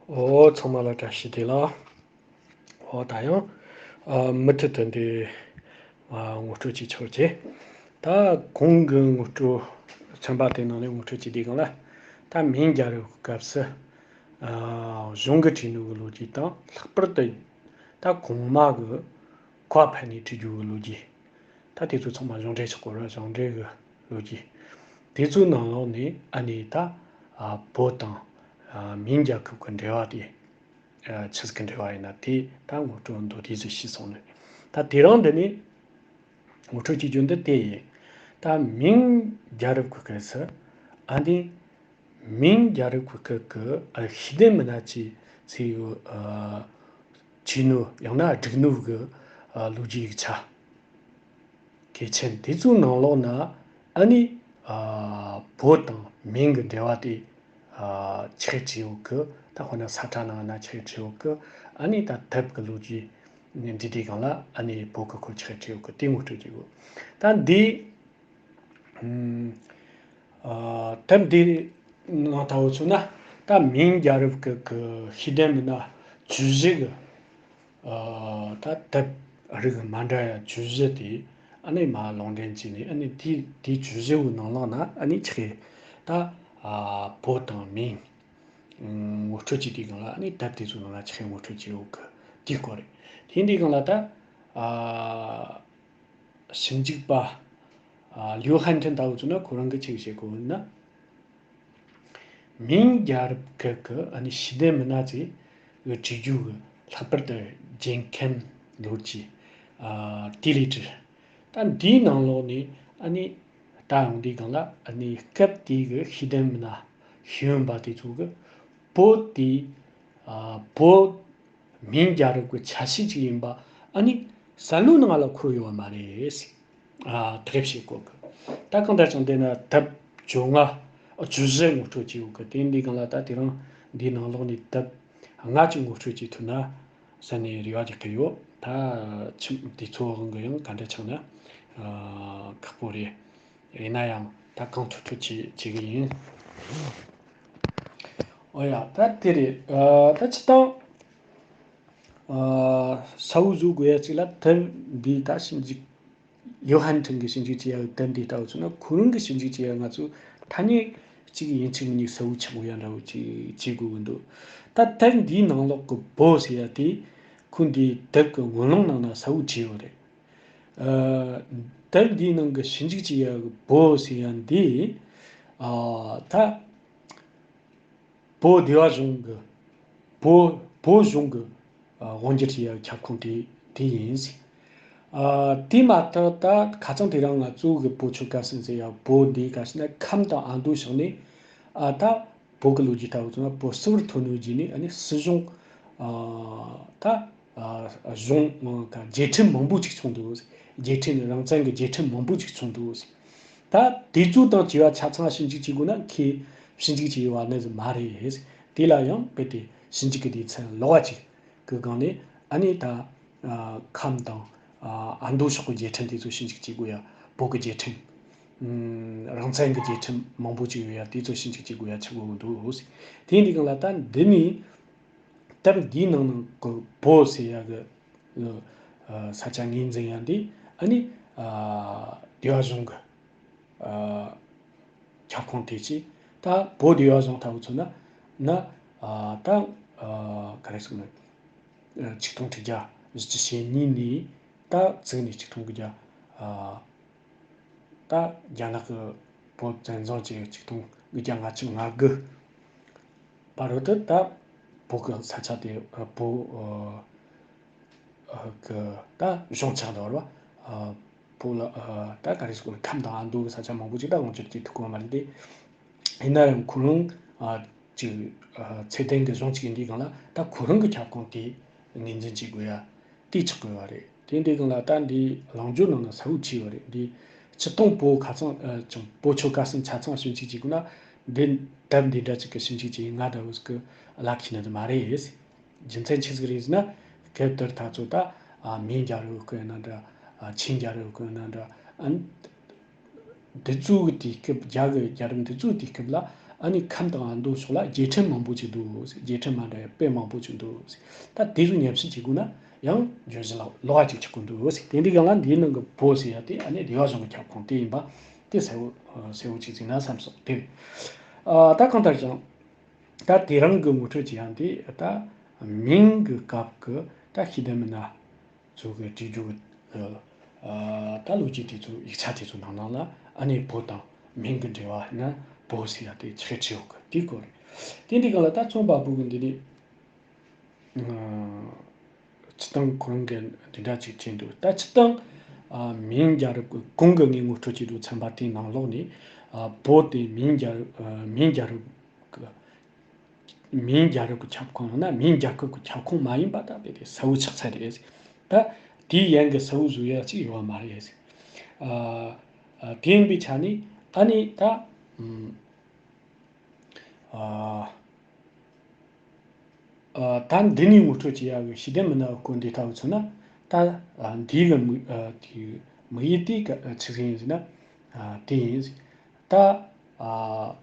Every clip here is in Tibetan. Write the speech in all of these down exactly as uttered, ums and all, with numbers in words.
ཨོ། ཚང་མ་ལ་བཀྲ་ཤིས་བདེ་ལེགས། ཨོ། ད་ཡང་ཨ་མུ་མཐུད་དུ་འདི་ཨ་ངོ་སྤྲོད་ཅིག་ཆོག་གི། ད་གོང་གི་ངོ་སྤྲོད་ཚན་པ་དེ་ནང་ནས་ངོ་སྤྲོད་ཅིག་དེ་གང་ལ། ད་མིང་རྒྱལ་རབས་སྐབས་སུ་ཨ་གཞུང་གི་བྲིས་ནོ་གི་ལོ་རྒྱུས་དང་། ལྷག་པར་དུ་ད་གོང་མ་གི་བཀའ་ཕབ་ནས་བྲིས་རྒྱུ་གི་ལོ་རྒྱུས། ད་དེ་ཚོ་ཚང་མ་གཞུང་འབྲེལ་ཆགས་གོ་ར། གཞུང་འབྲེལ་གི་ལོ་རྒྱུས། དེ་ཚོའི་ནང་ལོགས་ནས་ཨ་ནི་ད་ཨ་བོད་དང་ཨ་མིང་རྒྱལ་ཁབ་ཀྱི་འབྲེལ་བ་དེ་ཨ་ཆི་ཟིག་གི་འབྲེལ་བ་ཡིན་ན། དེ་ད་ངོ་སྤྲོད་མདོར་བསྡུས་ཟིག་ཞུས་སོང་ནས། ད་དེ་རིང་འདི་ནས་ངོ་སྤྲོད་བྱེད་རྒྱུ་འདི་དེ་ཡིན། ད་མིང་རྒྱལ་རབས་ཀྱི་སྐབས་སུ་ཨ་ནི་མིང་རྒྱལ་རབས་ཀྱི་སྐབས་ཀྱི་ཨ་ཤེས་ལྡན་མི་སྣ་ཅིག་ཚེ་ཡོད་ཨ་བྱས་ནོ་ཡང་ན་བསྒྲིགས་ནོ་གི་ཨ་ལོ་རྒྱུས་ཡིག་ཆ་གལ་ཆེན་དེ་ཚོའི་ནང་ལོགས་ན་ཨ་ནི་ཨ་བོད་དང་མིང་གི་འབྲེལ་བ་དེ་ཨ་ཆི་ཟིག་ཡོད་གི། ད་དཔེར་ན་ས་ཁྲ་ནང་ན་ཆི་ཟིག་ཡོད་གི། ཨ་ནི་ད་དེབ་ཀྱི་ལོ་རྒྱུས་འབྲི་དུས་སྒང་ལ་ཨ་ནི་བོད་ཀྱི་སྐོར་ཆི་ཟིག་ཡོད་གི། དེ་ངོ་སྤྲོད་བྱེད་དགོས། ད་འདི་ཨ་དེབ་འདི་ནང་ལྟ་བུ་བྱུང་ན། ད་མིང་རྒྱལ་རབས་ཀྱི་གི་ཤེས་ལྡན་མི་སྣ་བཅུ་བཞི་གི་ཨ་ད་དེབ་རིགས་མ་འདྲ་ཡ་བཅུ་བཞི་དེ་ཨ་ནི་མར་ལུང་འདྲེན་བྱས་ནས། ཨ་ནི་དེ་དེ་བཅུ་བཞི་བོའི་ནང་ལོགས་ན་ཨ་ནི་ཆི་ཟིག་ད་ཨ་བོད་དང་མིང་ངོ་སྤྲོད་བྱེད་དུས་སྒང་ལ་ཨ་ནི་དེབ་དེ་ཚོའི་ནང་ལ་ཆི་ཟིག་ངོ་སྤྲོད་བྱེད་ཡོད་གི། དེའི་སྐོར་རེད། དེ་འདི་སྒང་ལ་ད་ཨ་ཞིབ་འཇུག་པ་ཨ་ལིའུ་ཧན་ཁྲིན་ལྟ་བུ་བྱུང་ན་ཁོ་རང་གིས་ཆི་ཟིག་བཤད་གོ་ན། མིང་རྒྱལ་རབས་སྐབས་ཀྱི་ཨ་ནི་ཤེས་ལྡན་མི་སྣ་ཚོས་བྲིས་རྒྱུ་གི། ལྷག་པར་དུ་རྒྱལ་ཁམས་ལོ་རྒྱུས་ཨ་དེ་ལས་བྲིས། ད་འདིའི་ནང་ལོགས་ནས་ཨ་ནི་ལྟ་ཡོང་དུས་སྒང་ལ་ཨ་ནི་སྐབས་དེའི་གི་ཤེས་ལྡན་མི་སྣ་ཤེས་ཡོན་པ་དེ་ཚོ་གིས་བོད་དེ་ཨ་བོད་མིང་རྒྱལ་རབས་ཀྱི་ཆ་ཤས་ཅིག་ཡིན་པ་ཨ་ནི་བསམ་བློའི་ནང་ལ་འཁོར་ཡོད་པ་མ་རེད། ཨ་དེ་བཤད་གོ་གི། ད་གང་ལྟར་ཀྱང་དེ་ན་དེབ་བཅོ་ལྔ་ཨ་བཅུ་བཞི་ངོ་སྤྲོད་བྱས་ཡོད་གི། དེ་འདི་སྒང་ལ་ད་དེ་རིང་འདིའི་ནང་ལོགས་ནས་དེབ་ལྔ་ཅིག་ངོ་སྤྲོད་བྱེད་ཐུབ་ན་བསམ་ནས་རེ་བ་རྒྱག་གི་ཡོད། ད་ཁྱིམ་དེ་ཚོ་དབང་གི་ཡང་ག་འདྲ་ཆགས་ན་ཨ་ཁག་པོ་རེད། ཡིན་ན་ཡང་ད་གང་ཐུབ་ཐུབ་བྱེད་བྱེད་གི་ཡིན། ཨོ་ཡ། ད་དེ་རེད། ཨ་ད་སྤྱིར་བཏང་ཨ་གསལ་བོ་བཟོ་དགོས་ཡ་གཅིག་ལ། དེབ་འདི་ད་ཞིབ་འཇུག་ལིའུ་ཧན་ཁྲིན་གྱིས་ཞིབ་འཇུག་བྱས་ཡ་གི་དེབ་འདི་ལྟ་བུ་བྱུང་ན། ཁོ་རང་གིས་ཞིབ་འཇུག་བྱས་ཡ་ང་ཚོ་ཐ་སྙད་གཅིག་ཡིན་གཅིག་མིན་གཅིག་གསལ་བོ་ཆགས་དགོས་ཡ་འདྲ་བོ་ཅིག་བྱེད་དགོས་ཀྱི་འདུག། ད་དེབ་འདིའི་ནང་ལོགས་ཀྱི་བོད་ཟེར་ཡ་དེ་ཁོ་འདིའི་དེབ་ཀྱི་སྔོན་ལུང་ནང་ན་གསལ་བོ་བྲིས་ཡོད་རེད། ཨ་དེབ་འདིའི་ནང་གི་ཞིབ་འཇུག་བྱེད་ཡ་གི་བོད་ཟེར་ཡ་འདི་ཨ་ད་བོད་སྡེ་བ་གཞུང་གི་བོད་བོད་གཞུང་གི་ཨ་དབང་སྒྱུར་བྱེད་ཡ་གི་ཁྱབ་ཁོངས་དེ་དེ་ཡིན་ཟེར། ཨ་དེ་མ་ཐག་ད་ཁ་སང་དེ་རིང་ང་ཚོ་གི་བོད་ཆོལ་ཁ་གསུམ་ཟེར་ཡ་བོད་འདི་ག་ཞིག་ན་ཁམས་དང་ཨ་མདོ་ཕྱོགས་ནས་ཨ་ད་བོད་ཀྱི་ལོ་རྒྱུས་ལྟ་བུ་ཚོ་ན་བོད་སིལ་བུར་ཐོན་ནོ་རྗེས་ནས་ཨ་ནི་སྲིད་གཞུང་ཨ་ད་ཨ་གཞུང་ཨ་ག་རྒྱལ་ཁྲིམས་མང་པོ་ཅིག་བྱུང་འདུག། རྒྱལ་ཁྲིམས་རང་བཙན་གྱི་རྒྱལ་ཁྲིམས་མང་པོ་ཅིག་བྱུང་འདུག། ད་དེ་ཚོ་དང་བཅས་པ་ཆ་ཚང་ཞིབ་འཇུག་བྱེད་དགོས་ན་ཁོས་ཞིབ་འཇུག་བྱེད་པ་ནི་ཟིག་མ་རེད། དེ་ལ་ཡང་རྦད་དེ་ཞིབ་འཇུག་གི་སྡེ་ཚན་ལོགས་པ་ཅིག་གི་སྒང་ནས་ཨ་ནི་ད་ཨ་ཁམས་དང་ཨ་ཨ་མདོ་ཕྱོགས་ཀྱི་རྒྱལ་ཁྲིམས་དེ་ཚོ་ཞིབ་འཇུག་བྱེད་དགོས་ཡ། བོད་ཀྱི་རྒྱལ་ཁྲིམས། ཨམ་རང་བཙན་གྱི་རྒྱལ་ཁྲིམས་མང་པོ་ཅིག་ཡོད་ཡ། དེ་ཚོ་ཞིབ་འཇུག་བྱེད་དགོས་ཡ་ཆགས་ཀྱི་འདུག། དེ་འདི་སྒང་ལ་ད་འདི་ནི་དེབ་འདིའི་ནང་ནང་གི་བོད་ཟེར་ཡ་གི་ཨ་ས་ཆ་ངོས་འཛིན་ཡ་འདི་ཨ་ནི་ཨ་སྡེ་བ་གཞུང་གི་ཨ་ཁྱབ་ཁོངས་དེ་ཅིག། ད་བོད་སྡེ་བ་གཞུང་ལྟ་བུ་མཚོན་ན་ན་ཨ་ད་ཨ་ག་རེ་ཟེར་ན། ཨ་ཆིག་སྟོང་དྲུག་བརྒྱ་བཞི་བཅུ་ཞེ་གཉིས་ནས་ད་བཙུགས་ནས་ཆིག་སྟོང་དགུ་བརྒྱ་ཨ་ད་རྒྱ་ནག་གི་བོད་བཙན་བཟུང་བྱས། ཆིག་སྟོང་དགུ་བརྒྱ་ལྔ་བཅུ་ང་དགུ་བར་དུ་ད་བོད་ཀྱི་ས་ཆ་དེ་ཨ་བོད་ཨ་ཨ་གི་ད་གཞུང་ཆགས་འདུག་བ། ཨ་བོད་ལ་ཨ་ད་ག་རེ་ཟེར་དགོས། ཁམས་དང་ཨ་མདོ་གི་ས་ཆ་མང་པོ་ཅིག་ད་དབང་སྒྱུར་བྱེད་ཐུབ་ཀྱི་ཡོད་མ་རེད་དེ། ཡིན་ན་ཡང་ཁོ་རང་ཨ་ཅིག་ཨ་ཚད་ལྡན་གྱི་གཞུང་ཅིག་ཡིན་དུས་སྒང་ལ་ད་ཁོ་རང་གི་ཁྱབ་ཁོངས་དེ་ངོས་འཛིན་བྱེད་དགོས་ཡ་དེ་ཆགས་དགོས་པ་རེད། དེ་འདི་སྒང་ལ་ད་འདི་ལངས་སྦྱོར་ནང་ན་གསལ་བོ་བྲིས་པ་རེད། འདི་སྤྱིར་བཏང་བོད་ཁ་ཚང་ཨ་ཅང་བོད་ཆོལ་ཁ་གསུམ་ཆ་ཚང་ཞིབ་འཇུག་བྱེད་དགོས་ན་འདི་དེབ་འདི་འདྲ་ཅིག་གི་ཞིབ་འཇུག་བྱེད་ང་འདྲ་བོ་ཟིག་གི་ལག་ཁྱེར་ནི་མ་རེད། རྒྱུ་མཚན་ཆི་ཟིག་རེད་ཟེར་ན། སྐབས་དེར་ད་ཚོ་ད་ཨ་མིང་རྒྱལ་རབས་སྐོར་ཡིན་ན་འདྲ། ཨ་ཆིང་རྒྱལ་རབས་སྐོར་ཡིན་ན་འདྲ། ཨ་འདི་ཚོའི་དུས་སྐབས། རྒྱ་གི་རྒྱལ་རབས་འདི་ཚོའི་དུས་སྐབས་ལ་ ཨ་ནི་ཁམས་དང་ཨ་མདོ་ཕྱོགས་ལ་རྒྱལ་ཕྲན་མང་པོ་ཅིག་འདུག་ཟེར། རྒྱལ་ཕྲན་མ་འདྲ་བའི་དཔེ་མང་པོ་ཅིག་འདུག་ཟེར། ད་དེ་ཚོ་ཉམས་ཞིབ་བྱེད་དགོས་ན་ཡང་བརྗོད་གཞི་ལ་ལོགས་ཀ་ཅིག་ཆགས་ཀྱི་འདུག་ཟེར། དེ་འདྲའི་སྒང་ལ་འདིའི་ནང་གི་བོད་ཟེར་ཡ་དེ་ཨ་ནི་སྡེ་བ་གཞུང་གི་ཁྱབ་ཁོངས་དེ་ཡིན་པ་དེ་གསལ་བོ་གསལ་བོ་ཅིག་བརྩིས་ན་བསམ་སོང་། དེ་ཨ་ད་གང་ལྟར་ཀྱང་ད་དེ་རིང་གི་ངོ་སྤྲོད་ཀྱི་ཡང་དེ་ད་མིང་གི་སྐབས་ཀྱི་ད་ཤེས་ལྡན་མི་སྣ་ཚོ་གི་བྲིས་རྒྱུ་གི་ཨ་ད་ལོ་རྒྱུས་དེ་ཚོ་ཡིག་ཆ་དེ་ཚོ་ནང་ནང་ལ་ཨ་ནི་བོད་དང་མིང་གི་འབྲེལ་བ་ཡིན་ན་བོད་ཟེར་ཡ་དེ་ཆེ་ཆེ་ཡོད་གི་དེ་སྐོར་རེད། དེ་འདི་གང་ལ་ད་རྩོམ་པ་པོ་གི་འདི་ནི་ཨ་སྤྱིར་བཏང་ཁོ་རང་གི་འདི་འདྲ་ཅིག་བྲིས་འདུག་ད་སྤྱིར་བཏང་ཨ་མིང་རྒྱལ་རབས་ཀྱི་གོང་གི་ངས་ངོ་སྤྲོད་བྱས་འདུག་ཚན་པ་དེའི་ནང་ལོགས་ནས་ཨ་བོད་དེ་མིང་རྒྱལ་རབས་ཨ་མིང་རྒྱལ་རབས་ཀྱི་མིང་རྒྱལ་རབས་ཀྱི་ཁྱབ་ཁོངས་ཡང་ན་མིང་རྒྱལ་ཁབ་ཀྱི་ཁྱབ་ཁོངས་མ་ཡིན་པ་ད་རྦད་དེ་གསལ་བོ་ཆགས་ཚར་རེད། ད་དེའི་ཡན་གྱི་གསལ་བོ་བཟོ་ཡ་ཅིག་ཡོད་པ་མ་རེད། ཨ་ཨ་དེ་ཡིན་པའི་ཆ་ནས་ཨ་ནི་ད་ཨམ་ཨ་ཨ་ད་འདི་ནས་ངོ་སྤྲོད་བྱེད་ཡ་གི་ཤེས་ལྡན་མི་སྣ་གི་སྐོར་འདི་ལྟ་བུ་མཚོན་ན་ད་ཨ་འདི་གི་དམིགས་ཨ་དེ་དམིགས་ཡུལ་དེ་ག་ཆི་ཟིག་ཡིན་ཟེར་ན་ཨ་དེ་ཡིན། ད་ཨ།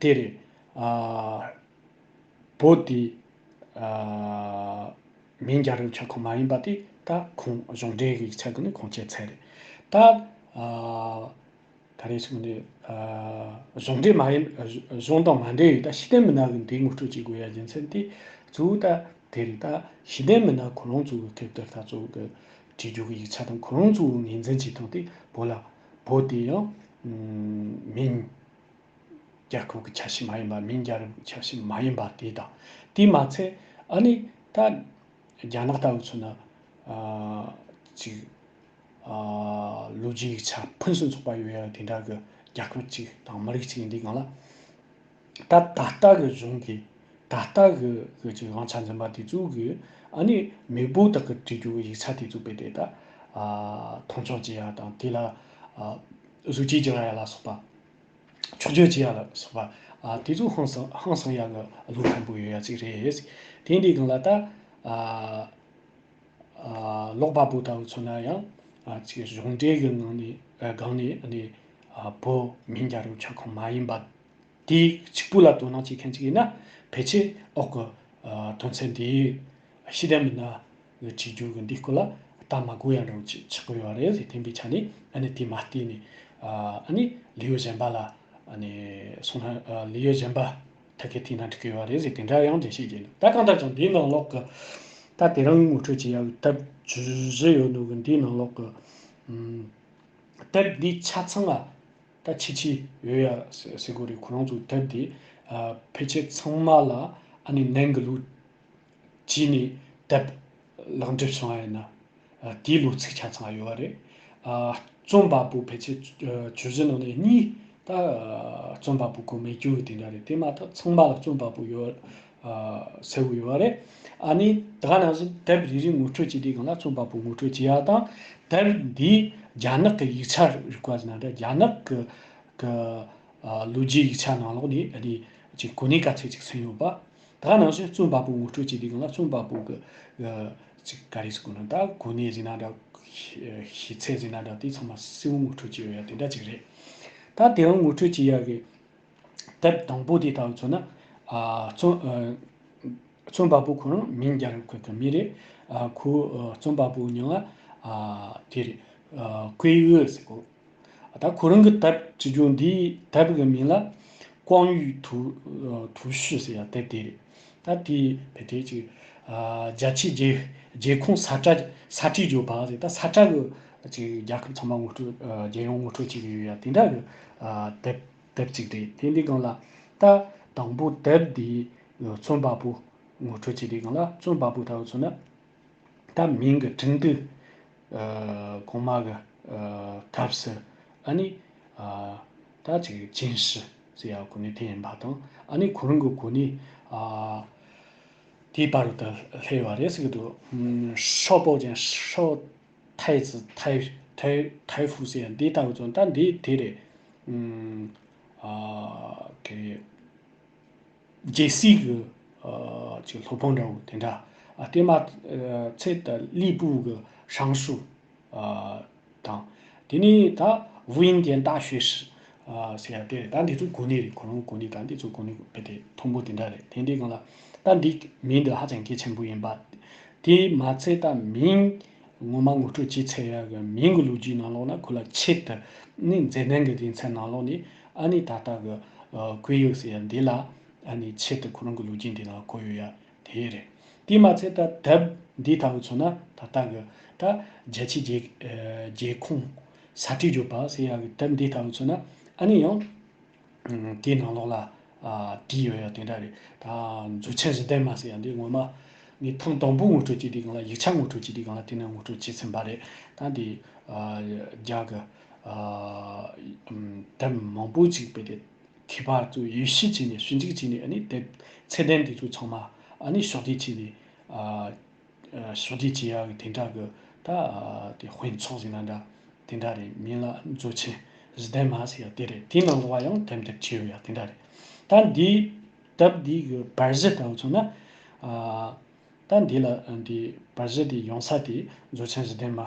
དེ་རེད། ཨ། བོད་དེ། ཨ། མིང་རྒྱལ་རབས་ཁྱབ་ཁོངས་མ་ཡིན་པ་དེ་ད་ཁུངས་གཞུང་འབྲེལ་གྱི་ཡིག་ཆ་གི་ནི་ཁུངས་སྐྱེལ་ཚར་རེད། ད། ཨ། ག་རེ་ཟེར་ནས། ཨ། གཞུང་འབྲེལ་མ་ཡིན། གཞུང་དང་མ་འབྲེལ་བའི་ད་ཤེས་ལྡན་མི་སྣ་གི་འདིའི་ངོ་སྤྲོད་བྱེད་དགོས་ཡ་རྒྱུ་མཚན་དེ་གཙོ་བོ་ད་དེ་རེད། ད་ཤེས་ལྡན་མི་སྣ་ཁོ་རང་ཚོ་གི་ཐད་དུ་ད་གཙོ་བོ་གི་བྲིས་རྒྱུ་གི་ཡིག་ཆ་དང་ཁོ་རང་ཚོ་གི་ངོས་འཛིན་བྱེད་སྟངས་དེ་བོད་ལ། བོད་དེ་ཡང་། ཨམ། མིང་རྒྱལ་ཁབ་ཀྱི་ཆ་ཤས་མ་ཡིན་པ། མིང་རྒྱལ་རབས་ཀྱི་ཆ་ཤས་མ་ཡིན་པ་དེ་དང་། དེ་མ་ཚད་ཨ་ནི་ད་རྒྱ་ནག་ལྟ་བུ་མཚོན་ན། ཨ། ཅིག་ཨ། ལོ་རྒྱུས་ཡིག་ཆ་ཕུན་སུམ་ཚོགས་པ་ཡོད་ཡ་དེ་འདྲ་གི་རྒྱལ་ཁབ་ཅིག་དང་མི་རིགས་ཅིག་ཡིན་དུས་སྒང་ལ། ད་ད་ལྟ་གི་གཞུང་གི་ད་ལྟ་གི་གི་ཅིག་དབང་ཆ་འཛིན་པ་དེ་ཚོ་གི་ཨ་ནི་མེས་པོ་དག་གི་བྲིས་རྒྱུ་གི་ཡིག་ཆ་དེ་ཚོ་རྦད་དེ་ད་ཨ་མཐོང་ཆུང་བྱེད་ཡ་དང་། དེ་ལ་ཨ་གཟི་བརྗིད་རྒྱག་ཡ་ལ་སོགས་པ། ཕྱོགས་བསྐྱོད་བྱེད་ཡ་ལ་སོགས་པ། ཨ་དེ་ཚོ་ཧང་སང་ཧང་སང་ཡ་གི་བློ་མཐོན་པོ་ཡོད་ཡ་ཅིག་རེད། དེ་འདྲའི་སྒང་ལ་ད་ཨ། ཨ། ཀློག་པ་པོ་ལྟ་བུ་མཚོན་ན་ཡང་། ཨ། ཅིག་གཞུང་འབྲེལ་གྱི་ངང་ནས། ཨ། སྒང་ནས་ཨ་ནི། ཨ། བོད་མིང་རྒྱལ་རབས་ཁྱབ་ཁོངས་མ་ཡིན་པ་དེ་གཅིག་པུ་ལ་དོ་སྣང་བྱེད་མཁན་ཅིག་ཡིན་ན། ཕལ་ཆེར་འོག་གི། ཨ། དོན་ཚན་འདིའི་ཤེས་ལྡན་མི་སྣ་གི་བྲིས་རྒྱུ་གི་འདིའི་སྐོར་ལ་ལྟ་མ་དགོས་ཡ་འདྲ་བོ་ཅིག་ཆགས་ཀྱི་ཡོད་རེད་ཟེར། དེ་འདྲའི་ཆ་ནས་ཨ་ནི་དེ་མ་བལྟས་ནས། ཨ། ཨ་ནི་ལེའུ་གཞན་པ་ལ། ཨ་ནི་སོང་ན། ཨ། ལེའུ་གཞན་པ་ཐད་ཀར་བལྟས་ན་འགྲིག་གི་ཡོད་རེད་ཟེར། དེ་འདྲ་ཡང་འགྲེལ་བཤད་བྱས་འདུག་ད་གང་ལྟར་ཀྱང་འདིའི་ནང་ལོགས་ཀྱི་ད་དེ་རིང་ངོ་སྤྲོད་བྱེད་ཡག་གི་དེབ་བཅུ་བཞི་ཡོད་ནོ་གི་འདིའི་ནང་ལོགས་ཀྱི། ཨམ། དེབ་འདི་ཆ་ཚང་ལ་ད་ཆེ་ཆེ་ཡོད་ཡ་ཟེར་དགོས་རེད། ཁོ་རང་ཚོའི་དེབ་འདི། ཨ། ཕལ་ཆེར་ཚང་མ་ལ་ཨ་ནི་ནན་གི་ལུགས་བྱས་ནས་དེབ་ལག་འབྲེལ་བྱུང་བ་ཡིན་ན། ཨ། དེའི་ལོ་ཚིགས་ཆ་ཚང་ཡོད་པ་རེད། ཨ། རྩོམ་པ་པོ་ཕལ་ཆེར་བཅུ་བཞི་ནང་ནས་གཉིས་ད་རྩོམ་པ་པོ་ཁོ་མེད་རྒྱུ་དེ་འདྲ་རེད། དེ་མ་ཐག་ཚང་མ་ལ་རྩོམ་པ་པོ་ཡོད། ཨ། གསལ་བོ་ཡོད་པ་རེད། ཨ་ནི་ད་ག་ནང་བཞིན་དེབ་རེ་རེ་ངོ་སྤྲོད་བྱེད་དུས་སྒང་ལ་རྩོམ་པ་པོ་ངོ་སྤྲོད་བྱེད་ཡ་དང་། དེབ་འདིའི་རྒྱ་ནག་གི་ཡིག་ཆ་རིག་པ་ཟེར་ན་འདྲ། རྒྱ་ནག་གི་གི། ཨ། ལོ་རྒྱུས་ཡིག་ཆ་ནང་ལོགས་ནས་ཨ་ནི་ཅིག་གོ་གནས་ག་ཚད་ཅིག་ཟིན་ཡོད་པ། ད་ག་ནང་བཞིན་རྩོམ་པ་པོ་ངོ་སྤྲོད་བྱེད་དུས་སྒང་ལ་རྩོམ་པ་པོ་གི། ཨ། ཅིག་ག་རེ་ཟེར་དགོས་ན། ད་གོ་གནས་ཟེར་ན་འདྲ། ཤེས་ཚད་ཟེར་ན་འདྲ། དེ་ཚང་མ་གསལ་བོ་ངོ་སྤྲོད་བྱས་ཡོད་ཡ་དེ་འདྲ་ཅིག་རེད། ད་དེ་ཡང་ངོ་སྤྲོད་བྱེད་ཡ་གི་དེབ་དང་པོ་དེ་ལྟ་བུ་མཚོན་ན། ཨ། རྩོམ། ཨ། རྩོམ་པ་པོ་ཁོ་རང་མིང་རྒྱལ་རབས་ཁུལ་གི་མི་རེད། ཨ། ཁོ། ཨ། རྩོམ་པ་པོ་མིང་ལ། ཨ། དེ་རེད། ཨ། ཀུའེ་ཝུའུ་ཟེར་གོ། ད་ཁོ་རང་གི་དེབ་བྲིས་རྒྱུ་འདིའི་དེབ་ཀྱི་མིང་ལ་光裕图- 图序 ཟེར་ཡ་དེབ་དེ་རེད། ད་དེ་ཕལ་ཆེར་ཅིག་ཨ། རྒྱ་ཆེའི་རྒྱལ་རྒྱལ་ཁོངས་ས་ཁྲ་ས་ཁྲའི་བརྗོད་པ་ཟེར། ད་ས་ཁྲ་གི་ཅིག་རྒྱལ་ཁབ་ཚང་མ་ངོ་སྤྲོད། ཨ། རྒྱལ་ཡོངས་ངོ་སྤྲོད་བྱེད་ཀྱི་ཡོད་ཡ་དེ་འདྲ་གི། ཨ། དེབ་དེབ་ཅིག་རེད། དེ་འདི་སྒང་ལ་ད་དང་པོ་དེབ་འདིའི་རྩོམ་པ་པོ་ངོ་སྤྲོད་བྱེད་དུས་སྒང་ལ་རྩོམ་པ་པོ་ལྟ་བུ་མཚོན་ན། ད་མིང་གི་འབྲིང་བསྡུས། ཨ། གོང་མ་གི། ཨ། ཐབས་སུ་ཨ་ནི། ཨ། ད་ཅིག་ཅིན་ཧྲི་ཟེར་ཡ་གོ་གནས་དེ་ཡིན་པ་དང་། ཨ་ནི་ཁོ་རང་གི་གོ་གནས། ཨ། དེའི་བར་དུ་སླེབས་པ་རེད་ཟེར་གི་འདུག་ཧྲའོ་པའོ་ཅན། ཧྲའོ་ཐའེ་ཙི། ཐའེ་ཐའེ་ཐའེ་ཧྥུ་ཟེར་ཡ་འདི་ལྟ་བུ་ཚོ། ད་འདི་དེ་རེད། ཨ། གི་རྒྱལ་སྲིད་ཀྱི། ཨ། ཅིག་སློབ་དཔོན་འདྲ་བོ་དེ་འདྲ། ཨ། དེ་མ་ཚད་ད་吏部གི་尚书། ཨ། དང་། དེ་ནས་ད་武英殿大学士། ཨ་ཟེར་ཡ་དེ་རེད། ད་འདི་ཚོ་གོ་གནས་རེད། ཁོ་རང་གོ་གནས། ད་འདི་ཚོ་གོ་གནས་དཔེ་དེ་མཐོན་པོ་དེ་འདྲ་རེད། དེ་འདྲའི་སྒང་ལ་ད་འདི་མིང་འདི་ཧ་ཅང་གལ་ཆེན་པོ་ཡིན་པ། དེ་མ་ཚད་ད་མིང་ངོ་མ་ངོ་སྤྲོད་བྱས་ཚར་ཡ་གི་མིང་གི་ལོ་རྒྱུས་ནང་ལོགས་ན། ཁོ་ལ་ཆེད་དུ་ནི་མཛེས་ལྡན་གྱི་སྡེ་ཚན་ནང་ལོགས་ནས་ཨ་ནི་ད་ལྟ་གི་ཨ་ཀུའེ་ཡུ་ཟེར་ཡ་འདི་ལ་ཨ་ནི་ཆེད་དུ་ཁོ་རང་གི་ལོ་རྒྱུས་འདི་ནང་བཀོད་ཡོད་ཡ་དེ་རེད། དེ་མ་ཚད་ད་དེབ་འདི་ལྟ་བུ་མཚོན་ན། ད་ལྟ་གི་ད་རྒྱལ་སྤྱིའི་རྒྱལ་ཨ་རྒྱལ་ཁོངས་ས་བཀྲའི་བརྗོད་པ་ཟེར་ཡ་གི་དེབ་འདི་ལྟ་བུ་མཚོན་ན། ཨ་ནི་ཡང་དེའི་ནང་ལོགས་ལ་ཨ་བྲིས་ཡོད་ཡ་དེ་འདྲ་རེད། ད་མཛོད་ཆེན་གཞི་ལྡན་མ་ཟེར་ཡ་འདི་ངོ་མ་ངས་ཐེངས་དང་པོ་ངོ་སྤྲོད་བྱེད་དུས་སྒང་ལ། ཡིག་ཆ་ངོ་སྤྲོད་བྱེད་དུས་སྒང་ལ་དེ་ནས་ངོ་སྤྲོད་བྱས་ཟིན་པ་རེད། ད་འདི་ཨ་རྒྱ་གི་ཨ་ཨམ་དེབ་མང་པོ་ཅིག་དཔེ་དེ་མཁས་པ་ཚོས་དབྱེ་ཞིབ་བྱས་ནས། ཞིབ་འཇུག་བྱས་ནས། ཨ་ནི་དེབ་ཚད་ལྡན་དེ་ཚོ་ཚང་མ་ཨ་ནི་ཕྱོགས་བསྒྲིགས་བྱས་ནས། ཨ་ཕྱོགས་བསྒྲིགས་བྱེད་ཡག་གི་དེ་འདྲ་གི་ད་དེ་དཔེ་ཚོགས་ཟེར་ན་འདྲ་དེ་འདྲ་རེད། མིང་ལ་མཛོད་ཆེན་གཞི་ལྡན་མ་ཟེར་ཡ་དེ་རེད། དེའི་ནང་ལོགས་ཡང་དེབ་དེབ་ཅིག་ཡོད་ཡ་དེ་འདྲ་རེད། ད་འདི་དེབ་འདི་གི་པར་གཞི་ལྟ་བུ་མཚོན་ན། ཨ་ད་འདི་ལ་འདི་པར་གཞི་དེ་ཡོང་ས་དེ་མཛོད་ཆེན་གཞི་ལྡན་མ་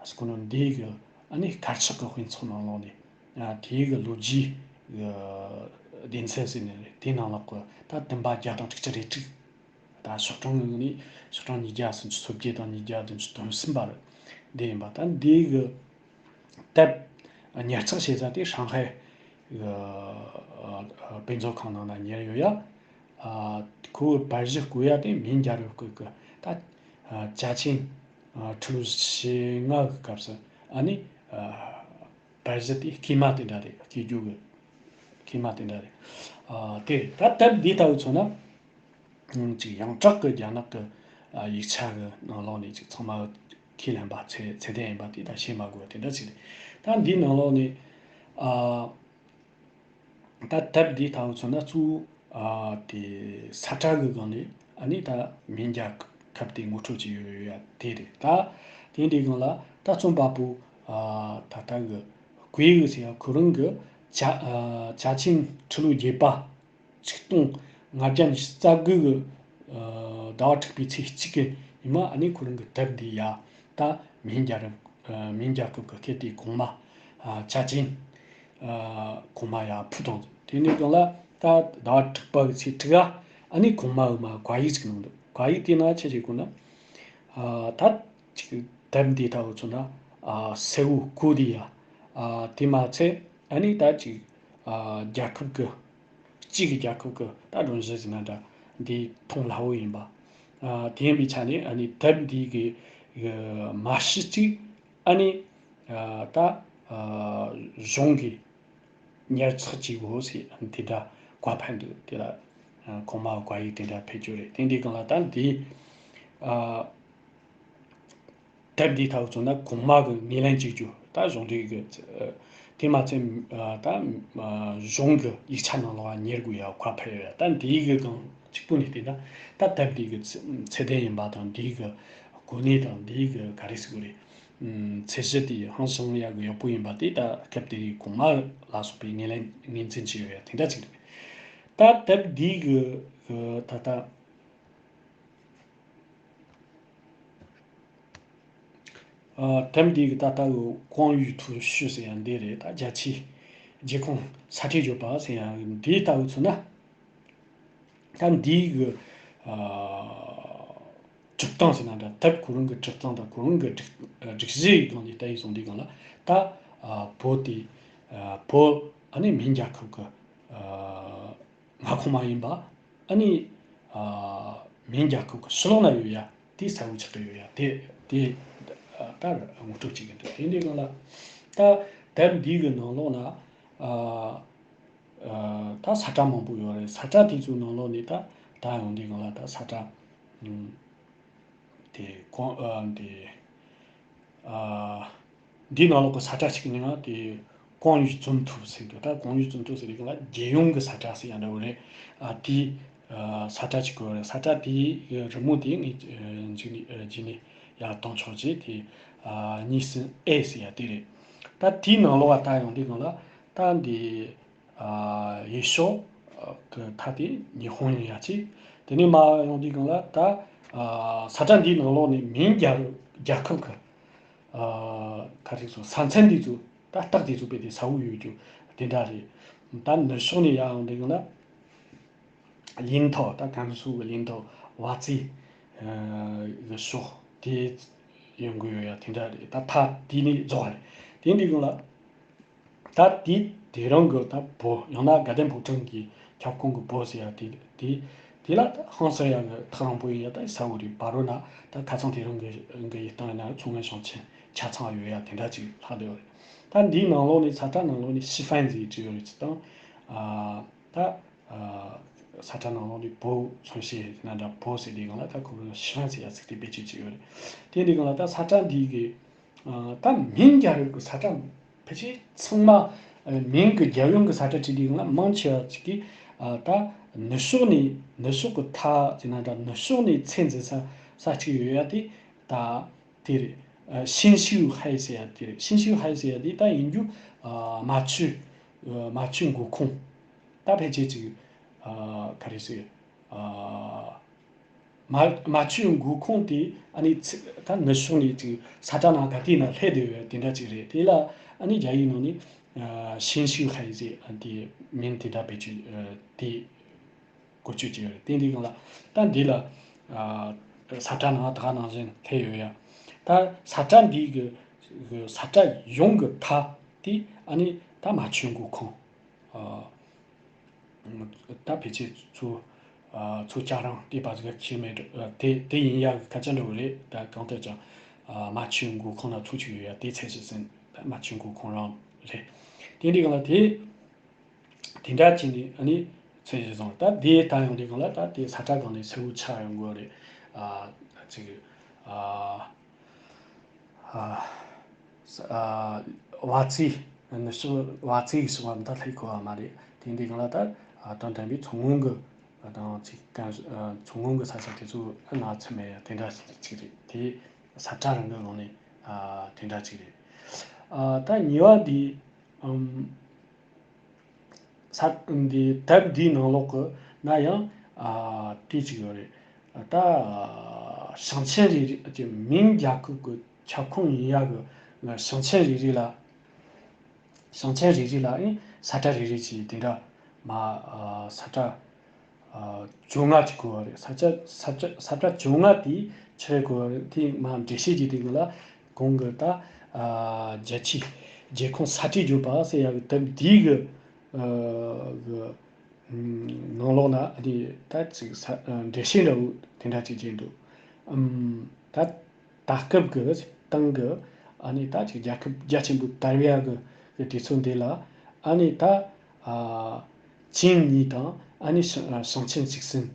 ཟེར་གོ་ནོ་འདི་གི་ཨ་ནི་དཀར་ཆག་གི་དཔེ་ཚོགས་ནང་ལོགས་ནས། ཨ་དེའི་གི་ལོ་རྒྱུས་གི་སྡེ་ཚན་ཟེར་ནི་རེད། དེའི་ནང་ལོགས་གི་ད་བདུན་པ་བརྒྱ་དང་དྲུག་ཅུ་རེ་དྲུག་ད་ཤོག་གྲངས་ནི་ཤོག་གྲངས་ཉིས་བརྒྱ་སུམ་ཅུ་སོ་བརྒྱད་དང་ཉིས་བརྒྱ་བདུན་ཅུ་དོན་གསུམ་པ་རེད། འདི་ཡིན་པ། ད་འདི་གི་དེབ་ཉར་ཚགས་བྱེད་ས་དེ་ཧྲང་ཧའེ་གི་ཨ་ཨ་དཔེ་མཛོད་ཁང་ནང་ན་ཉར་ཡོད་ཡ། ཨ་ཁོའི་པར་གཞི་བཀོད་ཡ་དེ་མིང་རྒྱལ་རབས་སྐོར་གི་ད་ཨ་ཅ་ཆིང་ཨ་ཁྲི་ལོ་བཞི་ལྔ་གི་སྐབས་སུ་ཨ་ནི་ཨ་པར་གཞི་དེ་སྐྱེས་མ་དེ་འདྲ་རེད། སྐྱེ་རྒྱུ་གི་སྐྱེས་མ་དེ་འདྲ་རེད། ཨ་དེ་རེད། ད་དེབ་འདི་ལྟ་བུ་མཚོན་ན། ཅིག་ཡོངས་གྲགས་ཀྱི་རྒྱ་ནག་གི་ཨ་ཡིག་ཆ་གི་ནང་ལོགས་ནས་ཅིག་ཚང་མ་ཁས་ལེན་པ་ཚད་ཚད་ལྡན་ཡིན་པ་དེ་ད་བཤད་མ་དགོས་པ་དེ་འདྲ་ཞིག་རེད། ད་འདིའི་ནང་ལོགས་ནས་ཨ་ད་དེབ་འདི་ལྟ་བུ་མཚོན་ན་གཙོ་བོ་ཨ་དེ་ས་བཀྲ་གི་སྒང་ནས་ཨ་ནི་ད་མིང་རྒྱལ་ཁབ་དེ་ངོ་སྤྲོད་བྱས་ཡོད་ཡ་དེ་རེད། ད་དེ་འདྲའི་སྒང་ལ་ད་རྩོམ་པ་པོ་ཨ་ད་ལྟ་གི་ཀུའེ་ཡུ་ཟེར་ཡ་ཁོ་རང་གི་ཅ་ཨ་ཅ་ཆིང་ཁྲི་ལོ་བརྒྱད་པ་ཆིག་སྟོང་ལྔ་བརྒྱ་ཉི་ཤུ་རྩ་དགུ་གི་ཨ་ཟླ་བ་དྲུག་པའི་ཚེས་གཅིག་གི་ཉི་མ་ཨ་ནི་ཁོ་རང་གི་དེབ་འདི་ཡ་ད་མིང་རྒྱལ་རབས་ཨ་མིང་རྒྱལ་ཁབ་ཀྱི་སྐད་དེ་གོང་མ་ཨ་ཅ་ཆིང་ཨ་གོང་མ་ཡར་ཕུལ་བཏང་། དེ་ནས་གང་ལ་ད་ཟླ་བ་དྲུག་པ་གི་ཚེས་དྲུག་ག་ཨ་ནི་གོང་མ་འོག་མ་བཀའ་ཡིག་ཅིག་གནང་འདུག་བཀའ་ཡིག་དེ་ན་ཆི་ཟེར་གོ་ན། ཨ་ད་ཅིག་དེབ་འདི་ལྟ་བུ་མཚོན་ན་ཨ་གསལ་བོ་བཀོད་དེ་ཡ། ཨ་དེ་མ་ཚད་ཨ་ནི་ད་ཅིག་ཨ་རྒྱལ་ཁབ་ཀྱི་སྤྱི་གི་རྒྱལ་ཁབ་ཀྱི་ད་སྒྲོམ་གཞི་ཟེར་ན་འདྲ་འདི་མཐོང་སླ་བོ་ཡིན་པ། ཨ་དེ་ཡིན་པའི་ཆ་ནས་ཨ་ནི་དེབ་འདི་གི་ཨ་མ་ཕྱི་གཅིག་ཨ་ནི་ཨ་ད་ཨ་གཞུང་གི་ཉར་ཚགས་བྱེད་དགོས་ཟེར་དེ་འདྲ་བཀའ་ཕེབས་འདུག་དེ་ལ་ཨ་གོང་མ་བཀའ་ཡིག་དེ་འདྲ་ཕེབས་རྒྱུ་རེད། དེ་འདི་སྒང་ལ་ད་འདི་ཨ་དེབ་འདི་ལྟ་བུ་མཚོན་ན་གོང་མ་གི་ངོས་ལེན་བྱེད་རྒྱུ། ད་གཞུང་འབྲེལ་གི་ཨ་དེ་མ་ཚད་ཨ་ད་ཨ་གཞུང་གི་ཡིག་ཆ་ནང་ལོགས་ཉར་དགོས་ཡ་བཀའ་ཕེབས་ཡོད། ད་འདི་གི་སྒང་གཅིག་པོ་ནས་བལྟས་ན། ད་དེབ་འདི་གི་ཚད་ཚད་ལྡན་ཡིན་པ་དང་། འདི་གི་གོ་གནས་དང་། འདི་གི་ག་རེ་ཟེར་དགོས་རེད། ཨམ་ཚད་གཞི་དེ་ཧང་སང་ཡག་གི་ཡག་པོ་ཡིན་པ་དེ་ད་སྐབས་དེ་གི་གོང་མ་ལ་སོགས་པའི་ངོས་ལེན་ངོས་འཛིན་བྱས་ཡོད་ཡ་དེ་འདྲ་ཅིག་རེད། ད་དེབ་འདི་གི་གི་ད་ལྟ་ཨ་དེབ་འདི་གི་ད་ལྟ་གི་光裕图书ཟེར་ཡ་འདི་རེད། ད་རྒྱ་ཆེའི་རྒྱལ་ཁོངས་ས་བཀྲའི་བརྗོད་པ་ཟེར་ཡ་འདི་ལྟ་བུ་མཚོན་ན། ད་འདི་གི་ཨ་སྒྲིག་སྟངས་ཟེར་ན་འདྲ། དེབ་ཁོ་རང་གི་སྒྲིག་སྟངས་དང་ཁོ་རང་གི་སྒྲིག་སྒྲིག་གཞི་ཡི་སྒང་ནས་ལྟ་ཡི་སོང་དུས་སྒང་ལ། ད་ཨ་བོད་དེ་ཨ་བོད་ཨ་ནི་མིང་རྒྱལ་ཁབ་ཀྱི་ཨ་མངའ་ཁོངས་མ་ཡིན་པ། ཨ་ནི་ཨ་མིང་རྒྱལ་ཁབ་ཀྱི་ཕྱི་ལོགས་ན་ཡོད་ཡ་དེ་གསལ་བོ་ཆགས་ཀྱི་ཡོད་ཡ་དེ་དེ་ད་ངོ་སྤྲོད་བྱེད་ཀྱི་འདུག་དེ་འདྲའི་སྒང་ལ་ད་དེབ་འདི་གི་ནང་ལོགས་ན་ཨ། ཨ་ད་ས་བཀྲ་མང་པོ་ཡོད་རེད། ས་བཀྲ་དེ་ཚོའི་ནང་ལོགས་ནས་ད་ད་ཡོང་དུས་སྒང་ལ་ད་ས་བཀྲ་ཨམ་དེ་光ཨ་དེ་ཨ་འདིའི་ནང་ལོགས་ཀྱི་ས་བཀྲ་གཅིག་ནི་ང་དེ་光裕总图ཟེར་གི། ད་光裕总图ཟེར་དུས་སྒང་ལ་རྒྱལ་ཡོངས་ཀྱི་ས་བཀྲ་ཟེར་ཡ་འདྲ་བོ་རེད། ཨ་དེ་ཨ་ས་བཀྲ་གཅིག་ཡོད་རེད། ས་བཀྲ་དེའི་རི་མོ་དེ་ངས་ཨ་འཇིགས་ནས་ཨ་འཇིགས་ནས་ཡར་བཏང་ཆོག་ཅེས་དེ་ཨ་གཉིས་གསུམ་ཨེ་ཟེར་ཡ་དེ་རེད། ད་དེའི་ནང་ལོགས་ལ་ད་ཡོང་དུས་སྒང་ལ་ད་འདི་ཨ་ཡུལ་ཕྱོགས་ཀྱི་མཐའ་དེ་ཉི་ཧོང་ཡིན་ཡ་གཅིག་དེ་ནས་མར་ཡོང་དུས་སྒང་ལ་ད་ཨ་ས་བཀྲ་འདིའི་ནང་ལོགས་ནས་མིང་རྒྱལ་རྒྱལ་ཁབ་ཀྱི་ཨ་ག་རེ་ཟེར། ས་མཚན་འདི་ཚོ་ད་རྟགས་འདི་ཚོ་དཔེ་དེ་གསལ་བོ་ཡོད་རྒྱུ། དེ་འདྲ་རེད། ད་ནུབ་ཕྱོགས་ནས་ཡར་ཡོང་དུས་ན། 领头 ད་ཀན་སུའུ་གི་领头 ཝ་ཙི་གི་ཕྱོགས་དེ་ཡོང་གི་ཡོད་ཡ་དེ་འདྲ་རེད། ད་མཐའ་དེ་ནས་རྫོགས་རེད། དེ་འདི་གུན་ལ་ད་དེ་དེ་རིང་གི་ད་བོད་ཡང་ན་དགའ་ལྡན་ཕོ་བྲང་གི་ཁྱབ་ཁོངས་ཀྱི་བོད་ཟེར་ཡ་དེ་དེ་དེ་ལ་ཧང་སང་ཡ་གི་ཐག་རིང་པོ་ཡིན་ཡ། ད་ས་འོ་རི་བར་རོ་ན་ད་ཁ་སང་དེ་རིང་གི་གི་ཡིན་སྟངས་ཡིན་ན་མཚོ་སྔོན་ཞིང་ཆེན་ཆ་ཚང་ཡོད་ཡ་དེ་འདྲ་ཅིག་ལྷག་བསྡད་ཡོད་རེད། ད་འདིའི་ནང་ལོགས་ནས་ས་ཁྲ་ནང་ལོགས་ནས་ཤི་ཧྥན་ཟེར་གྱི་ཡོད་རེད་ཅིག་དང་། ད། ས་ཁྲ་ནང་ལོགས་ནས་བོད་མཚོན་བྱེད་ན་འདྲ་བོད་ཟེར་དུས་སྒང་ལ་ད་ཁོ་རང་ཤི་ཧྥན་ཟེར་ཡ་ཚིག་དེ་བེད་སྤྱོད་བྱས་ཡོད་རེད། དེ་དུས་སྒང་ལ་ད་ས་ཁྲ་འདི་གི་ད་མིང་རྒྱལ་ཡོངས་ཀྱི་ས་ཁྲ་ཕལ་ཆེར་ཚང་མ་མིང་གི་རྒྱལ་ཡོངས་ཀྱི་ས་ཁྲ་བྲིས་དུས་སྒང་ལ་མང་ཆེ་བ་ཅིག་གིས་ད་ནུབ་ཕྱོགས་ནས་ནུབ་ཕྱོགས་ཀྱི་མཐའ་ཟེར་ན་འདྲ་ནུབ་ཕྱོགས་ནས་ཚད་འཛིན་ས་ས་གཅིག་ཡོད་ཡ་དེ་ད། དེ་རེད། 新秀海 ཟེར་ཡ་དེ་རེད། 新秀海 ཟེར་ཡ་དེ་ད་ཡིན་རྒྱུ། མ་ཆུ། མ་ཆུ་མགོ་ཁུངས། ད་ཕལ་ཆེར་ཅིག་ག་རེ་ཟེར། མ་མ་ཆུ་མགོ་ཁུངས་དེ་ཨ་ནི་ཚི་ད་ནུབ་ཕྱོགས་ནས་ཅིག་ས་ཁྲ་ནང་ག་དུས་ན་སླེབས་བསྡད་ཡོད་དེ་འདྲ་ཅིག་རེད། དེ་ལ་ཨ་ནི་རྒྱ་ཡིག་ནང་ནས་新秀海 ཟེར་དེ་མིང་དེ་འདྲ་བེད་སྤྱོད་དེ། བཀོལ་སྤྱོད་བྱས་ཡོད་རེད། དེ་འདི་གང་ལ་ད་འདི་ལ་ས་ཁྲ་ནང་ད་ག་ནང་བཞིན་ཐེ་ཡོད་ཡ། ད་ས་ཁྲ་འདི་གི་ས་ཁྲ་ཡོངས་ཀྱི་མཐའ་དེ་ཨ་ནི་ད་མ་ཆུ་མགོ་ཁུངས། ད་ཕལ་ཆེར་ཚུར་ཚུར་ལྕགས་རང་བལྟས་པ་ཟིག་ཁྱེར་མེད་དེ་དེ་ཡིན་ཡ་གི་སྐད་ཆ་འདྲ་བོ་རེད། ད་གང་ལྟར་ཀྱང་མ་ཆུ་མགོ་ཁུངས་ན་ཚུར་ཆུ་ཡོད་ཡ་དེ་ཚད་གཞི་ཟིན་ད་མ་ཆུ་མགོ་ཁུངས་རང་རེད། དེ་འདི་གང་ལ་དེ། དེ་འདྲ་བྱས་ནས་ཨ་ནི་ཚད་གཞི་བཟུང་། ད་དེ་ད་ཡོང་དུས་སྒང་ལ་ད་དེ་ས་ཁྲ་སྒང་ནས་གསལ་བོ་ཆགས་ཡོང་གི་རེད། ཨ་ཅིག་ཨ་ཨ་ཝ་ཙི་ནི་སུ་ཝ་ཙི་གི་སོགས་པ་མི་ད་ལྷད་གོ་བ་མ་རེད། དེ་འདི་སྒང་ལ་ད་དོན་དམ་པའི་མཚོ་སྔོན་གི་དང་ཅིག་གང་མཚོ་སྔོན་གི་ས་ཆ་དེ་ཚོ་ཨ་ན་ཚད་མེད་ཡ་དེ་འདྲ་ཅིག་རེད། དེ་ས་ཁྲ་རང་གི་ངོས་ནས་ཨ་དེ་འདྲ་ཅིག་རེད། ཨ་ད་གཉིས་པ་འདི་ཨམ། ས་འདི་དེབ་འདིའི་ནང་ལོགས་ཀྱི་ན་ཡང་ཨ་དེ་གཅིག་ཡོད་རེད། ད་ཞིང་ཆེན་རེ་རེ་གི་མིང་རྒྱལ་ཁབ་ཀྱི་ཁྱབ་ཁོངས་ཡིན་ཡ་གི་ཞིང་ཆེན་རེ་རེ་ལ་ཞིང་ཆེན་རེ་རེ་ལ་ཨེ་ས་ཁྲ་རེ་རེ་བྱས་དེ་འདྲ་མ་ཨ་ས་ཁྲ་ཨ་བཅོ་ལྔ་ཅིག་དགོས་པ་རེད། ས་ཆ་ས་ཆ་ས་ཁྲ་བཅོ་ལྔ་དེ་ཆི་རེད་དགོས་པ་རེད། དེ་མ་འགྲེལ་བཤད་ཀྱི་སྟེང་ལ་གོང་གི་ད་ཨ་རྒྱལ་སྤྱིའི་རྒྱལ་ཁོངས་ས་ཁྲའི་བརྗོད་པ་ཟེར་ཡ་གི་དེབ་འདིའི་གི་ཨ་གི་ནང་ལོགས་ན་ཨ་ནི་ད་ཅིག་ས་ཨ་འགྲེལ་བཤད་འདྲ་བོ་དེ་འདྲ་ཅིག་བྱས་འདུག་ཨམ་ད་ད་སྐབས་ཀྱི་ཏང་གི་ཨ་ནི་ད་ཅིག་རྒྱལ་ཁབ་རྒྱ་ཆེན་པོ་དར་བའི་གི་གི་དུས་ཚོད་འདི་ལ་ཨ་ནི་ད་ཨ་ཅིང་གཉིས་དང་ཨ་ནི་ཞིང་ཞིང་ཆེན་བཅུ་གསུམ་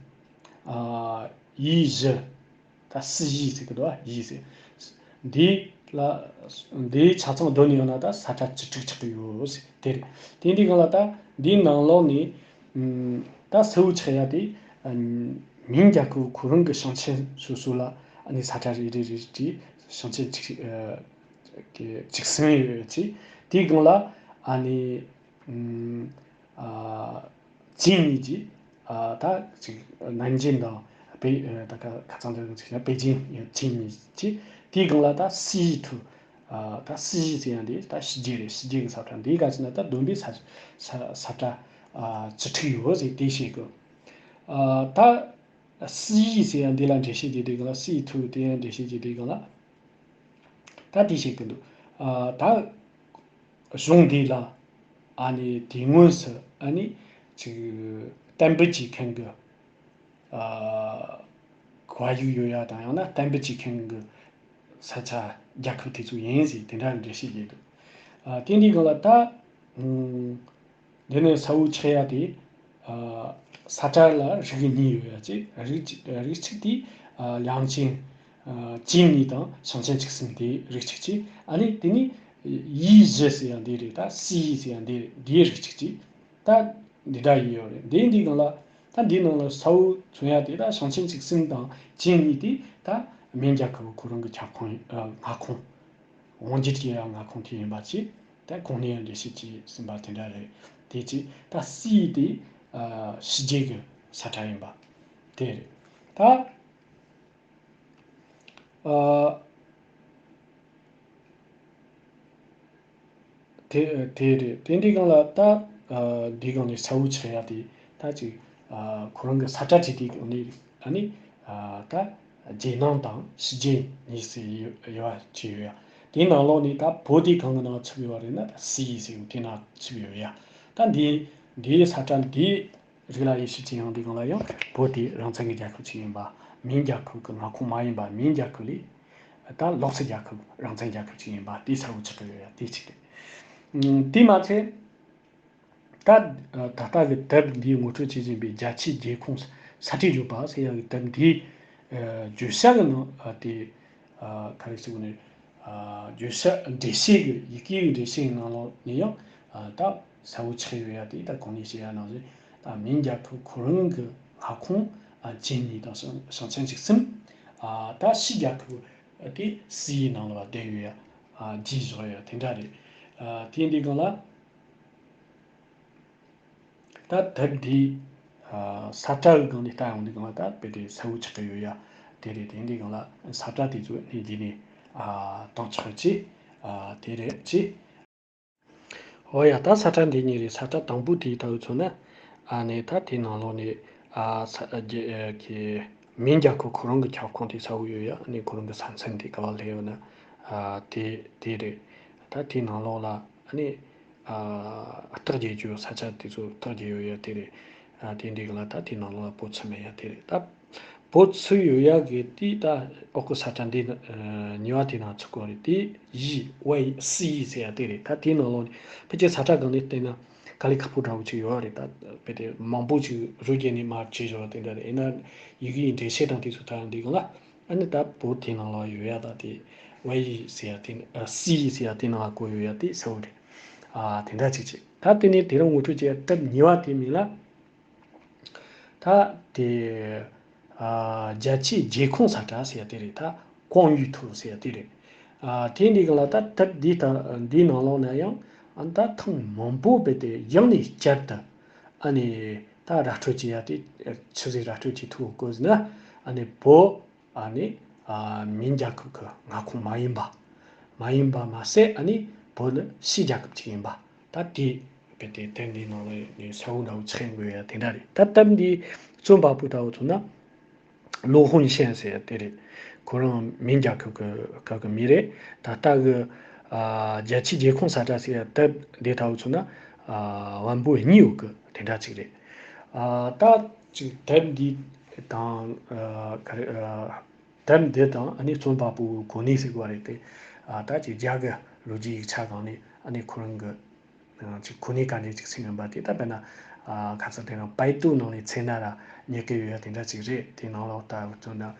ཨ་ཡི་བཞི། ད་四亿ཟེར་གི་འདུག་ཨ། 亿ཟེར། འདི་ལ་འདིའི་ཆ་ཚང་བསྡོམས་ནས་ཡོང་ན་ད་ས་ཁྲ་བཅུ་དྲུག་ཆགས་ཀྱི་ཡོད་ཟེར་དེ་རེད། དེ་འདི་གང་ལ་ད་འདིའི་ནང་ལོགས་ནས་ཨམ་ད་གསལ་བོ་ཆགས་ཡ་དེ་ཨམ་མིང་རྒྱལ་ཁབ་ཁོ་རང་གི་ཞིང་ཆེན་སོ་སོ་ལ་ཨ་ནི་ས་ཁྲ་རེ་རེ་རེ་རེ་ཞིང་ཆེན་གཅིག་ཨ་གི་བཅུ་གསུམ་ཡོད་ཅེས་དེའི་སྒང་ལ་ཨ་ནི་ཨམ། ཨ་ཅིང་གཉིས་ཀྱིས་ཨ་ད་ཅིག་ནན་ཅིང་དང་པེ་ཨ་ད་ཁ་ཁ་ཚང་དུ་ཅིག་ན་པེ་ཅིང་ཅིང་གཉིས་ཀྱིས་དེའི་སྒང་ལ་ད་四亿ཐུ་ཨ་ད་四亿ཟེར་ཡང་དེ་ད་ཕྱི་རྒྱལ་རེད། ཕྱི་རྒྱལ་གྱི་ས་ཁྲ་འདིའི་སྒང་ཅིག་ན་ད་བསྡོམས་པས་ས་ས་ས་ཁྲ་ཨ་བཅུ་དྲུག་ཡོད་ཟེར་དེ་བཤད་གི་ཨ་ད་四亿ཟེར་ཡང་འདི་ལ་འགྲེལ་བཤད་བྱེད་དུས་སྒང་ལ་四亿ཐུ་དེ་ཡང་འགྲེལ་བཤད་བྱེད་དུས་སྒང་ལ། ད་དེ་བཤད་ཀྱི་འདུག་ཨ་ད་གཞུང་འདི་ལ་ཨ་ནི་དེ་སྔོན་སུ་ཨ་ནི་ཅིག་གཏན་འབེབས་བྱེད་མཁན་གྱི་ཨ་བཀའ་ཡིག་ཡོད་ཡ་དང་ཡང་ན་གཏན་འབེབས་བྱེད་མཁན་གྱི་ས་ཆ་རྒྱལ་ཁབ་དེ་ཚོ་ཡིན་ཟེར་དེ་འདྲ་འགྲེལ་བཤད་བྱས་འདུག་ཨ་དེ་འདྲའི་སྒང་ལ་ད་ཨུམ། འདི་ནི་གསལ་བོ་ཆགས་ཡ་དེ། ཨ་ས་ཁྲ་ལ་རིགས་གཉིས་ཡོད་ཡ་ཅིག་རིགས་གཅིག་རིགས་གཅིག་དེ་ཨ་ལིང་ཅིང་ཨ་ཅིང་གཉིས་དང་ཞིང་ཆེན་བཅུ་གསུམ་དེ་རིགས་གཅིག་ཅིག་ཨ་ནི་དེ་ནི་ཡི་བཞི་ཟེར་ཡ་འདི་རེད། ད་四亿ཟེར་ཡ་འདི་རེད། འདིའི་རིགས་གཅིག་ཅིག་ད་འདི་འདྲ་ཡིན་ཡོད་རེད། འདི་འདི་གང་ལ་ད་འདི་ནང་ལ་གསལ་བོ་མཚོན་ཡ་དེ་ད་ཞིང་ཆེན་བཅུ་གསུམ་དང་ཅིང་གཉིས་དེ་ད་མིང་རྒྱལ་ཁབ་ཁོ་རང་གི་ཁྱབ་ཁོངས་ཨ་མངའ་ཁོངས། དབང་སྒྱུར་གྱི་ཡང་མངའ་ཁོངས་དེ་ཡིན་པ་ཅིག་ད་གོང་ནས་ཡང་འགྲེལ་བཤད་ཅིག་ཟིན་པ་དེ་འདྲ་རེད། དེ་ཅིག་ད་四亿དེ་ཨ་ཕྱི་རྒྱལ་གྱི་ས་ཁྲ་ཡིན་པ་དེ་རེད། ད་ཨ་ད་ དེ་དེ་རེད། དེ་འདི་སྒང་ལ་ད་ཨ་འདི་སྒང་ནས་གསལ་བོ་ཆགས་ཡ་དེ་ད་ཅིག་ཨ་ཁོ་རང་གི་ས་ཁྲ་བྲིས་དུས་སྒང་ནས་ཨ་ནི་ཨ་ད་རྗེས་གནང་དང་ཕྱི་རྗེས་གཉིས་སུ་ཡོད་ཡོད་པ་ཅིག་ཡོད་ཡ། དེའི་ནང་ལོགས་ནས་ད་བོད་དེ་གང་གི་ནང་ཚུད་ཡོད་པ་རེད་ན་ད་སི་ཡི་ཟེར་དེ་ནང་ཚུད་ཡོད་ཡ། ད་འདི་འདིའི་ས་ཁྲ་འདི་རིགས་ལ་ཡེ་ཤུ་ཅི་ཡང་འདི་སྒང་ལ་ཡང་བོད་དེ་རང་བཙན་གྱི་རྒྱལ་ཁབ་ཅིག་ཡིན་པ། མིང་རྒྱལ་ཁབ་ཀྱི་མངའ་ཁོངས་མ་ཡིན་པ། མིང་རྒྱལ་ཁབ་ལས་ད་ལོགས་སུ་རྒྱལ་ཁབ་རང་བཙན་རྒྱལ་ཁབ་ཅིག་ཡིན་པ་དེ་གསལ་བོ་ཆགས་ཀྱི་ཡོད་ཡ། དེ་གཅིག་རེད། དེས་མ་ཚད་ད་ད་ལྟ་གི་དེབ་འདིའི་ངོ་སྤྲོད་བྱེད་བཞིན་པའི་རྒྱ་ཆེའི་རྒྱལ་ཁོངས་ས་ཁྲའི་བརྗོད་པ་ཟེར་ཡ་གི་དེབ་འདིའི་བརྗོད་བྱ་གི་ནང་དེ་ག་རེ་ཟེར་དགོས་ནས། བརྗོད་བྱ་འགྲེལ་བཤད་ཀྱི་ཡི་གེ་གི་འགྲེལ་བཤད་ནང་ལོགས་ནས་ཡང་ད་གསལ་བོ་ཆགས་ཡོད་ཡ། དེ་ད་གོང་ནས་བཤད་ཡ་ནང་བཞིན་ད་མིང་རྒྱལ་ཁབ་ཁོ་རང་གི་མངའ་ཁོངས་ཅན་གཉིས་དང་ཞིང་ཞིང་ཆེན་བཅུ་གསུམ། ད་ཕྱིའི་རྒྱལ་ཁབ་དེ་སི་ཡི་ནང་ལ་བསྡད་ཡོད་ཡ། རྗེས་བཞག་ཡ་དེ་འདྲ་རེད། དེ་འདི་སྒང་ལ། ད་དེབ་འདི་ས་ཁྲ་གི་སྒང་ནས་ལྟ་ཡོང་དུས་སྒང་ལ་ད་དཔེ་དེ་གསལ་བོ་ཆགས་ཀྱི་ཡོད་ཡ། དེ་རེད། དེ་འདི་སྒང་ལ་ས་ཁྲ་དེ་ཚོ་ནས་འདི་ནས་བཏང་ཆོག་ཅི། དེ་རེད་ཅི། འོ་ཡ། ད་ས་ཁྲ་འདི་གཉིས་རེད། ས་ཁྲ་དང་པོ་དེ་ལྟ་བུ་མཚོན་ན་ཨ་ནི་ད་དེ་ནང་ལོགས་ནས་ཨ་ས་རྒྱ་ཨ་གི་མིང་རྒྱལ་ཁབ་ཁོ་རང་གི་ཁྱབ་ཁོངས་དེ་གསལ་བོ་ཡོད་ཡ། ཨ་ནི་ཁོ་རང་གི་ས་མཚམས་དེ་ག་པར་སླེབས་ཡོད་ན་ཨ་དེ་དེ་རེད། ད་དེ་ནང་ལོགས་ལ་ཨ་ནི་ཨ་རྟགས་བརྒྱད་ཅུ་ས་ཆ་དེ་ཚོ་རྟགས་བརྒྱད་ཡོད་ཡ་དེ་རེད། ཨ་དེ་འདྲའི་གི་ལ་ད་དེ་ནང་ལོགས་ལ་བོད་ཚུད་མེད་ཡ་དེ་རེད། ད་བོད་ཚུད་ཡོད་ཡ་གི་དེ་ད་འོག་གི་ས་ཁྲ་འདི་ཨ་གཉིས་པ་དེ་ནང་ཚུད་གོ་རེད། དེ་ཡི་ཝེ་སི་ཡི་ཟེར་ཡ་དེ་རེད། ད་དེ་ནང་ལོགས་ནས་ཕལ་ཆེར་ས་ཁྲ་སྒང་ནས་བལྟས་ན་དཀའ་ལས་ཁག་པོ་འདྲ་བོ་ཅིག་ཡོད་རེད། ད་དཔེ་དེ་མང་པོ་ཅིག་རུ་བརྒྱན་ནས་མར་བྲིས་བཞག་དེ་འདྲ་རེད། ཡིན་ན་ཡི་གེ་ཡི་འགྲེལ་བཤད་དང་དེ་ཚོ་ད་འདི་སྒང་ལ་ཨ་ནི་ད་བོད་དེ་ནང་ལ་ཡོད་ཡ། ད་དེ་ཝེ་ཡི་ཟེར་ཡ་དེ་ཨ་སི་ཡི་ཟེར་ཡ་དེ་ནང་ལ་བཀོད་ཡོད་ཡ་དེ་གསལ་བོ་རེད། ཨ་དེ་འདྲ་ཅིག་ཅིག་ད་དེ་ནས་དེ་རིང་ངོ་སྤྲོད་བྱས་ཡ་དེབ་གཉིས་པ་དེ་མིང་ལ་ད་དེ་ཨ་རྒྱ་ཆེའི་རྒྱལ་ཁོངས་ས་ཁྲ་ཟེར་ཡ་དེ་རེད། ད་ཀོང་ཡུའི་ཐུའུ་ཟེར་ཡ་དེ་རེད། ཨ་དེ་འདི་ག་ལ་ད་དེབ་འདི་ད་འདིའི་ནང་ལོགས་ན་ཡང་ཨ་ད་ཐེངས་མང་པོ་རྦད་དེ་ཡང་ནས་བསྐྱར་དུ་ཨ་ནི་ད་ར་སྤྲོད་བྱེད་ཡ་དེ་ཆི་ཟིག་ར་སྤྲོད་བྱེད་ཐུབ་གོ་ཟེར་ན་ཨ་ནི་བོད་ཨ་ནི་ཨ་མིང་རྒྱལ་ཁབ་ཀྱི་མངའ་ཁོངས་མ་ཡིན་པ། མ་ཡིན་པ་མ་ཟད་ཨ་ནི་བོད་ནི་ཕྱིའི་རྒྱལ་ཁབ་ཅིག་ཡིན་པ། ད་དེ་རྦད་དེ་དེབ་འདིའི་ནང་ལ་ནས་གསལ་བོ་འདྲ་བོ་ཆགས་ཡོང་གི་ཡོད་ཡ་དེ་འདྲ་རེད། ད་དེབ་འདི་རྩོམ་པ་པོ་ལྟ་བུ་མཚོན་ན། ལུའུ་ཧུན་ཤན་ཟེར་ཡ་དེ་རེད། ཁོ་རང་མིང་རྒྱལ་ཁབ་ཀྱི་སྐབས་ཀྱི་མི་རེད། ད་ལྟ་གི་ཨ་རྒྱ་ཆེའི་རྒྱལ་ཁོངས་ས་ཁྲ་ཟེར་ཡ་དེབ་འདི་ལྟ་བུ་མཚོན་ན་ཨ་བམ་པོ་གཉིས་ཡོད་གི་དེ་འདྲ་ཅིག་རེད། ཨ་ད་ཅིག་དེབ་འདི་དང་ཨ་ག་རེ་ཨ་དེབ་འདི་དང་ཨ་ནི་རྩོམ་པ་པོའི་གོ་གནས་ཟེར་དགོས་རེད་དེ། ཨ་ད་ཅིག་རྒྱ་གི་ལོ་རྒྱུས་ཡིག་ཆ་སྒང་ནས་ཨ་ནི་ཁོ་རང་གི་ཅིག་གོ་གནས་ག་འདྲས་ཅིག་ཟིན་ཡོད་པ་དེ། ད་དཔེར་ན་ཨ་ཁ་སང་དེ་རིང་པའི་ཏུའུ་ནང་ནས་བཙལ་ན་ར་རྙེད་ཀྱི་ཡོད་ཡ་དེ་འདྲ་ཅིག་རེད། དེ་ནང་ལོགས་ལྟ་བུ་མཚོན་ན་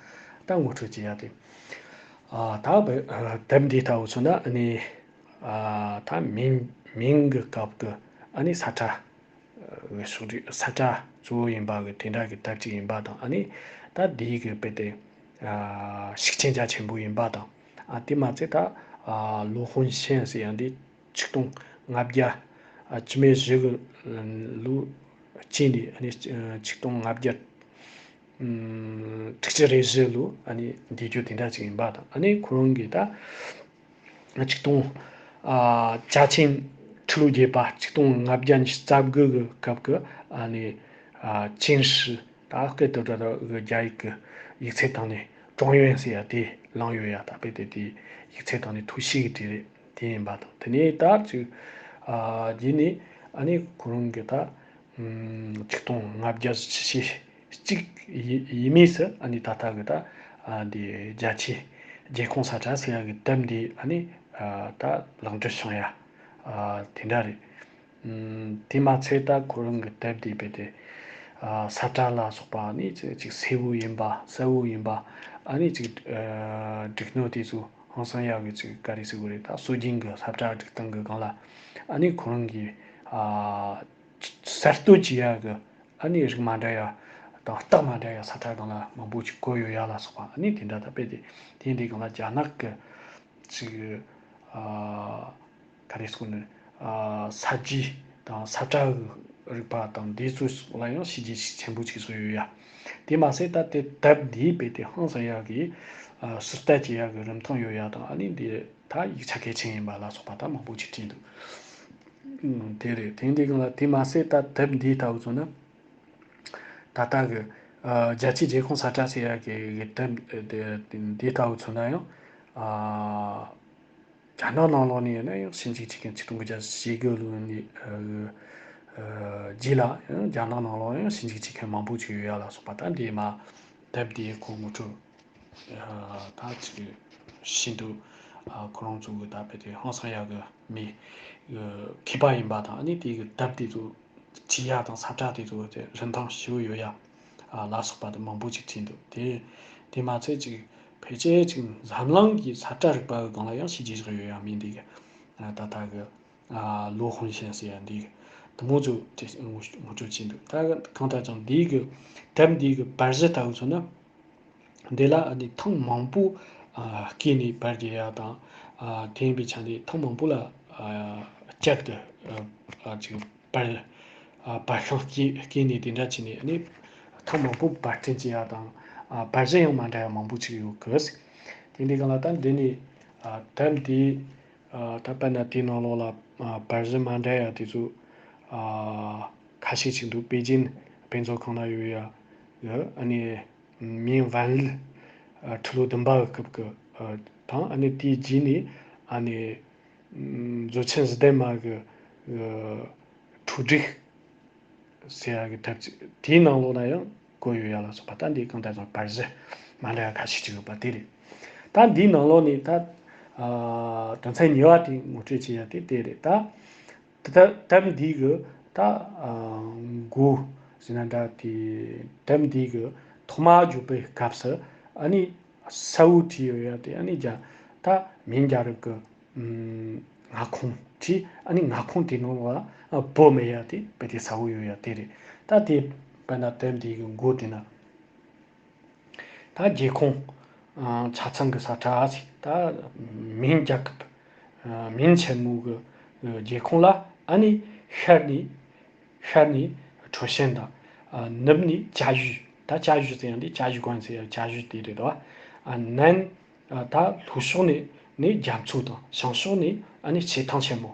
ད་ངོ་སྤྲོད་བྱེད་ཡ་དེ། ཨ་ད་བ་དེབ་འདི་ལྟ་བུ་མཚོན་ན་ཨ་ནི་ཨ་ད་མིང་མིང་གི་སྐབས་ཀྱི་ཨ་ནི་ས་ཁྲ་གི་ཕྱོགས་སྒྲིག་ས་ཁྲ་གཙོ་བོ་ཡིན་པ་གི་དེ་འདྲ་གི་དེབ་ཅིག་ཡིན་པ་དང་། ཨ་ནི་ད་འདི་གི་དཔེ་དེ་ཨ་ཤུགས་རྐྱེན་རྒྱ་ཆེན་པོ་ཡིན་པ་དང་། ཨ་དེ་མ་ཚད་ད་ཨ་ལུའུ་ཧུན་ཤན་ཟེར་ཡ་འདི་ཆིག་སྟོང་ལྔ་བརྒྱ་ཨ་བཅུ་མེད་བཞི་གི་ལོ་གཅིག་ནས་ཨ་ནི་ཆིག་སྟོང་ལྔ་བརྒྱ་ཨ་དྲུག་ཅུ་རེ་བཞི་ལོ་ཨ་ནི་འདས་རྒྱུ་དེ་འདྲ་ཅིག་ཡིན་པ་དང་། ཨ་ནི་ཁོ་རང་གིས་ད་ཆིག་སྟོང་ཨ་ཅ་ཆིང་ཁྲི་ལོ་བརྒྱད་པ་ཆིག་སྟོང་ལྔ་བརྒྱ་ཉི་ཤུ་རྩ་དགུ་གི་སྐབས་ཀྱི་ཨ་ནི་ཨ་ཅིན་ཧྲི་ད་སྐད་དུ་འདྲ་འདྲ་གི་རྒྱ་ཡིག་གི་ཡིག་ཚད་སྟེང་ནས་ཀྲོང་ཡོན་ཟེར་ཡ་དེ་བླངས་ཡོད་ཡ། ད་དཔེ་དེ་དེ་ཡིག་ཚད་སྟེང་ནས་ཐུའུ་ཞི་གི་བྲིས་རེད། དེ་ཡིན་པ་དང་། དེ་ནས་ད་ཅིག་ཨ་རྗེས་ནས་ཨ་ནི་ཁོ་རང་གིས་ད་ཨམ་ཆིག་སྟོང་ལྔ་བརྒྱ་བཞི་བཅུ་ཞེ་གཅིག་ཡི་ཡི་མུས་སུ་ཨ་ནི་ད་ལྟ་གི་ད་ཨ་འདི་རྒྱ་ཆེའི་རྒྱལ་ཁོངས་ས་ཁྲ་ཟེར་ཡ་གི་དེབ་འདི་ཨ་ནི་ཨ་ད་ལག་འབྲེལ་བྱུང་ཡ་ཨ་དེ་འདྲ་རེད། ཨམ་དེ་མ་ཚད་ད་ཁོ་རང་གི་དེབ་འདི་དཔེ་དེ་ཨ་ས་ཁྲ་ལ་སོགས་པ་ཨ་ནི་ཅིག་ཅིག་གསལ་བོ་ཡིན་པ་གསལ་བོ་ཡིན་པ། ཨ་ནི་ཅིག་ཨ་སྒྲིག་སྣོད་དེ་ཚོ་ཧང་སང་ཡག་གི་ཅིག་ག་རེ་ཟེར་དགོས་རེད། ད་སྲོལ་རྒྱུན་གྱི་ས་ཁྲ་སྒྲིག་སྟངས་ཀྱི་སྒང་ལ་ཨ་ནི་ཁོ་རང་གིས་ཨ་གསར་གཏོད་བྱེད་ཡག་གི་ཨ་ནི་རིགས་མ་འདྲ་ཡ་དང་རྟགས་མ་འདྲ་ཡ་ས་ཁྲ་སྒང་ལ་མང་པོ་ཅིག་བཀོད་ཡོད་ཡ་ལ་སོགས་པ། ཨ་ནི་དེ་འདྲ་ད་དཔེ་དེ་དེ་འདི་སྒང་ལ་རྒྱ་ནག་གི་ཅིག་ཨ་ག་རེ་ཟེར་ནས་ཨ་ས་རྒྱུས་དང་ས་ཁྲ་གི་རིག་པ་དང་འདི་ཚོ་སོགས་ལ་ཡང་བྱས་རྗེས་ཤུགས་ཆེན་པོ་ཅིག་བཟོས་ཡོད་ཡ། དེ་མ་ཟད་ད་དེ་དེབ་འདིའི་དཔེ་དེ་ཧང་སང་ཡག་གི་ཨ་ཟུར་ལྟ་བྱེད་ཡག་གི་རིན་ཐང་ཡོད་ཡ་དང་། ཨ་ནི་འདི་ད་ཡིག་ཆ་གལ་ཆེན་ཡིན་པ་ལ་སོགས་པ་ད་མང་པོ་ཅིག་བྲིས་འདུག། དེ་རེད། དེ་འདི་གང་ལ་དེ་མ་ཟད་ད་དེབ་འདི་ལྟ་བུ་མཚོན་ན། ད་ལྟ་གི་ཨ་རྒྱལ་སྤྱིའི་རྒྱལ་ཁོངས་ས་ཁྲ་ཟེར་ཡ་གི་གི་དེབ་དེ་འདི་ལྟ་བུ་མཚོན་ན་ཡང་ཨ་རྒྱ་ནག་ནང་ལོགས་ནས་ཡིན་ན་ཡང་ཞིབ་འཇུག་བྱེད་མཁན་ཆིག་སྟོང་དགུ་བརྒྱ་བཞི་བཅུ་ལོ་ནས་ཨ་རྗེས་ལ་ཡང་རྒྱ་ནག་ནང་ལོགས་ཡང་ཞིབ་འཇུག་བྱེད་མཁན་མང་པོ་ཅིག་ཡོད་ཡ་ལ་སོགས་པ། ད་འདི་མ་དེབ་འདི་ཁོ་ངོ་སྤྲོད་ད་ཅིག་ཤིན་ཏུ་ཁོ་རང་ཚོ་གི་ད་དཔེ་དེ་ཧང་སང་ཡག་གི་མི་མཁས་པ་ཡིན་པ་དང་། ཨ་ནི་དེ་གི་དེབ་དེ་ཚོ་བྲིས་ཡ་དང་ས་བཀྲ་དེ་ཚོ་དེ་རིན་ཐང་ཞེ་པོ་ཡོད་ཡ་ལ་སོགས་པ་དེ་མང་པོ་ཅིག་བྲིས་འདུག་དེ་དེ་མ་ཚད་ཅིག་ཕལ་ཆེར་ཅིག་འཛམ་གླིང་གི་ས་བཀྲ་རིག་པ་གི་སྒང་ལ་ཡང་ཞེ་གི་བཞག་ཡོད་ཡ་མི་འདི་གི་ད་ལྟ་གི་ལོ་ཧུན་ཤན་ཟེར་ཡ་འདི་གི་དེ་མོ་ཚོ་དེ་ངོ་སྤྲོད་བྱས་འདུག་ད་གང་ལྟར་ཀྱང་འདི་གི་དེབ་འདི་གི་པར་གཞི་ལྟ་བུ་མཚོན་ན། འདི་ལ་ཨ་ནི་ཐེངས་མང་པོ་ཨ་བསྐྱལ་ནས་པར་རྒྱག་ཡ་དང་། ཨ་དེ་ཡིན་པའི་ཆ་ནས་ཐེངས་མང་པོ་ལ་ཨ་བསྐྱར་དུ་ཨ་ཨ་ཅིག་པར་ཨ་པར་ཤིང་བསྐྱལ་བསྐྱལ་ནས་དེ་འདྲ་བྱས་ནས། ཨ་ནི་ཐེངས་མང་པོ་པར་སྐྲུན་བྱེད་ཡ་དང་། ཨ་པར་གཞི་ཡང་མ་འདྲ་ཡ་མང་པོ་ཅིག་ཡོད་གི། དེ་འདི་གང་ལ་ད་འདི་ནི་ཨ་དེབ་འདི་ཨ་ད་དཔེར་ན་དེའི་ནང་ལོགས་ལ་ཨ་པར་གཞི་མ་འདྲ་ཡ་དེ་ཚོ་ཨ་ཁ་ཤས་ཅིག་འདུག་པེ་ཅིན་དཔེ་མཛོད་ཁང་ན་ཡོད་ཡ་ཡོད། ཨ་ནི་མིང་ཝན་ལི་ཨ་ཁྲི་ལོ་བདུན་པ་གི་སྐབས་ཀྱི་ཨ་དང་། ཨ་ནི་དེའི་རྗེས་ནས་ཨ་ནི་ཨམ་མཛོད་ཆེན་ཟི་ལྡན་མ་གི་ཨ་འཕྲོ་བསྒྲིགས་ཟེར་ཡ་གི་དེབ་ཅིག་དེའི་ནང་ལོགས་ན་ཡང་བཀོད་ཡོད་ཡ་ལ་སོགས་པ། ད་འདི་གང་ལྟར་ཀྱང་པར་གཞི་མ་འདྲ་ཡ་ཁ་ཤས་ཅིག་ཡོད་པ་དེ་རེད། ད་འདིའི་ནང་ལོགས་ནས་ད་ཨ་དོན་ཚན་གཉིས་པ་དེ་ངོ་སྤྲོད་བྱེད་ཡ་དེ་དེ་རེད། ད། ད་དེབ་འདི་གི་ད་ཨ་མགོ་ཟེར་ན་འདྲ། དེ་དེབ་འདི་གི་ཐོག་མ་བརྗོད་པའི་སྐབས་སུ་ཨ་ནི་གསལ་བོ་བྲིས་ཡོད་ཡ་དེ། ཨ་ནི་རྒྱ་ད་མིང་རྒྱལ་རབས་ཀྱི་ཨམ་མངའ་ཁོངས་བྲིས། ཨ་ནི་མངའ་ཁོངས་དེ་ནང་ལ་ཨ་བོད་མེད་ཡ་དེ་དཔེ་དེ་གསལ་བོ་ཡོད་ཡ་དེ་རེད། ད་དེ་དཔེར་ན་དེབ་འདི་གི་མགོ་དེ་ན། ད་རྒྱལ་ཁོངས་ཨ་ཆ་ཚང་གི་ས་ཁྲ་ཟིག་ད་མིང་རྒྱལ་ཁབ་ཨ་མིང་ཆེན་མོ་གི་ཨ་རྒྱལ་ཁོངས་ལ། ཨ་ནི་ཤར་ནས་ཤར་ནས་ཁྲོ་ཤན་དང་། ཨ་ནུབ་ནས་ཅ་ཞུ། ད་ཅ་ཞུ་ཟེར་ཡང་དེ་ཅ་ཞུ་གོན་ཟེར་ཡང་ཅ་ཞུ་དེ་རེད་དོ། ཨ་ནན་ཨ་ད་ལྷོ་ཕྱོགས་ནས་ནས་རྒྱ་མཚོ་དང་། བྱང་ཕྱོགས་ནས་ཨ་ནི་བྱེ་ཐང་ཆེན་མོ།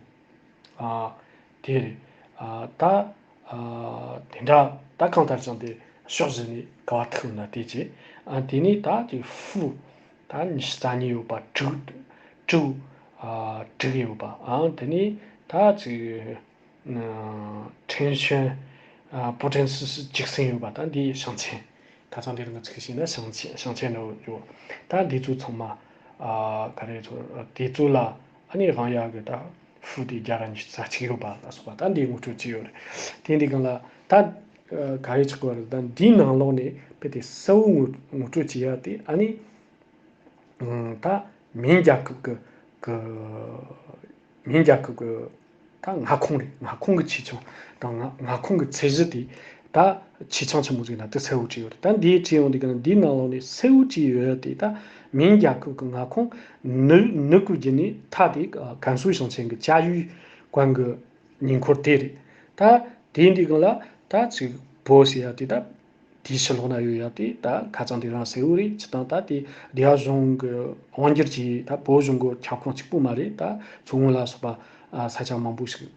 ཨ་དེ་རེད། ཨ་ད་ཨ་དེ་འདྲ་ད་གང་ལྟར་ཀྱང་དེ་ཕྱོགས་བཞི་ནས་ག་བ་ཐུག་ན་དེ་བྱས། ཨ་དེ་ནས་ད་དེ་ཧྥུ་ད་ཉི་ཤུ་རྩ་གཉིས་ཡོད་པ། དྲུག་དྲུག་ཨ་དྲུག་ཡོད་པ། ཨ་དེ་ནས་ད་ཅིག་ཨ་ཁྲེན་ཤོན་ཨ་པོ་ཏན་སི་སི་བཅུ་གསུམ་ཡོད་པ། ད་འདི་ཞིང་ཆེན། ཁ་སང་དེ་རིང་གི་ཚིག་བྱས་ན་ཞིང་ཆེན་ཞིང་ཆེན་ནང་ཡོད། ད་འདི་ཚོ་ཚང་མ་ཨ་ག་རེ་ཚོ་དེ་ཚོ་ལ་ཨ་ནི་དབང་ཡག་གི་ད་ཧྥུ་དེ་བརྒྱ་དང་ཉི་ཤུ་རྩ་གཅིག་ཡོད་པ་ལ་སོགས་པ། ད་འདི་ངོ་སྤྲོད་བྱས་ཡོད་རེད། དེ་འདི་གང་ལ་ད་ཨ་ག་རེ་ཆགས་པ་རེད། ད་འདིའི་ནང་ལོགས་ནས་དཔེ་དེ་གསལ་བོ་ངོ་ངོ་སྤྲོད་བྱེད་ཡག་དེ་ཨ་ནི་ཨ་ད་མིང་རྒྱལ་ཁབ་ཀྱི་ཀྱི་མིང་རྒྱལ་ཁབ་ཀྱི་ད་མངའ་ཁོངས་རེད། མངའ་ཁོངས་ཀྱི་ཆེ་ཆུང་དང་མངའ་མངའ་ཁོངས་ཀྱི་ཚད་གཞི་དེ་ད་ཆེ་ཆུང་ཆེན་མོ་ཟིག་ན་དེ་གསལ་བོ་བྲིས་ཡོད་རེད། ད་འདིའི་བྲིས་ཡོང་དུས་ཀྱང་འདིའི་ནང་ལོགས་ནས་གསལ་བོ་བྲིས་ཡོད་དེ། ད་མིང་རྒྱལ་ཁབ་ཀྱི་མངའ་ཁོངས་ནུབ་ནུབ་ཀྱི་རྒྱུད་ནས་མཐའ་དེ་ཀན་སུའུ་ཞིང་ཆེན་གྱི་ཅ་ཡུས་ཀོན་གྱི་ཉེ་འཁོར་དེ་རེད། ད་དེ་འདི་གང་ལ་ད་ཅིག་བོད་ཟེར་ཡ་དེ་ད། དེའི་ཕྱི་ལོགས་ན་ཡོད་ཡ་དེ་ད་ཁ་ཚང་དེ་རང་གསལ་བོ་རེད། སྤྱིར་བཏང་ད་དེ་རྒྱ་གཞུང་གི་དབང་སྒྱུར་གྱི་ད་བོད་གཞུང་གི་ཁྱབ་ཁོངས་གཅིག་པུ་མ་རེད། ད་མཚོ་སྔོན་ལ་སོགས་པ་ཨ་ས་ཆ་མང་པོ་ཞིག་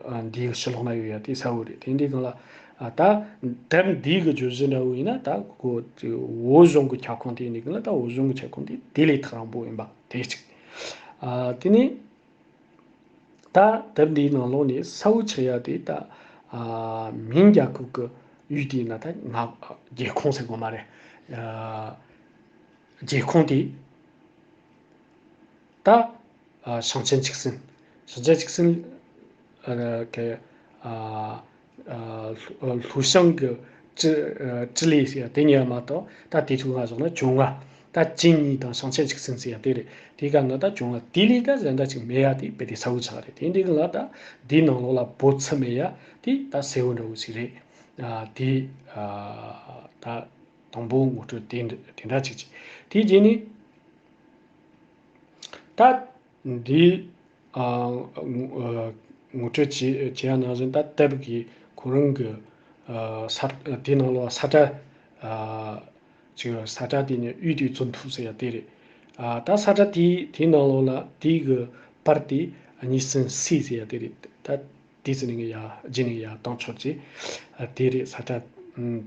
ཨ་འདིའི་ཕྱི་ལོགས་ན་ཡོད་ཡ་དེ་གསལ་བོ་རེད། དེ་འདི་གང་ལ་ཨ་ད་དེབ་འདི་གི་བརྗོད་གཞི་འདྲ་བོ་ཡིན་ན། ད་གོ་བོད་གཞུང་གི་ཁྱབ་ཁོངས་དེ་ཡིན་ནི་གང་ལ་ད་བོད་གཞུང་གི་ཁྱབ་ཁོངས་དེ་དེ་ལས་ཐག་རིང་པོ་ཡིན་པ་དེ་གཅིག་ཨ་དེ་ནས། ད་དེབ་འདིའི་ནང་ལོགས་ནས་གསལ་བོ་ཆགས་ཡ་དེ་ད་ཨ་མིང་རྒྱལ་ཁབ་ཀྱི་ཡུལ་དེ་ཡིན་ན་ད་ང་རྒྱལ་ཁོངས་ཟེར་དགོས་མ་རེད། ཨ་རྒྱལ་ཁོངས་དེ་ད་ཨ་ཞིང་ཆེན་བཅུ་གསུམ། ཞིང་ཆེན་བཅུ་གསུམ་ཨ་གི་ཨ་ཨ་ལྷོ་ལྷོ་བྱང་གི་ཅི་ཨ་ཅི་ལི་ཟེར་ཡ་དེ་གཉིས་མ་གཏོགས། ད་དེ་ཚོ་ང་བཟུང་ན་བཅོ་ལྔ། ད་ཅིན་གཉིས་དང་ཞིང་ཆེན་བཅུ་གསུམ་ཟེར་ཡ་དེ་རེད། དེ་ག་ང་ད་བཅོ་ལྔ་དེ་ལས་ད་གཞན་ད་ཅིག་མེད་ཡ་དེ་དཔེ་དེ་གསལ་བོ་ཆགས་རེད། དེ་འདི་གི་ལ་ད་དེའི་ནང་ལོགས་ལ་བོད་ཚུད་མེད་ཡ་དེ་ད་གསལ་བོ་འདྲ་བོ་ཞིག་རེད། ཨ་དེ་ཨ་ད་དང་པོ་ངོ་སྤྲོད་དེ་འདྲ་དེ་འདྲ་ཅིག་ཅིག་དེ་རྗེས་ནས། ད་འདི་ཨ་ངོ་ཨ་ངོ་སྤྲོད་བྱས་བྱས་ཡ་ནང་བཞིན། ད་དེབ་ཀྱི་ཁོ་རང་གི་ཨ་ས་དེ་ནང་ལོགས་ས་ཁྲ་ཨ་ཅིག་ས་ཁྲ་དེ་ནི་དབུས་དུས་བཙོན་ཐུབ་ཟེར་ཡ་དེ་རེད། ཨ་ད་ས་ཁྲ་དེ་དེའི་ནང་ལོགས་ལ་དེའི་གི་པར་དེ་ གཉིས་སུ་སི་ཟེར་ཡ་དེ་རེད། ད་དེ་ཚོ་ནས་ངས་ཡ་རྗེས་ནས་ཡ་བཏང་ཆོག་ཅེས་དེ་རེད། ས་ཁྲ་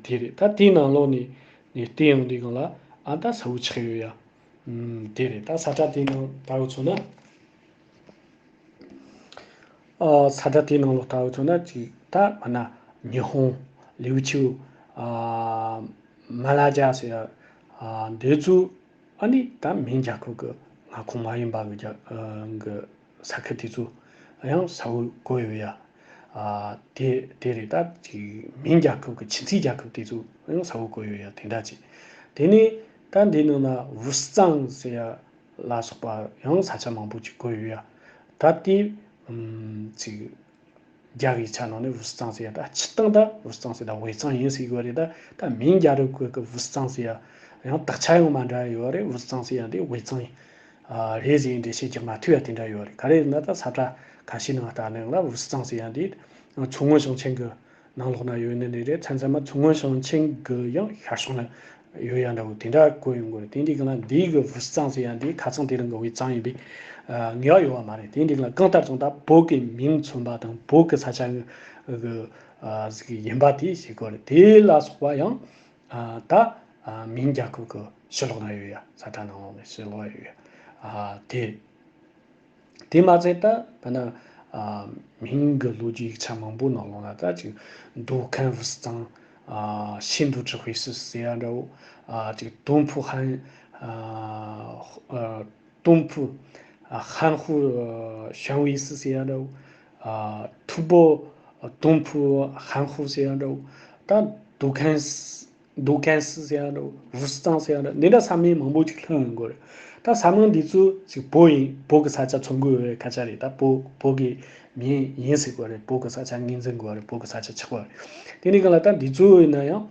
དེ་རེད། ད་དེའི་ནང་ལོགས་ནས་ནས་བལྟས་ཡོང་དུས་སྒང་ལ་ཨ་ད་ས་བོ་ཆགས་ཡོད་ཡ། དེ་རེད། ད་ས་ཁྲ་དེའི་ནང་ལྟ་བུ་མཚོན་ན། ཨ་ས་ཁྲ་དེའི་ནང་ལོགས་ལྟ་བུ་མཚོན་ན་ཅིག་ད་མ་ན་ཉི་ཧོང་ལིའུ་ཆིའུ་ཨ་མ་ལ་ཇ་ཟེར་ཡ་ཨ་འདི་ཚོ་ཨ་ནི་ད་མིང་རྒྱལ་ཁབ་ཀྱི་མངའ་ཁོངས་མ་ཡིན་པ་གི་རྒྱ་ཨ་གི་ས་ཁུལ་དེ་ཚོ་ཡང་ས་བོ་བཀོད་ཡོད་ཡ། ཨ་དེ་དེ་རེད། ད་ཅིག་མིང་རྒྱལ་ཁབ་ཀྱི་ཆུང་ཚིག་རྒྱལ་ཁབ་དེ་ཚོ་ཡང་ས་བོ་བཀོད་ཡོད་ཡ། དེ་འདྲ་ཅིག་དེ་ནས་ད་འདི་ནང་ན་ཝུ་སི་ཙང་ཟེར་ཡ་ལ་སོགས་པ་ཡང་ས་ཆ་མང་པོ་ཅིག་བཀོད་ཡོད་ཡ། ད་དེ་ཨམ་ཅིག་རྒྱ་གི་ཆ་ནང་ནས་ཝུ་སི་ཙང་ཟེར་ཡ་ད་སྤྱིར་བཏང་ད་ཝུ་སི་ཙང་ཟེར་ད་ཝེ་ཙང་ཡིན་ཟེར་གི་བ་རེད། ད་ད་མིང་རྒྱལ་རབས་ཀྱི་ཀྱི་ཝུ་སི་ཙང་ཟེར་ཡ་ཡང་དག་ཆ་ཡང་མ་འདྲ་ཡོད་རེད། ཝུ་སི་ཙང་ཟེར་ཡ་འདི་ཝེ་ཙང་ཡིན། ཨ་རེད་ཟེར་ཡིན་འགྲེལ་བཤད་རྒྱག་མ་ཐུབ་ཡ་དེ་འདྲ་ཡོད་རེད། ག་རེ་ཡིན་ན་ད་ས་ཁྲ་ཁ་ཤས་ནང་ལྟ་ནས་ལ་ཝུ་སི་ཙང་ཟེར་ཡ་འདི་མཚོ་སྔོན་ཞིང་ཆེན་གྱི་ནང་ལོགས་ན་ཡོད་ནི་ནི་རེད། མཚན་མཚན་མ་མཚོ་སྔོན་ཞིང་ཆེན་གྱི་ཡང་ཤར་ཕྱོགས་ན་ཡོད་ཡ་འདྲ་བོ་དེ་འདྲ་བཀོད་ཡོང་གི་རེད། དེ་འདི་གི་ལ་འདི་གི་ཝུ་སི་ཙང་ཟེར་ཡ་འདི་ཁ་ཚང་དེ་རིང་གི་ཝེ་ཙང་ཡིན་པའི་ཨ་ངེས་པ་ཡོད་པ་མ་རེད། དེ་འདི་གི་ལ་གང་ལྟར་ཀྱང་ད་བོད་ཀྱི་མིང་མཚོན་པ་དང་བོད་ཀྱི་ས་ཆ་གི་ཨ་ཟིག་ཡིན་པ་དེ་ཞིག་གོ་རེད། དེ་ལ་སོགས་པ་ཡང་ཨ་ད་ཨ་མིང་རྒྱལ་ཁབ་ཀྱི་ཕྱི་ལོགས་ན་ཡོད་ཡ། ས་ཁྲ་ནང་ལོགས་ནས་ཕྱི་ལོགས་ཡོད་ཡ། ཨ་དེ། དེ་མ་ཚད་ད་ད་ན་ཨ་མིང་གི་ལོ་རྒྱུས་ཡིག་ཆ་མང་པོ་ནང་ལོགས་ན་ད་ཅིག་མདོ་ཁམས་ཝུ་སི་ཙང་ཨ་新都指挥使ཟེར་ཡ་འདྲ་བོ། ཨ་ཅིག་东部汉ཨ་ཨ་东部ཨ་汉户ཨ省委使ཟེར་ཡ་འདྲ་བོ། ཨ་吐蕃东部汉户ཟེར་ཡ་འདྲ་བོ། ད་མདོ་ཁམས་མདོ་ཁམས་སི་ཟེར་ཡ་འདྲ་བོ། ཝུ་སི་ཙང་ཟེར་ཡ་འདྲ་བོ། འདི་འདྲ་ས་མིང་མང་པོ་ཅིག་ལྷུང་ཡོང་གི་རེད། ད་ས་མིང་འདི་ཚོ་ཅིག་བོད་ཡིན། བོད་ཀྱི་ས་ཆ་མཚོན་གི་ཡོད་པའི་སྐད་ཆ་རེད། ད་བོད་བོད་ཀྱི་མིང་ཡིན་ཟེར་གི་རེད། བོད་ཀྱི་ས་ཆ་ངོས་འཛིན་གི་རེད། བོད་ཀྱི་ས་ཆ་ཆགས་པ་རེད། དེ་འདྲའི་སྒང་ལ་ད་འདི་ཚོ་ཡིན་ན་ཡང་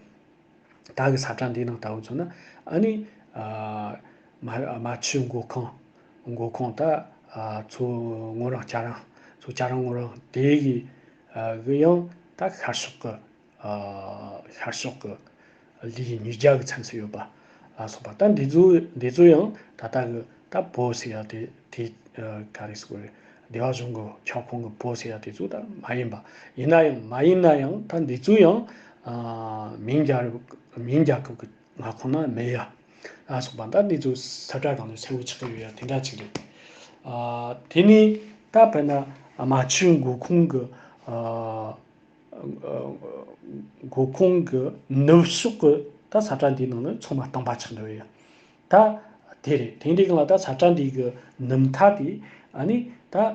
ད་གི་ས་ཁྲ་འདི་ནང་ལྟ་བུ་མཚོན་ན་ཨ་ནི་ཨ་རྨ་རྨ་ཆུ་མགོ་ཁུངས་མགོ་ཁུངས་ད་ཨ་མཚོ་སྔོན་རང་སྐྱ་རེངས། མཚོ་སྐྱ་རེངས་སྔོན་རང་དེ་གི་ཨ་གི་ཡང་ད་ཤར་ཕྱོགས་ཀྱི་ཨ་ཤར་ཕྱོགས་ཀྱི་ལི་ཉིས་བརྒྱ་གི་མཚམས་སུ་ཡོད་པ་ལ་སོགས་པ། ད་འདི་ཚོ་འདི་ཚོ་ཡང་ད་ལྟ་གི་ད་བོད་ཟེར་ཡ་དེ་དེ་ཨ་ག་རེ་ཟེར་དགོས་རེད། སྡེ་བ་གཞུང་གི་ཁྱབ་ཁོངས་ཀྱི་བོད་ཟེར་ཡ་དེ་ཚོ་ད་མ་ཡིན་པ། ཡིན་ན་ཡང་མ་ཡིན་ན་ཡང་ད་འདི་ཚོ་ཡང་ཨ་མིང་རྒྱལ་རབས་མིང་རྒྱལ་ཁབ་ཀྱི་མངའ་ཁོངས་ན་མེད་ཡ་ལ་སོགས་པ། ད་འདི་ཚོ་ས་ཁྲ་སྒང་ནས་གསལ་བོ་ཆགས་ཀྱི་ཡོད་ཡ་དེ་འདྲ་ཅིག་རེད། ཨ་དེ་ནས་ད་དཔེར་ན་རྨ་ཆུའི་མགོ་ཁུངས་ཀྱི་ཨ། མགོ་ཁུངས་ཀྱི་ནུབ་ཕྱོགས་ཀྱི་ད་ས་ཁྲ་འདིའི་ནང་ནས་ཚང་མ་སྟོང་པ་ཆགས་འགྲོ་ཡ། ད་དེ་རེད། དེ་འདྲའི་སྒང་ལ་ད་ས་ཁྲ་འདི་གི་ནུབ་མཐའ་དེ་ཨ་ནི་ད་ཨ་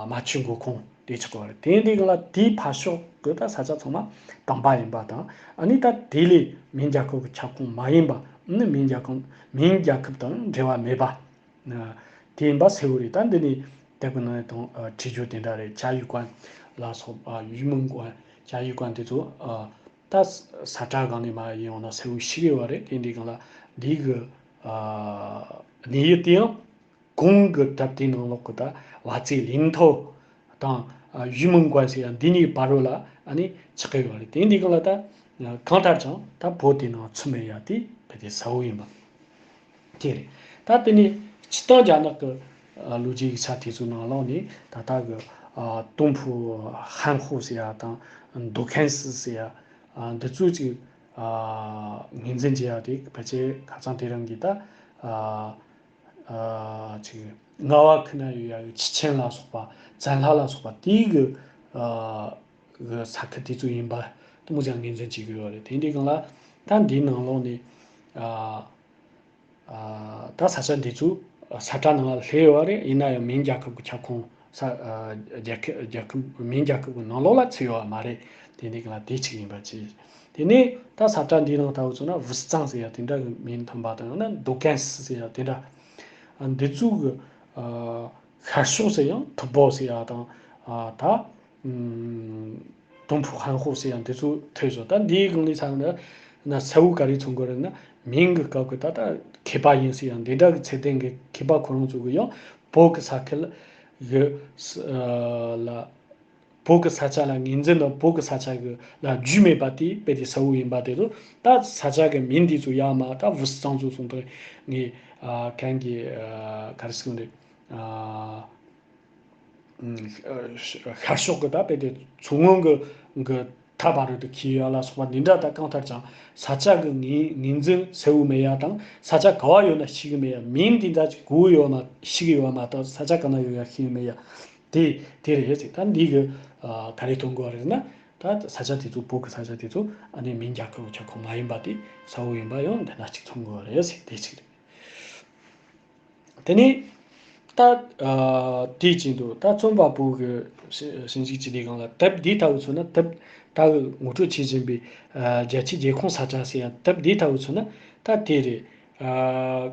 རྨ་ཆུའི་མགོ་ཁུངས་དེ་ཆགས་པ་རེད། དེ་འདྲའི་སྒང་ལ་དེའི་ཕར་ཕྱོགས་ཀྱི་ད་ས་ཆ་ཚང་མ་སྟོང་པ་ཡིན་པ་དང་། ཨ་ནི་ད་དེ་ལས་མིང་རྒྱལ་ཁབ་ཀྱི་ཁྱབ་ཁོངས་མ་ཡིན་པ་ནི་མིང་རྒྱལ་ཁབ་མིང་རྒྱལ་ཁབ་དང་འབྲེལ་བ་མེད་པ། དེ་ཡིན་པ་གསལ་བོ་རེད། ད་འདི་ནི་དེབ་ཀྱི་ནང་དང་བྲིས་རྒྱུ་དེ་འདྲ་རེད། 嘉峪关ལ་སོགས་པ། 榆门关། 嘉峪关དེ་ཚོ་ད་ས་ཁྲ་སྒང་ནས་མར་ཡིན་ཡོང་ན་གསལ་བོ་ཞིག་ཡོད་རེད། དེ་འདྲའི་སྒང་ལ་འདི་གི་གནས་ཡུལ་དེ་ཡང་གོང་གི་དེབ་དེའི་ནང་ལོགས་ཀྱི་ད་ཝ་ཙེ་ལིན་ཐའོ་དང་ཡུས་མིང་ཀོན་ཟེར་ཡ་འདི་གཉིས་བར་རོ་ལ་ཨ་ནི་ཆགས་ཀྱི་ཡོད་རེད། དེ་འདི་སྒང་ལ་ད་གང་ལྟར་ཀྱང་ད་བོད་དེ་ནང་ཚུད་མེད་ཡ་དེ་ཕལ་ཆེར་གསལ་བོ་ཡིན་པ་དེ་རེད། ད་དེ་ནས་སྤྱིར་བཏང་རྒྱ་ནག་གི་ལོ་རྒྱུས་ཡིག་ཆ་དེ་ཚོའི་ནང་ལོགས་ནས་ད་ལྟ་གི་ཏུང་ཕུའུ་ཧན་ཧུའུ་ཟེར་ཡ་དང་མདོ་ཁན་སི་ཟེར་ཡ་འདི་ཚོའི་ཅིག་ངོས་འཛིན་བྱེད་ཡ་དེ་ཕལ་ཆེར་ཁ་སང་དེ་རིང་གི་ད། ཨ་ཅིག་རྔ་བ་ཁུལ་ན་ཡོད་ཡ་གི་ཆུ་ཆེན་ལ་སོགས་པ། བཙན་ལྷ་ལ་སོགས་པ་དེའི་གི་ཨ་གི་ས་ཁུལ་དེ་ཚོ་ཡིན་པ་དེ་མོ་ཅིག་ངོས་འཛིན་བྱེད་ཀྱི་ཡོད་རེད། དེ་འདྲའི་སྒང་ལ་ད་འདིའི་ནང་ལོགས་ནས་ཨ་ཨ་ད་ས་ཆ་འདི་ཚོ་ས་ཁྲ་ནང་ལ་སླེབས་ཡོད་རེད། ཡིན་ན་ཡང་མིང་རྒྱལ་ཁབ་ཀྱི་ཁྱབ་ཁོངས་ས་ཨ་རྒྱལ་ཁབ་རྒྱལ་ཁབ་མིང་རྒྱལ་ཁབ་ཀྱི་ནང་ལོགས་ལ་ཚུད་ཡོད་པ་མ་རེད། དེ་འདྲའི་སྒང་ལ་དེ་གཅིག་ཡིན་པ་བྱས། དེ་ནས་ད་ས་ཁྲ་འདིའི་ནང་ལྟ་བུ་མཚོན་ན་ཝུ་སི་ཙང་ཟེར་ཡ་དེ་འདྲ་གི་མིང་ཐོན་པ་དང་། ཡང་ན་མདོ་ཁན་སི་ཟེར་ཡ་དེ་འདྲ། ཨ་འདི་ཚོ་གི་ཨ་ཤར་ཕྱོགས་སུ་ཡང་ཐུ་བོ་ཟེར་ཡ་དང་། ཨ་ད་ཨམ་ཏུང་ཕུའུ་ཧན་ཧུའུ་ཟེར་ཡ་འདི་ཚོ་ཐོན་སོང་། ད་འདིའི་སྒང་ནས་ཚང་མ་ན་གསལ་བོ་ག་རེ་མཚོན་གི་རེད་ན། མིང་གི་སྐབས་ཀྱི་ད་ལྟ་མཁས་པ་ཡིན་ཟེར་ཡ་འདི་འདྲ་གི་ཚད་ལྡན་གྱི་མཁས་པ་ཁོ་རང་ཚོ་གི་ཡང་བོད་ཀྱི་ས་ཁུལ་གི་ཨ་ལ། བོད་ཀྱི་ས་ཆ་ལ་ངོས་འཛིན་དང་བོད་ཀྱི་ས་ཆ་གི་ལ་རྒྱུས་མེད་པ་དེ་དཔེ་དེ་གསལ་བོ་ཡིན་པ་དེ་ཚོ། ད་ས་ཆ་གི་མིང་འདི་ཚོ་ཡར་མར་ད་ཝུ་སི་ཙང་ཚོ་གསུངས་དུས་ངས་ཨ་གན་གྱི་ཨ་ག་རེ་ཟེར་དགོས་རེད། ཨ་ ཤར་ཕྱོགས་ཀྱི་ད་དཔེ་དེ་མཚོ་སྔོན་གྱི་གི་མཐའ་བར་དུ་ཁེལ་ཡ་ལ་སོགས་པ་འདི་འདྲ་ད་གང་ལྟར་ཀྱང་ས་ཆ་གི་ངོས་ངོས་འཛིན་གསལ་བོ་མེད་ཡ་དང་། ས་ཆ་ག་བ་ཡོད་ན་ཤེས་གི་མེད་ཡ། མིང་འདི་འདྲ་ཅིག་གོ་ཡོད་མ་ཤེས་གི་ཡོད་མ་གཏོགས་ས་ཆ་ག་ན་ཡོད་ཡ་ཤེས་གི་མེད་ཡ། དེ་དེ་རེད་ཟེར། ད་འདི་གི་ག་རེ་སྟོན་དགོས་རེད་ན། ད་ས་ཆ་དེ་ཚོ་བོད་ཀྱི་ས་ཆ་དེ་ཚོ་ཨ་ནི་མིང་རྒྱལ་ཁབ་ཀྱི་ཁྱབ་ཁོངས་མ་ཡིན་པ་དེ་གསལ་བོ་ཡིན་པ་ཡང་འདི་ན་གཅིག་མཚོན་དགོས་རེད་ཟེར། དེ་གཅིག་རེད། དེ་ནས་ད་ཨ་དེའི་རྗེས་འདུག་ད་རྩོམ་པ་པོ་གི་ཞིབ་འཇུག་བྱེད་དུས་སྒང་ལ་དེབ་འདིའི་ཐོག་མཚོན་ན། དེབ་ད་གི་ངོ་སྤྲོད་བྱེད་བཞིན་པའི་ཨ་རྒྱལ་སྤྱིའི་རྒྱལ་ཁོངས་ས་ཆ་ཟེར་ཡ་དེབ་འདིའི་ཐོག་མཚོན་ན་ད་དེ་རེད། ཨ་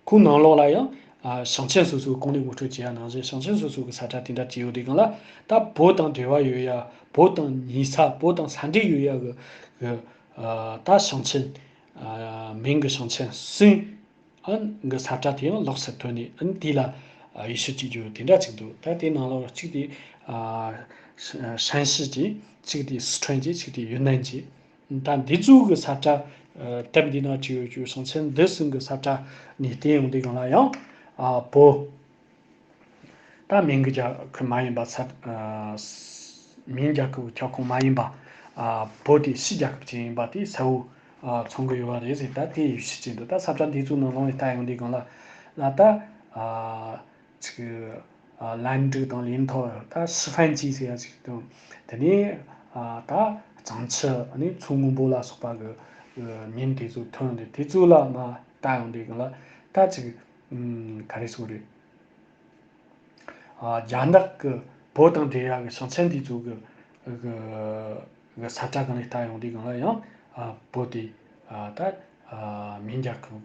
ཁོའི་ནང་ལོགས་ལ་ཡང་ཨ་ཞིང་ཆེན་སོ་སོའི་གོང་ནས་ངོ་སྤྲོད་བྱེད་ཡ་ནང་བཞིན་ཞིང་ཆེན་སོ་སོ་གི་ས་ཆ་དེ་འདྲ་བྲིས་ཡོད་དུས་སྒང་ལ། ད་བོད་དང་འབྲེལ་བ་ཡོད་ཡ། བོད་དང་ཉེ་ས། བོད་དང་ས་འབྲེལ་ཡོད་ཡ་གི་གི་ཨ་ད་ཞིང་ཆེན་ཨ་མིང་གི་ཞིང་ཆེན་གསུམ་ཨ་གི་ས་ཆ་དེ་ཡང་ལོགས་སུ་ཐོན་ནས། ཨ་ནི་དེ་ལ་ཨ་དབྱེ་ཞིབ་བྱེད་རྒྱུ་དེ་འདྲ་ཅིག་འདུག་ད་དེ་ནང་ལོགས་གཅིག་དེ་ཨ་ཧྲན་ཞི་ཅིག་གཅིག་དེ་སི་ཁྲོན་ཅིག་གཅིག་དེ་ཡུན་ནན་ཅིག་ད་འདི་ཚོ་གི་ས་ཆ་ཨ་དེབ་འདི་ནང་བྲིས་ཡོད་རྒྱུ་ཞིང་ཆེན་འདི་གསུམ་གི་ས་ཆ་ནས་བལྟས་ཡོང་དུས་སྒང་ལ་ཡང་ཨ་བོད་ད་མིང་གི་རྒྱལ་ཁབ་མ་ཡིན་པ། ས་ཨ་མིང་རྒྱལ་ཁབ་ཀྱི་ཁྱབ་ཁོངས་མ་ཡིན་པ། ཨ་བོད་དེ་ཕྱིའི་རྒྱལ་ཁབ་ཅིག་ཡིན་པ་དེ་གསལ་བོ་ཨ་མཚོན་གི་ཡོད་པ་རེད་ཟེར། ད་དེ་ཡིད་ཆེས་བྱེད་འདུག་ད་ས་ཆ་འདི་ཚོའི་ནང་ལོགས་ནས་ལྟ་ཡོང་དུས་སྒང་ལ་ལ་ད་ཨ་ཅིག་ཨ་ལན་ཀྲིག་དང་ལིན་ཐོ། ད་ཧྲི་ཧྥན་ཅི་ཟེར་ཡ་ཅིག་དང་། དེ་ནས་ཨ་ད་ཙང་ཆི། ཨ་ནི་མཚོ་སྔོན་པོ་ལ་སོགས་པ་གི་གི་མིང་དེ་ཚོ་ཐོན་ཏེ། དེ་ཚོ་ལ་མར་ལྟ་ཡོང་དུས་སྒང་ལ་ད་ཅིག་ཨ་ག་རེ་ཟེར་དགོས་རེད། ཨ་རྒྱ་ནག་གི་བོད་དང་འབྲེལ་ཡ་གི་ཞིང་ཆེན་དེ་ཚོ་གི་གི་གི་ས་ཆ་སྒང་ནས་ལྟ་ཡོང་དུས་སྒང་ལ་ཡང་ཨ་བོད་དེ་ཨ་ད་ཨ་མིང་རྒྱལ་ཁབ་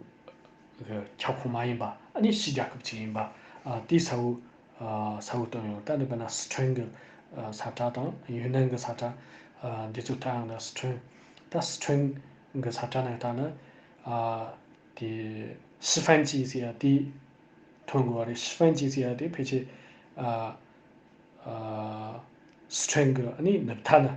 གི་ཁྱབ་ཁོངས་མ་ཡིན་པ། ཨ་ནི་ཕྱིའི་རྒྱལ་ཁབ་ཅིག་ཡིན་པ། ཨ་དེ་གསལ་བོ་ཨ་གསལ་བོ་སྟོན་ཡོང་། ད་འདི་དཔེར་ན་སི་ཁྲོན་གི་ཨ་ས་ཆ་དང་ཡུན་ནན་གི་ས་ཆ་ཨ་འདི་ཚོ་ལྟ་ཡོང་ན། སི་ཁྲོན། ད་སི་ཁྲོན་གི་ས་ཆ་ནས་ལྟ་ན་ཨ་དེ་ཧྲི་ཧྥན་ཅི་ཟེར་ཡ་དེ་ཐོན་དགོས་པ་རེད། ཧྲི་ཧྥན་ཅི་ཟེར་ཡ་དེ་ཕལ་ཆེར་ཨ་ཨ་སི་ཁྲོན་གི་ཨ་ནི་ནུབ་མཐའ་ན་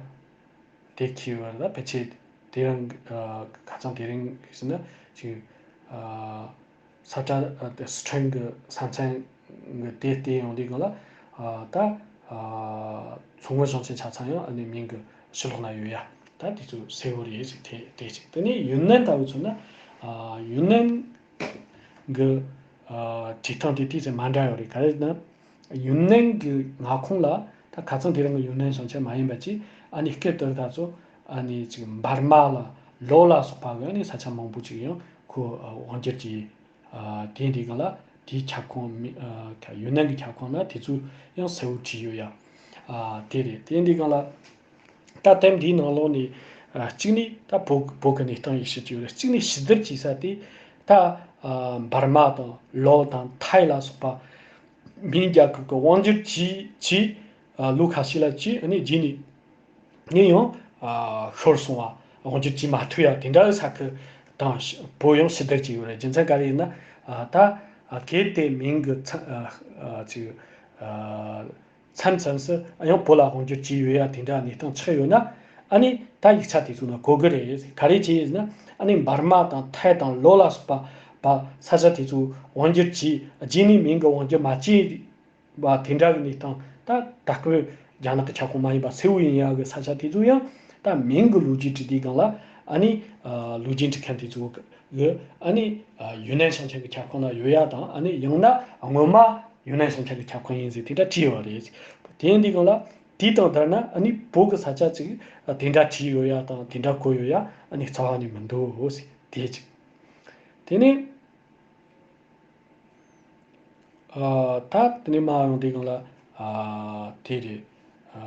དེ་འཁེལ་བ་རེད། ད་ཕལ་ཆེར་དེ་རིང་ཨ་ཁ་སང་དེ་རིང་ཟེར་ན་ཅིག་ཨ་ས་ཆ་ཨ་དེ་སི་ཁྲོན་གི་ས་མཚམས་གི་དེ་བལྟས་ཡོང་དུས་སྒང་ལ་ཨ་ད་ཨ་མཚོ་སྔོན་ཞིང་ཆེན་ཆ་ཚང་ཡང་ཨ་ནི་མིང་གི་ཕྱི་ལོགས་ན་ཡོད་ཡ། ད་དེ་ཚོ་གསལ་བོ་རེད་ཟེར། དེ་དེ་ཅིག་དེ་ནས་ཡུན་ནན་ལྟ་བུ་མཚོན་ན་ཨ་ཡུན་ནན་གི་ཨ་བྲིས་སྟངས་དེ་ཏོག་ཙམ་མ་འདྲ་ཡོད་རེད། ག་རེ་ན་ཡུན་ནན་གི་མངའ་ཁོངས་ལ་ད་ཁ་སང་དེ་རིང་གི་ཡུན་ནན་ཞིང་ཆེན་མ་ཡིན་པ་ཅིག་ཨ་ནི་སྐད་དེ་ད་ཚོ་ཨ་ནི་ཅིག་འབར་མ་ལ་ལོ་ལ་སོགས་པ་གི་ཨ་ནི་ས་ཆ་མང་པོ་ཅིག་ཡང་ཁོ་ཨ་དབང་སྒྱུར་གྱིས་ཨ་དེ་འདི་གང་ལ་དེའི་ཁྱབ་ཁོངས་མི་ཨ་ཡུན་ནན་གྱི་ཁྱབ་ཁོངས་ན་དེ་ཚོ་ཡང་གསལ་བོ་བྲིས་ཡོད་ཡ། ཨ་དེ་རེད། དེ་འདི་གང་ལ་ད་དེབ་འདིའི་ནང་ལོགས་ནས་ཨ་གཅིག་ནི་ད་བོད་བོད་ཀྱི་གནས་སྟངས་ཡིད་ཆེས་ཀྱི་ཡོད་རེད། གཅིག་ནི་ཕྱི་བསྡུར་བྱེད་ས་དེ་ད་ཨ་འབར་མ་དང་ལོ་དང་ཐའི་ལ་སོགས་པ་མིང་རྒྱལ་ཁབ་ཀྱི་དབང་སྒྱུར་གྱིས་གྱིས་ཨ་ལོ་ཁ་ཤས་ལ་བྱས། ཨ་ནི་རྗེས་ནས་ནས་ཡང་ཨ་ཤོར་སོང་བ། དབང་སྒྱུར་བྱེད་མ་ཐུབ་ཡ་དེ་འདྲ་ས་ཁུལ་དང་བོད་ཡང་ཕྱི་བསྡུར་བྱས་ཡོད་རེད། རྒྱུ་མཚན་ག་རེ་ཡིན་ན་ཨ་ད་ཨ་གལ་ཏེ་མིང་གི་མཚམས་ཨ་ཨ་ཅིག་ཨ་མཚམས་མཚམས་སུ་ཡང་བོད་ལ་དབང་སྒྱུར་བྱས་ཡོད་ཡ་དེ་འདྲ་གནས་སྟངས་ཆགས་ཡོད་ན། ཨ་ནི་ད་ཡིག་ཆ་དེ་ཚོ་ནང་གོ་གི་རེད། ག་རེ་བྱས་ཡིན་ན་ཨ་ནི་འབར་མ་དང་ཐའི་དང་ལོ་ལ་སོགས་པ་པ་ས་ཆ་དེ་ཚོ་དབང་སྒྱུར་བྱས། རྗེས་ནས་མིང་གི་དབང་སྒྱུར་མ་བྱས་པ་དེ་འདྲ་གི་གནས་སྟངས། ད་ད་སྐབས་རྒྱ་ནག་གི་ཁྱབ་ཁོངས་མ་ཡིན་པ་གསལ་བོ་ཡིན་ཡག་གི་ས་ཆ་དེ་ཚོ་ཡང་ད་མིང་གི་ལོ་རྒྱུས་བྲིས་དུས་སྒང་ལ་ཨ་ནི་ཨ་ལོ་རྒྱུས་འབྲི་མཁན་དེ་ཚོ་གི་ཨ་ནི་ཨ་ཡུན་ནན་ཞིང་ཆེན་གྱི་ཁྱབ་ཁོངས་ན་ཡོད་ཡག་དང་། ཨ་ནི་ཡང་ན་སྔོན་མ་ཡུན་ནན་ཞིང་ཆེན་གྱི་ཁྱབ་ཁོངས་ཡིན་ཟེར་དེ་འདྲ་བྲིས་ཡོད་རེད། དེ་ཡིན་དུས་སྒང་ལ་དེ་དང་བསྡུར་ན་ཨ་ནི་བོད་ཀྱི་ས་ཆ་ཅིག་དེ་འདྲ་བྲིས་ཡོད་ཡག་དང་དེ་འདྲ་བཀོད་ཡོད་ཡག་ཨ་ནི་རྩ་བ་ནས་མི་འདུག་ཟེར། དེ་ཅིག་དེ་ནས། ཨ་ད་དེ་ནས་མར་ཡོང་དུས་སྒང་ལ་ཨ་དེ་རེད། ཨ་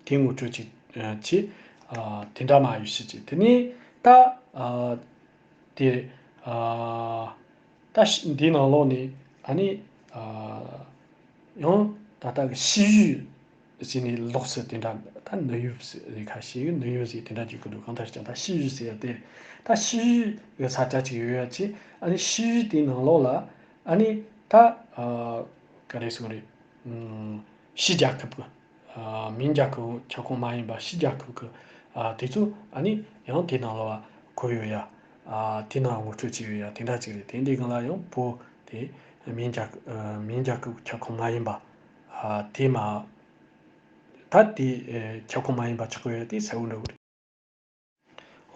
དེ་ངོ་སྤྲོད་ཅིག་ཨ་བྱས། ཨ་དེ་འདྲ་མར་ཡོད་ཤེས་ཅིག་དེ་ནས་ད་ཨ་དེ་རེད། ཨ་ད་ཤི་འདིའི་ནང་ལོགས་ནས་ཨ་ནི་ཨ། ཡང་ད་ལྟ་གི་ཤི་ཡུལ་ཟེར་ནས་ལོགས་སུ་དེ་འདྲ། ད་ནུ་ཡུ་ཟེར་རེད། ཁ་ཤས་ཀྱིས་ནུ་ཡུ་ཟེར་དེ་འདྲ་བརྗོད་ཀྱི་འདུག་གང་ལྟར་ཀྱང་ད་ཤི་ཡུལ་ཟེར་ཡ་དེ་ད་ཤི་ཡུལ་གྱི་ས་ཆ་ཅིག་ཡོད་ཡ་ཅིག་ཨ་ནི་ཤི་ཡུལ་དེའི་ནང་ལོགས་ལ་ཨ་ནི་ད་ཨ་ག་རེ་ཟེར་དགོས་རེད། ཨ་ཕྱི་རྒྱལ་ཁབ་ཀྱི་ཨ་མིང་རྒྱལ་ཁབ་ཁྱབ་ཁོངས་མ་ཡིན་པ་ཕྱི་རྒྱལ་ཁབ་ཀྱི་ཨ་དེ་ཚོ་ཨ་ནི་ཡང་དེ་ནང་ལོགས་ལ་བཀོད་ཡོད་ཡ། ཨ་དེ་ནང་ངོ་སྤྲོད་བྱས་ཡོད་ཡ་དེ་འདྲ་ཅིག་རེད། དེ་འདྲའི་སྒང་ལ་ཡང་བོད་དེ་ མིང་རྒྱལ་ཁབ་མིང་རྒྱལ་ཁབ་ཁྱབ་ཁོངས་མ་ཡིན་པ། ཨ་དེ་མ། ད་དེ་ཨེ་ཁྱབ་ཁོངས་མ་ཡིན་པ་ཆགས་ཀྱི་ཡོད་དེ་གསལ་བོ་འདྲ་བོ་རེད།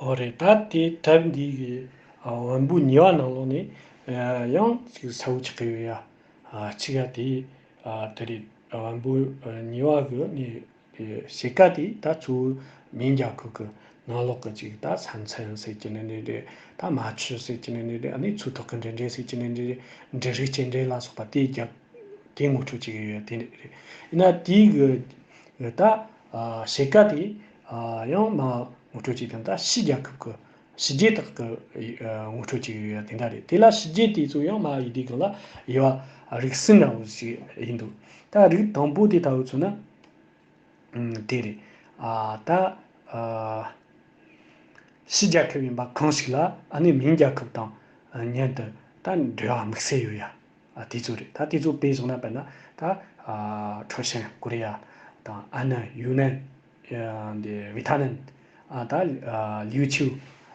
ཨོ་རེད། ད་དེ་དེབ་འདི་གི་ཨ་བམ་པོ་གཉིས་པ་ནང་ལོགས་ནས་ཨ་ཡང་ཅིག་གསལ་བོ་ཆགས་ཀྱི་ཡོད་ཡ། ཨ་གཅིག་ཡ་དེ་ཨ་དེ་རེད། བམ་པོ་གཉིས་པ་གི་ནི་དེ་ཕྱེད་ཀ་དེ་ད་གཙོ་བོ་མིང་རྒྱལ་ཁབ་ཀྱི་ནང་ལོགས་ཀྱི་ཅིག་ད་ས་མཚམས་ཟེར་གྱི་ནི་ནི་རེད། ད་མ་ཆུ་ཟེར་གྱི་ནི་ནི་རེད། ཨ་ནི་ཚོ་ཐོག་གི་འབྲེལ་འདྲིས་ཟེར་གྱི་ནི་ནི་རེད། འབྲེལ་རིགས་སྐྱེལ་འདྲེན་ལ་སོགས་པ་དེ་རྒྱབ་དེ་ངོ་སྤྲོད་བྱེད་ཀྱི་ཡོད་དེ་རེད། ཡིན་ན་དེའི་གི་ད་ཕྱེད་ཀ་དེ་ཡང་མ་ངོ་སྤྲོད་བྱེད་དང་ད་ཕྱི་རྒྱལ་ཁབ་ཀྱི་ཕྱི་རྒྱལ་དག་གི་ངོ་སྤྲོད་བྱེད་ཀྱི་ཡོད་དེ་འདྲ་རེད། དེ་ལ་ཕྱི་རྒྱལ་དེ་ཚོ་ཡང་མ་ཡི་དེ་གི་ལ་དབྱེ་བ་རིགས་གསུམ་འདྲ་བོ་ཞིག་ཡིན་འདུག་ད་རིགས་དང་པོ་དེ་ལྟ་བུ་ཚོ་ན། ཨུམ། དེ་རེད། ཨ་ད་ཨ་ཕྱི་རྒྱལ་ཁབ་ཡིན་པ་གང་ཞིག་ལ་ཨ་ནི་མིང་རྒྱལ་ཁབ་དང་མཉམ་དུ་ད་འབྲེལ་བ་དམིགས་བསལ་ཡོད་ཡ། ཨ་དེ་ཚོ་རེད། ད་དེ་ཚོ་དཔེ་བཞག་ན་དཔེར་ན་ད་ཨ་ཁྲའོ་ཞན་ཀོ་རི་ཡ་དང་ཨ་ནན་ཡུན་ནན། ཨ་འདི་ཝི་ཐ་ནན། ཨ་ད་ཨ་ལིའུ་ཆུ།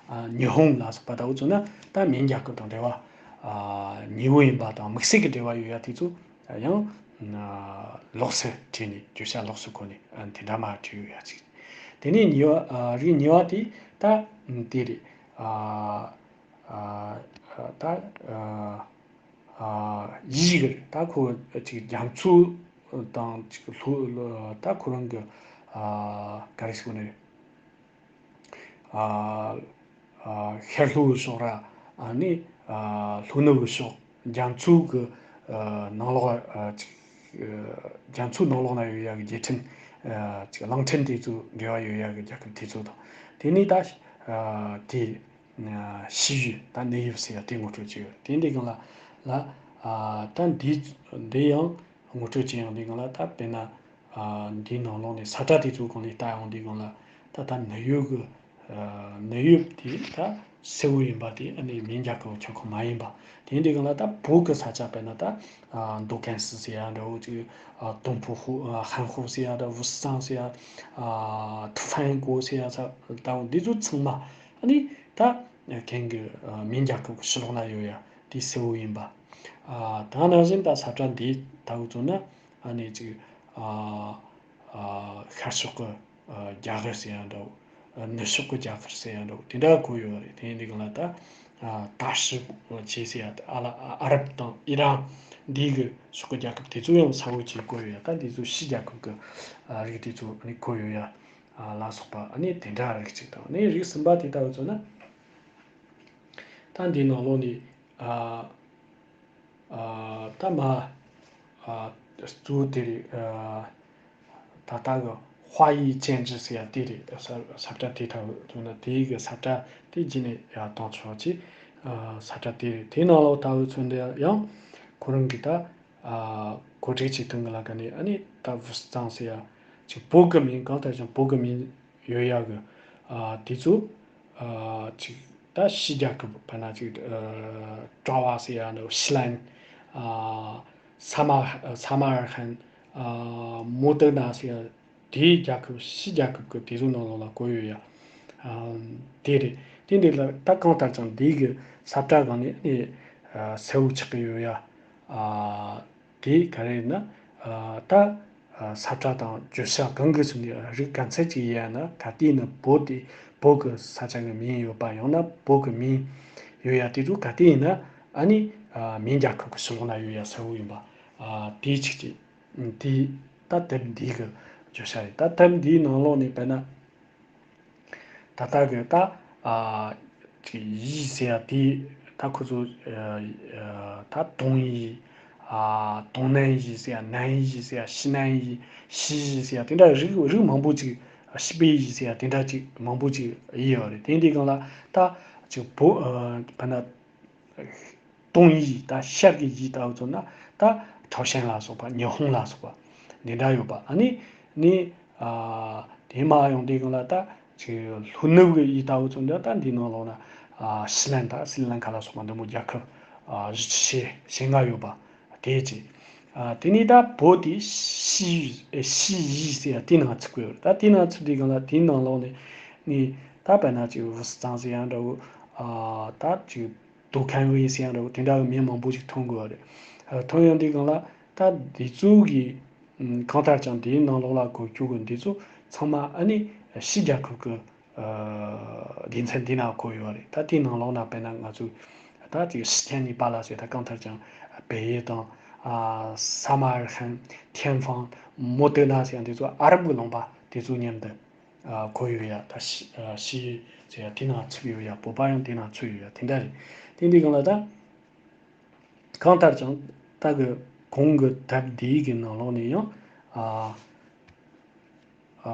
ཨ་ཉི་ཧོང་ལ་སོགས་པ་ལྟ་བུ་ཚོ་ན་ད་མིང་རྒྱལ་ཁབ་དང་འབྲེལ་བ་ཨ་ཉེ་བོ་ཡིན་པ་དང་དམིགས་བསལ་གྱི་འབྲེལ་བ་ཡོད་ཡ་དེ་ཚོ། ཡང་ལོགས་སུ་བྲིས་ནས་བརྗོད་བྱ་ལོགས་སུ་བཀོད་ནས་དེ་འདྲ་མ་བྲིས་ཡོད་ཡ་ཅིག་དེ་ནས་གཉིས་པ་རིགས་གཉིས་པ་དེ་ད་དེ་རེད། ད་ཡིག་གི་རེད། ད་ཁོ་ཅིག་རྒྱ་མཚོ་དང་ཅིག་ལྷོ་ད་ཁོ་རང་གི་ག་རེ་ཟེར་ནས། ཨ་ཨ་ཤར་ལྷོའི་ཕྱོགས་ར། ཨ་ནི་ཨ་ལྷོ་ནུབ་ཀྱི་ཕྱོགས། རྒྱ་མཚོ་གི་ཨ་ནང་ལོགས། ཨ་ཅིག་ཨ་རྒྱ་མཚོའི་ནང་ལོགས་ན་ཡོད་ཡ་གི་རྒྱལ་ཕྲན། ཨ་ཅིག་གླིང་ཕྲན་དེ་ཚོ་འབྲེལ་བ་ཡོད་ཡ་གི་རྒྱལ་ཁབ་དེ་ཚོ་དང་། དེ་ནས་ད་ཨ་དེ་ཨ་ཕྱི་ཡུལ་ད་གནས་ཡུལ་ཟེར་ཡ་དེ་ངོ་སྤྲོད་བྱས་ཡོད། དེ་འདི་སྒང་ལ་ལ་ཨ་ད་འདི་འདི་ཡང་ངོ་སྤྲོད་བྱེད་ཡོང་དུས་སྒང་ལ། ད་དཔེར་ན་ཨ་འདིའི་ནང་ལོགས་ནས་ས་བཀྲ་དེ་ཚོའི་སྒང་ནས་ལྟ་ཡོང་དུས་སྒང་ལ། ད་ད་གནས་ཡུལ་གི་ཨ་གནས་ཡུལ་དེ་ད་གསལ་བོ་ཡིན་པ་དེ་ཨ་ནི་མིང་རྒྱལ་ཁབ་ཁྱབ་ཁོངས་མ་ཡིན་པ། དེ་ཡིན་དུས་སྒང་ལ་ད་བོད་གི་ས་ཆ་དཔེར་ན་ད་ཨ་མདོ་ཁམས་སི་ཟེར་ཡ་འདྲ་བོ་ཅིག་ཨ་ཏུན་ཧོང་ཧོ་ཨ་ཧན་ཧོ་ཟེར་ཡ་འདྲ། ཝུའུ་ཙང་ཟེར་ཡ། ཨ་ཐུ་ཧྥན་གོ་ཟེར་ཡ་ས་ད་འདི་ཚོ་ཚང་མ་ཨ་ནི་ད་གན་གི་ཨ་མིང་རྒྱལ་ཁབ་གི་ཕྱི་ལོགས་ན་ཡོད་ཡ་དེ་གསལ་བོ་ཡིན་པ། ཨ་ད་ནང་བཞིན་ད་ས་བཀྲ་འདི་ལྟ་བུ་བཙུགས་ན་ཨ་ནི་ཅིག་ཨ་ཨ་ཤར་ཕྱོགས་ཀྱི་ཨ་རྒྱ་གར་ཟེར་ཡ་འདྲ་བོ། ཨ་ནུབ་ཕྱོགས་ཀྱི་རྒྱ་གར་ཟེར་ཡ་འདྲ་བོ་དེ་འདྲ་བཀོད་ཡོད་རེད། དེ་ཡིན་དུས་སྒང་ལ་ད་ཨ་ཏཱ་ཧྲི་ཅེས་ཟེར་ཡ། ཨ་ལ་ཨ་རབ་དང་ཨི་རན་འདི་གི་ཕྱོགས་ཀྱི་རྒྱལ་ཁབ་དེ་ཚོ་ཡང་གསལ་བོ་བྱས་བཀོད་ཡོད་ཡ། ད་འདི་ཚོ་ཕྱི་རྒྱལ་ཁབ་ཀྱི་ཨ་རིགས་དེ་ཚོ་ཨ་ནི་བཀོད་ཡོད་ཡ། ཨ་ལ་སོགས་པ་ཨ་ནི་དེ་འདྲ་རིགས་གཅིག་དང་། ཨ་ནི་རིགས་གསུམ་པ་དེ་ལྟ་བུ་བཙུགས་ན། ད་འདིའི་ནང་ལོགས་ནས་ཨ་ཨ་ད་མ་ཨ་གཙོ་བོ་དེ་རེད། ཨ་ད་ལྟ་གི་ཧྭ་ཡི་ཅན་ཅི་ཟེར་ཡ་དེ་རེད། ས་ས་བཀྲ་དེ་ལྟ་བུ་བཙུགས་ན་དེའི་གི་ས་བཀྲ་དེ་རྗེས་ནས་ཡར་བཏང་ཆོག་ཅེས། ཨ་ས་བཀྲ་དེ་རེད། དེའི་ནང་ལོགས་ལྟ་བུ་བཙུགས་ན་ཡང་ཁོ་རང་གི་ད་ཨ་གོ་སྒྲིག་བྱེད་སྟངས་ཀྱི་ལ་ཀ་ནས་ཨ་ནི་ད་ཝུའུ་ཙང་ཟེར་ཡ་ཅིག་བོད་ཀྱི་མིང་གང་ལྟར་ཀྱང་བོད་ཀྱི་མིང་ཡོད་ཡ་གི་ཨ་དེ་ཚོ་ཨ་ཅིག་ད་ཕྱི་རྒྱལ་ཁབ་དཔེར་ན་ཅིག་ཨ་ཀྲ་བ་ཟེར་ཡ་འདྲ་བོ། ཤི་ལན། ཨ་ས་མ་ས་མ་ར་ཧན། ཨ་མོ་ཏི་ན་ཟེར་ཡ། དེའི་རྒྱལ་ཁབ་ཕྱི་རྒྱལ་ཁབ་ཀྱི་དེ་ཚོ་ནང་ལོགས་ལ་བཀོད་ཡོད་ཡ། ཨ་དེ་རེད། དེ་འདི་ལ་ད་གང་ལྟར་ཀྱང་འདི་གི་ས་བཀྲ་སྒང་ནས་ཨ་ནི་ཨ་གསལ་བོ་ཆགས་ཀྱི་ཡོད་ཡ། ཨ་དེ་ག་རེ་ཡིན་ན། ཨ་ད་ཨ་ས་བཀྲ་དང་བརྗོད་བྱ་གང་གི་ཚུལ་ནས་རིགས་ག་ཚད་ཅིག་ཡིན་ཡ་ན། ག་དུས་ཡིན་ན་བོད་དེ་བོད་ཀྱི་ས་ཆ་གི་མིང་ཡོད་པ། ཡང་ན་བོད་ཀྱི་མིང་ཡོད་ཡ་དེ་ཚོ་ག་དུས་ཡིན་ན་ཨ་ནི་ཨ་མིང་རྒྱལ་ཁབ་ཀྱི་ཕྱི་ལོགས་ན་ཡོད་ཡ་གསལ་བོ་ཡིན་པ། ཨ་དེ་གཅིག་གཅིག་དེ་ད་དེབ་འདི་གི་བརྗོད་བྱ་རེད། ད་དེབ་འདིའི་ནང་ལོགས་ནས་དཔེར་ན། ད་ལྟ་གི་ད་ཨ་ཅིག་ཡི་ཟེར་ཡ་དེ་ད་ཁོ་ཚོ་ཨ་ཨ་ད་ཏུང་ཡི། ཨ་ཏུང་ནན་ཡི་ཟེར་ཡ། ནན་ཡི་ཟེར་ཡ། ཤི་ནན་ཡི། ཤི་ཡི་ཟེར་ཡ་དེ་འདྲ་རིགས་རིགས་མང་པོ་ཅིག། ཤི་པེ་ཡི་ཟེར་ཡ་དེ་འདྲ་ཅིག་མང་པོ་ཅིག་ཡི་ཡོད་རེད། དེ་འདི་སྒང་ལ་ད་ཅིག་བོད་ཨ་དཔེར་ན། ཏུང་ཡི། ད་ཤར་གྱི་ཡི་ལྟ་བུ་བཙུགས་ན་ད་ཁྲའོ་ཞན་ལ་སོགས་པ། ཉི་ཧོང་ལ་སོགས་པ་འདི་འདྲ་ཡོད་པ། ཨ་ནི་ནི་ཨ་དེ་མ་ཡོང་དུས་སྒང་ལ་ད་ཅིག་ལྷོ་ནུབ་ཀྱི་ཡི་ལྟ་བུ་བཙུགས་ན་ད་འདི་ནང་ལོགས་ན་ཨ་ཤི་ལན་དང་སི་རི་ལང་ཀ་ལ་སོགས་པ་འདི་མོ་རྒྱལ་ཁབ་ཨ་བཞི་བཅུ་ཞེ་ཞེ་ལྔ་ཡོད་པ་དེ་ཅིག། ཨ་དེ་ནི་ད་བོད་དེ་ཤི་ཡི་ཨེ་ཤི་ཡི་ཟེར་ཡ་དེ་ནང་ཚུད་ཀྱི་ཡོད་རེད། ད་དེ་ནང་ཚུད་དུས་སྒང་ལ་དེའི་ནང་ལོགས་ནས་ནི་ད་དཔེར་ན་ཅིག་ཝུའུ་ཙང་ཟེར་ཡ་འདྲ་བོ། ཨ་ད་ཅིག་ཏུའུ་ཁན་ཝེ་ཟེར་ཡ་འདྲ་བོ་དེ་འདྲ་གི་མིང་མང་པོ་ཞིག་ཐོན་གི་ཡོད་རེད། ཐོན་ཡོང་དུས་སྒང་ལ་ད་འདི་ཚོ་གི་གང་ལྟར་ཀྱང་དེའི་ནང་ལོགས་ལ་བཀོལ་རྒྱུ་གི་འདི་ཚོ་ཚང་མ་ཨ་ནི་ཕྱི་རྒྱལ་ཁབ་ཀྱི་སྡེ་ཚན་འདི་ན་བཀོད་ཡོད་རེད། ད་དེའི་ནང་ལོགས་ན་དཔེར་ན་ང་ཚོས་ད་ཅིག་ཞི་ཐན་ནི་པ་ལ་ཟེར། ད་གང་ལྟར་ཀྱང་པེ་ཡེ་དང་ས་མར་ཁན། ཐེན་ཧྥང་། མོ་ཏེ་ན་ཟེར་ཡང་འདི་ཚོ་ཨ་རབ་ཀྱི་ལུང་པ་དེ་ཚོ་མཉམ་དུ་བཀོད་ཡོད་ཡ། ད་ཕྱི་ཕྱི་ཡུལ་ཟེར་ཡ་དེ་ན་ཚུད་ཡོད་ཡ། བོད་པ་ཡང་དེ་ན་ཚུད་ཡོད་ཡ། དེ་འདྲ་རེད། དེ་འདི་སྒང་ལ་ད། གང་ལྟར་ཀྱང་ད་གི་གོང་གི་དེབ་འདིའི་གི་ནང་ལོགས་ནས་ཡང་ཨ་ཨ་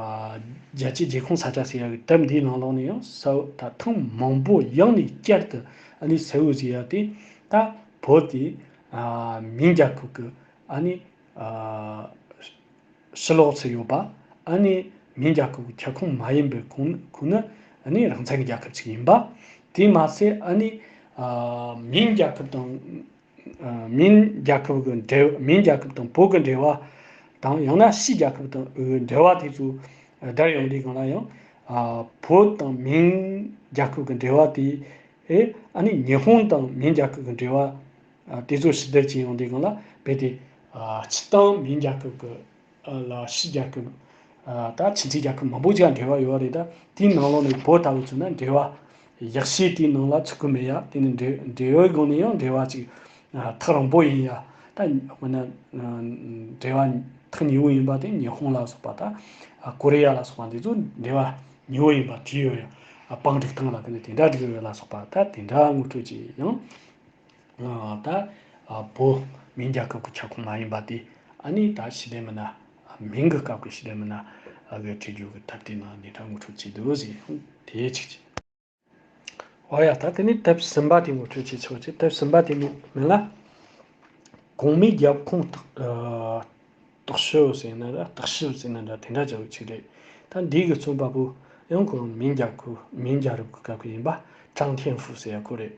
རྒྱལ་སྤྱིའི་རྒྱལ་ཁོངས་ས་ཆ་ཟེར་ཡ་གི་དེབ་འདིའི་ནང་ལོགས་ནས་ཡང་གསལ་བོ་ད་ཐེངས་མང་པོ་ཡང་ནས་བསྐྱར་དུ་ཨ་ནི་གསལ་བོ་བཟོས་ཡ་དེ། ད་བོད་དེ་ཨ་མིང་རྒྱལ་ཁབ་ཀྱི་ཨ་ནི་ཨ་ཕྱི་ལོགས་སུ་ཡོད་པ། ཨ་ནི་མིང་རྒྱལ་ཁབ་ཀྱི་ཁྱབ་ཁོངས་མ་ཡིན་པའི་ཁོངས་ཁོངས་ནི་ཨ་ནི་རང་བཙན་གྱི་རྒྱལ་ཁབ་ཅིག་ཡིན་པ། དེ་མ་ཟད་ཨ་ནི་ཨ་མིང་རྒྱལ་ཁབ་དང་ཨ་མིང་རྒྱལ་ཁབ་ཀྱི་འབྲེལ། མིང་རྒྱལ་ཁབ་དང་བོད་ཀྱི་འབྲེལ་བ་དང་། ཡང་ན་ཕྱི་རྒྱལ་ཁབ་དང་འབྲེལ་བ་དེ་ཚོ་བསྡུར་ཡོང་དུས་སྒང་ལ་ཡང་ཨ་བོད་དང་མིང་རྒྱལ་ཁབ་ཀྱི་འབྲེལ་བ་དེ། ཨེ་ཨ་ནི་ཉི་ཧོང་དང་མིང་རྒྱལ་ཁབ་ཀྱི་འབྲེལ་བ་ཨ་དེ་ཚོ་ཕྱི་བསྡུར་བྱེད་ཡོང་དུས་སྒང་ལ། རྦད་དེ་ཨ་སྤྱིར་བཏང་མིང་རྒྱལ་ཁབ་ཀྱི་ཨ་ལ་ཕྱི་རྒྱལ་ཁབ་ཨ་ད་ཕྱི་འབྲེལ་རྒྱལ་ཁབ་མང་པོ་ཅིག་འབྲེལ་བ་ཡོད་རེད། ད་དེའི་ནང་ལོགས་ནས་བོད་ལྟ་བུ་ཚོ་ན་འབྲེལ་བ་ཡག་ཤོས་དེའི་ནང་ལ་ཚུད་ཀྱི་མེད་ཡ། དེ་ནི་འབྲེལ་འབྲེལ་ཡོད་སྒང་ནས་ཡང་འབྲེལ་བ་ཅིག་ཨ་ཐག་རིང་པོ་ཡིན་ཡ། ད་དཔེར་ན་ཨ་འབྲེལ་བ་ཐག་ཉེ་བོ་ཡིན་པ་དེ་ཉི་ཧོང་ལ་སོགས་པ། ད་ཨ་ཀོ་རི་ཡ་ལ་སོགས་པ་འདི་ཚོ་འབྲེལ་བ་ཉེ་བོ་ཡིན་པ་བྲིས་ཡོད་ཡ། ཨ་བང་སྒྲིག་སྟངས་ལ་དེ་ནི་དེ་འདྲ་བྲིས་ཡོད་ལ་སོགས་པ། ད་དེ་འདྲ་ངོ་སྤྲོད་ཅིག་ཡང་ཨ་ད་ཨ་བོད་མིང་རྒྱལ་ཁབ་ཀྱི་ཁྱབ་ཁོངས་མ་ཡིན་པ་དེ་ཨ་ནི་ད་ཕྱི་བསྡུར་མི་སྣ། མིང་གི་སྐབས་ཀྱི་ཕྱི་བསྡུར་མི་སྣ་ཨ་གི་བྲིས་རྒྱུ་གི་དེབ་དེའི་ནང་ནས་ད་ངོ་སྤྲོད་བྱས་འདུག་ཟེར། དེ་གཅིག་བྱས། འོ་ཡ། ད་དེ་ནས་དེབ་གསུམ་པ་དེ་ངོ་སྤྲོད་བྱེད་ཆོག་ཅིག་དེབ་གསུམ་པ་དེ་ནི་མིང་ལ་གོང་མའི་རྒྱབ་ཁུངས་རྟོག་ཨ་རྟོག་ཞིབ་ཟེར་ན་འདྲ། རྟོག་ཞིབ་ཟེར་ན་འདྲ། དེ་འདྲ་བྱ་བའི་ཆེད་རེད། ད་འདི་གི་རྩོམ་པ་པོ་ཡང་ཁོ་རང་མིང་རྒྱལ་ཁབ། མིང་རྒྱལ་རབས་ཀྱི་སྐབས་ཀྱི་ཡིན་པ། ཀྲང་ཐེན་ཧྥུ་ཟེར་ཡ་ཁོ་རེད།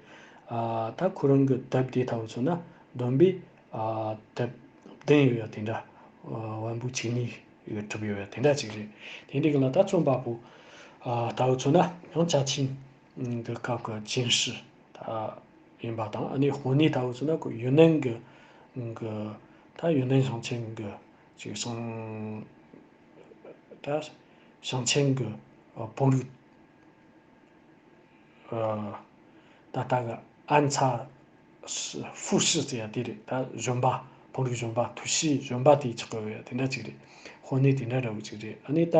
ཨ་ད་ཁོ་རང་གི་དེབ་དེ་ལྟ་བུ་མཚོན་ན་བསྡོམས་པས་ཨ་དེབ་བདུན་ཡོད་ཡ་དེ་འདྲ། ཨ་བམ་པོ་བཅུ་གཉིས་ཡོད་གྲུབ་ཡོད་ཡ་དེ་འདྲ་ཅིག་རེད། དེ་འདྲའི་གི་ལ་ད་རྩོམ་པ་པོ་ཨ་ལྟ་བུ་མཚོན་ན་ཡང་ཅཱ་ཆིང་གི་སྐབས་ཀྱི་ཅིན་ཧྲི་ད་ཡིན་པ་དང་། ཨ་ནི་དཔོན་གནས་ལྟ་བུ་མཚོན་ན་ཁོ་ཡུན་ནན་གྱི་གི་ད་ཡུན་ནན་ཞིང་ཆེན་གྱི་ཅིག་ཞིང་ད་ཞིང་ཆེན་གྱི་ཨ་བོད་རིགས་ཨ་ད་ལྟ་གི་ཨན་ཚ་ཧྥུ་ཧྲི་ཟེར་ཡ་དེ་རེད། ད་གཞོན་པ། བོད་རིགས་གཞོན་པ། ཐུའུ་ཤི་གཞོན་པ་དེ་ཆགས་ཀྱི་ཡོད་ཡ་དེ་འདྲ་ཅིག་རེད། དཔོན་གནས་དེ་འདྲ་འདྲ་བོ་ཅིག་རེད། ཨ་ནི་ད་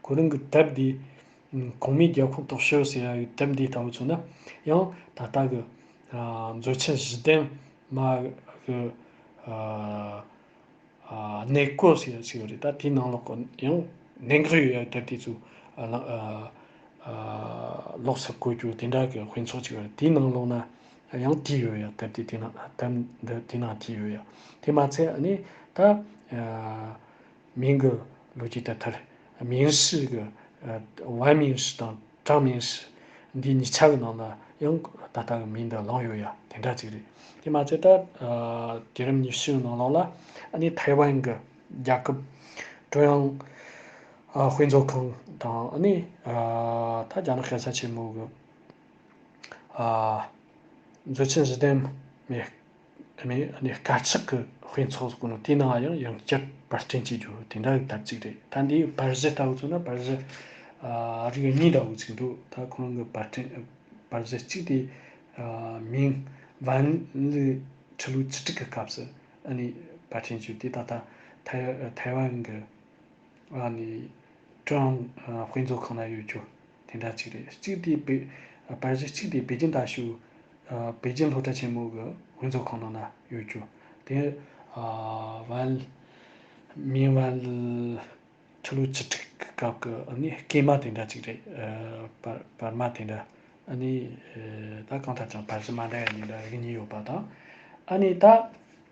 ཁོ་རང་གི་དེབ་འདི་གོང་མའི་རྒྱལ་ཁོངས་རྟོག་ཞིབ་ཟེར་ཡ་གི་དེབ་འདི་ལྟ་བུ་མཚོན་ན་ཡང་ད་ལྟ་གི་ཨ་མཛོད་ཆེན་བཞི་ལྡན་མ་གི་ཨ་ཨ་གནས་སྐོར་ཟེར་ཡ་ཞིག་ཡོད་རེད། ད་དེའི་ནང་ལོགས་ཀྱི་ཡང་གནད་འགག་ཡོད་ཡ་དེབ་དེ་ཚོ་ཨ་ལ་ཨ་ཨ་ལོགས་སུ་བཀོད་རྒྱུ་དེ་འདྲ་གི་དཔེ་ཚོགས་ཅིག་ཡོད་རེད། དེའི་ནང་ལོགས་ན་ཡང་བྲིས་ཡོད་ཡ། དེབ་དེ་དེ་ནང་དེབ་འདི་དེ་ནང་བྲིས་ཡོད་ཡ། དེ་མ་ཚད་ཨ་ནི་ད་ཨ་མིང་གི་ལོ་རྒྱུས་དེབ་ཐེར། མིང་ཧྲི་གི་ཨ་ཝན་མིང་ཧྲི་དང་ཀྲང་མིང་ཧྲི་འདི་གཉིས་ཆ་གི་ནང་ན་ཡང་ད་ལྟ་གི་མིང་འདི་བླངས་ཡོད་ཡ་དེ་འདྲ་ཅིག་རེད། དེ་མ་ཚད་ད་ཨ་དུས་རབས་ཉི་ཤུ་ནང་ལོགས་ལ་ཨ་ནི་ཐའེ་ཝན་གྱི་རྒྱལ་ཁབ་ཀྲུང་དབྱང་ཨ་དཔེ་མཛོད་ཁང་དང་། ཨ་ནི་ཨ་ད་རྒྱ་ནག་གཞུང་ས་ཆེན་མོ་གི་ཨ་མཛོད་ཆེན་བཞི་ལྡན་མའི་ཨ་ནི་ཨ་ནི་དཀར་ཆག་གི་དཔེ་ཚོགས་ཟེར་གོ་ནོ་དེའི་ནང་ཡང་ཡང་བསྐྱར་པར་སྐྲུན་བྱེད་རྒྱུ་དེ་འདྲ་གི་དེབ་ཅིག་རེད། ད་འདིའི་པར་གཞི་ལྟ་བུ་མཚོན་ན་པར་གཞི་ཨ་རིགས་གཉིས་འདྲ་བོ་ཅིག་འདུག་ད་ཁོ་རང་གི་པར་སྐྲུན་པར་གཞི་གཅིག་དེ་ཨ་མིང་ཝན་ལི་ཁྲི་ལོ་བཅུ་དྲུག་གི་སྐབས་སུ་ཨ་ནི་པར་སྐྲུན་བྱས། དེ་ད་ལྟ་ཐའེ་ཐའེ་ཝན་གྱི་ཨ་ནི་ཀྲུང་དབྱང་དཔེ་མཛོད་ཁང་ན་ཡོད་རྒྱུ་དེ་འདྲ་ཅིག་རེད། གཅིག་དེ་པེ་པར་གཞི་གཅིག་དེ་པེ་ཅིན་ད་ཞུ་པེ་ཅིན་སློབ་གྲྭ་ཆེན་མོ་གི་དཔེ་མཛོད་ཁང་ནང་ན་ཡོད་རྒྱུ་དེ། ཨ་ཝན་མིང་ཝན་ལི་ཁྲི་ལོ་བཅུ་དྲུག་གི་སྐབས་ཀྱི་ཨ་ནི་སྐྱེས་མ་དེ་འདྲ་ཅིག་རེད། ཨ་པར་པར་མ་དེ་འདྲ། ཨ་ནི་ཨ་ད་གང་ལྟར་ཀྱང་པར་གཞི་མ་འདྲ་ཡ་གཉིས་འདྲ་རིགས་གཉིས་ཡོད་པ་དང་། ཨ་ནི་ད་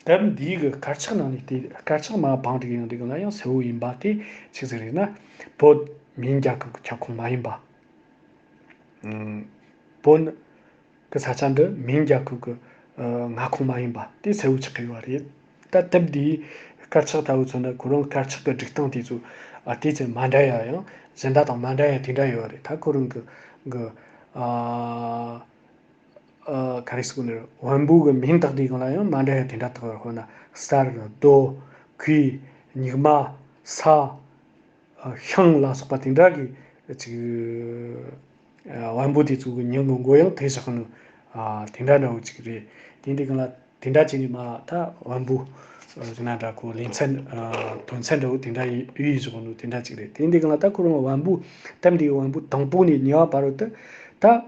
དེབ་འདིའི་གི་དཀར་ཆག་ནང་ནས་དེ་དཀར་ཆག་མ་བང་སྒྲིག་ཡོང་དུས་ལ་ཡང་གསལ་བོ་ཡིན་པ་དེ་ཆི་ཟིག་རེད་ན། བོད་མིང་རྒྱལ་ཁབ་ཀྱི་ཁྱབ་ཁོངས་མ་ཡིན་པ། ཨ་བོད་གི་ས་ཆ་འདི་མིང་རྒྱལ་ཁབ་ཀྱི་ཨ་མངའ་ཁོངས་མ་ཡིན་པ་དེ་གསལ་བོ་ཆགས་ཀྱི་ཡོད་རེད། ད་དེབ་འདིའི་དཀར་ཆག་ལྟ་བུ་མཚོན་ན་ཁོ་རང་དཀར་ཆག་གི་སྒྲིག་སྟངས་དེ་ཚོ་ཨ་དེ་ཚོ་མ་འདྲ་ཡ་ཡང་གཞན་དག་དང་མ་འདྲ་ཡ་དེ་འདྲ་ཡོད་རེད། ད་ཁོ་རང་གི་གི་ཨ་ ཨ་ག་རེ་ཟེར་དགོས་ནི་རེད། བམ་པོ་གི་མིང་བཏགས་དུས་སྒང་ལ་ཡང་མ་འདྲ་བ་དེ་འདྲ་བཏགས་པ། དཔེར་ན་གསེར། རྡོ། གོས། སྨྱུག་མ། ས། ཨ་ཤིང་ལ་སོགས་པ་དེ་འདྲ་གི་ཅིག་ཨ་བམ་པོ་དེ་ཚོ་གི་མིང་གི་མགོ་ཡང་དེ་བཞག་ནི་ཨ་དེ་འདྲ་འདྲ་བོ་ཅིག་རེད། དེ་འདྲའི་སྒང་ལ་དེ་འདྲ་བྱས་ནས་མ་ད་བམ་པོ་ཨ་ཟེར་ན་འདྲ། ཁོ་ལེ་ཚན་ཨ་དོན་ཚན་འདྲ་བོ་དེ་འདྲ་ཡོད་བཞག་ནི་དེ་འདྲ་ཅིག་རེད། དེ་འདྲའི་སྒང་ལ་ད་ཁོ་རང་བམ་པོ་དེབ་འདིའི་བམ་པོ་དང་པོ་ནས་གཉིས་པ་བར་དུ་ད།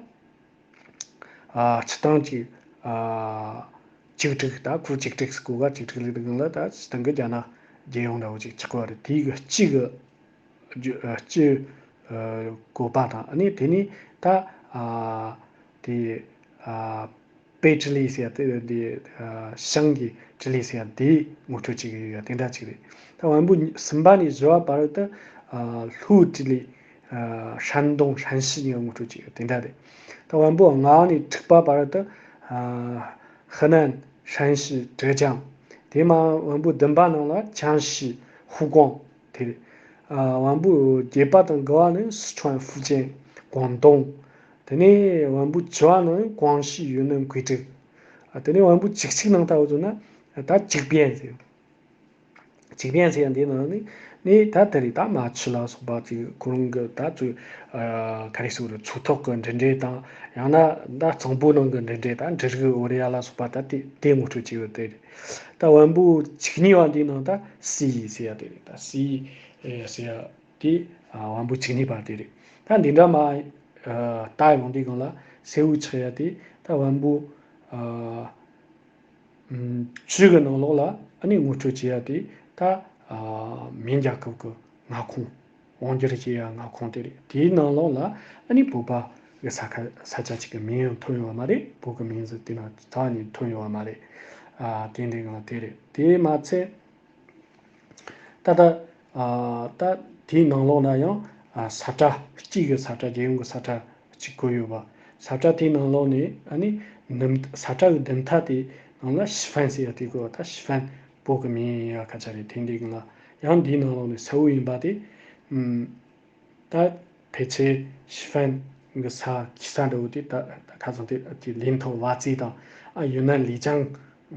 ཨ་སྤྱིར་བཏང་གི་ཨ་གཅིག་དྲུག། ད་ཁོ་གཅིག་དྲུག་ཟེར་གོ་ག་གཅིག་དྲུག་ལབ་དུས་སྒང་ལ་ད་སྤྱིར་བཏང་གི་རྒྱ་ནག་རྒྱལ་ཡོངས་འདྲ་བོ་ཅིག་ཆགས་པ་རེད། དེའི་གི་སྤྱི་གི་རྒྱུ་ཨ་སྤྱི་ཨ་བཀོད་པ་དང་། ཨ་ནི་དེ་ནས་ད་ཨ་དེ་ཨ་པེ་ཀྲི་ལི་ཟེར་ཡ་དེ་འདི་ཨ་ཞང་གི་ཀྲི་ལི་ཟེར་ཡ་དེ་ངོ་སྤྲོད་བྱེད་ཀྱི་ཡོད་ཡ་དེ་འདྲ་ཅིག་རེད། ད་བམ་པོ་གསུམ་པ་ནས་བཞི་བ་བར་དུ་ཨ་ལྷོའི་ཀྲི་ལི། ཨ་山东།山西གཉིས་ངོ་སྤྲོད་བྱེད་ཡ་དེ་འདྲ་རེད། ད་བམ་པོ་ལྔ་ནས་དྲུག་པ་བར་དུ་ཨ་河南།山西།浙江། དེ་མ་བམ་པོ་བདུན་པ་ནང་ལ་江西། 湖广། དེ་རེད། ཨ་བམ་པོ་བརྒྱད་པ་དང་དགུ་བ་ནི་四川། 福建། 广东། དེ་ནས་བམ་པོ་བཅུ་བ་ནང་广西། 云南། 贵州། ཨ་དེ་ནས་བམ་པོ་བཅུ་གཅིག་ནང་ལྟ་བུ་བཟོ་ན་ད་འཇིག་རྟེན་ཟེར། འཇིག་རྟེན་ཟེར་ཡ་འདི་ནང་ནི་ནི་ད་དེ་རིགས་ད་མ་ཆུ་ལ་སོགས་པ་ཅིག་ཁོ་རང་གི་ད་ཚོས་ཨ་ག་རེ་ཟེར་དགོས་རེད། ཚོགས་ཐོག་གི་འབྲེལ་འདྲིས་དང་། ཡང་ན་ད་གཙང་པོ་ནང་གི་འབྲེལ་འདྲིས་ད་འབྲུ་རིགས་འོ་རེ་ཡ་ལ་སོགས་པ་ད་དེ་དེ་ངོ་སྤྲོད་བྱས་ཡོད་དེ་རེད། ད་བམ་པོ་བཅུ་གཉིས་པ་འདི་ནང་ད་སི་ཡི་ཟེར་ཡ་དེ་རེད། ད་སི་ཡི་ཨེ་ཟེར་ཡ་དེ་ཨ་བམ་པོ་བཅུ་གཉིས་པ་དེ་རེད། ད་འདི་འདྲ་མ་ཨ་ལྟ་ཡོང་དུས་སྒང་ལ་གསལ་བོ་ཆགས་ཡ་དེ་ད་བམ་པོ་ཨ་བཅུ་གི་ནང་ལོགས་ལ་ཨ་ནི་ངོ་སྤྲོད་བྱེད་ཡ་དེ་ད་ཨ་མིང་རྒྱལ་ཁབ་ཀྱི་མངའ་ཁོངས། དབང་སྒྱུར་བྱེད་ཡ་མངའ་ཁོངས་དེ་རེད། དེའི་ནང་ལོགས་ལ་ཨ་ནི་བོད་པ་གི་ས་ཁ་ས་ཆ་གཅིག་གི་མིང་ཡང་ཐོན་ཡོད་མ་རེད། བོད་ཀྱི་མིང་ཟེར་དེ་ན་རྩ་ནས་ཐོན་ཡོད་མ་རེད། ཨ་དེ་འདྲའི་སྒང་དེ་རེད། དེ་མ་ཚད། ད་ལྟ་ཨ་ད་དེའི་ནང་ལོགས་ན་ཡང་ཨ་ས་ཁྲ་གཅིག་གི་ས་ཁྲ། རྒྱལ་ཡོངས་ཀྱི་ས་ཁྲ་གཅིག་བཀོད་ཡོད་པ། ས་ཁྲ་དེའི་ནང་ལོགས་ནས་ཨ་ནི་ནུབ་ས་ཁྲ་གི་འདི་མཐའ་དེ་ནང་ལ་ཞི་ཧྥན་ཟེར་ཡ་དེ་བཀོད་པ། ད་ཞི་ཧྥན་བོད་ཀྱི་མིང་ཡིན་ཡ་སྐད་ཆ་རེད། དེ་འདྲའི་སྒང་ལ་ཡང་དེའི་ནང་ལོགས་ནས་གསལ་བོ་ཡིན་པ་དེ་ཨམ། ད་ཕལ་ཆེར་ཞི་ཧྥན་གྱི་ས་ཁྱི་ས་འདྲ་བོ་དེ་ད་ད་ཁ་སང་དེ་དེ་ལིན་ཐའོ་ཝ་ཙི་དང་ཨ་ཡུན་ནན་ལི་ཅང་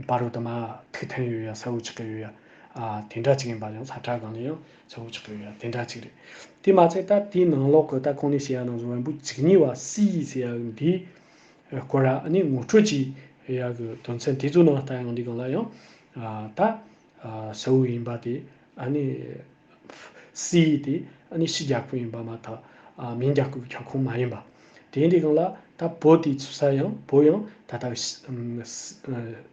བར་དུ་མ་ཐུག་ཐོན་ཡོད་ཡ་གསལ་བོ་ཆགས་ཀྱི་ཡོད་ཡ། ཨ་དེ་འདྲ་ཅིག་ཡིན་པ་ཡང་ས་ཁྲ་སྒང་ནས་ཡང་གསལ་བོ་ཆགས་ཀྱི་ཡོད་ཡ་དེ་འདྲ་ཅིག་རེད། དེ་མ་ཚད་ད་དེའི་ནང་ལོགས་ཀྱི་ད་གོང་ནས་བཤད་ཡ་ནང་བཟོ་བ་བོད་བཅུ་གཉིས་པ་སི་ཡི་ཟེར་ཡ་འདི་སྐོར་ཨ་ནི་ངོ་སྤྲོད་ཅིག་ཡ་གི་དོན་ཚན་དེ་ཚོ་ནང་ལྟ་ཡོང་དུས་སྒང་ལ་ཡང་ཨ་ད་ཨ་གསལ་བོ་ཡིན་པ་དེ་ཨ་ནི། སི་ཡི་དེ་ཨ་ནི་ཕྱི་རྒྱལ་ཁབ་ཡིན་པ་མ་ཐག་ཨ་མིང་རྒྱལ་ཁབ་ཀྱི་ཁྱབ་ཁོངས་མ་ཡིན་པ། དེ་འདྲའི་སྒང་ལ་ད་བོད་དེ་ཚུད་ས་ཡང་བོད་ཡང་ད་ལྟ་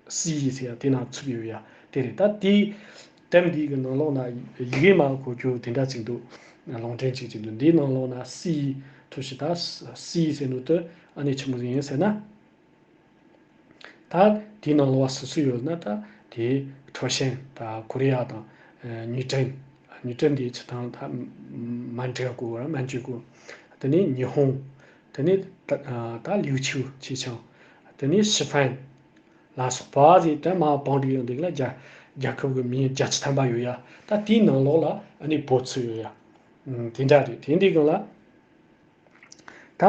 སི་ཡི་ཟེར་ཡ་དེ་ནང་ཚུད་ཡོད་ཡ་དེ་རེད། ད་དེའི་དེབ་འདིའི་གི་ནང་ལོགས་ན་ཡི་གེ་མ་གོ་རྒྱུ་དེ་འདྲ་ཅིག་འདུག་ལུང་འདྲེན་ཅིག་ཅིག་འདུག་འདིའི་ནང་ལོགས་ན་སི་ཡི་ཐུ་ཞི་ད་སི་ཡི་ཟེར་ནོ་དེ་ཨ་ནི་ཆི་མོ་ཟིག་ཡིན་ཟེར་ན། ད་དེའི་ནང་ལོགས་སུ་སུ་ཡོད་ན་ད་དེ་ཁྲའོ་ཞན་ད་ཀོ་རི་ཡ་དང་། ཨ་ཉི་ཀྲན། ཉི་ཀྲན་དེ་ཆི་ཐང་ད་མན་ཀྲི་གོ་ར་མན་ཀྲི་གོ། དེ་ནས་ཉི་ཧོང་། དེ་ནས་ད་ད་ལིའུ་ཆིའུ་ཆི་ཆང་། དེ་ནས་ཞི་ཧྥན་ལ་སོགས་པ་ཟིག་ད་མ་བང་སྒྲིག་ཡོང་དེ་ལ་རྒྱ་རྒྱལ་ཁབ་ཀྱི་མིང་བརྒྱད་ཅུ་ཐམ་པ་ཡོད་ཡ། ད་དེའི་ནང་ལོགས་ལ་ཨ་ནི་བོད་ཚུད་ཡོད་ཡ། ཨ་དེ་འདྲ་རེད། དེ་འདྲའི་སྒང་ལ། ད་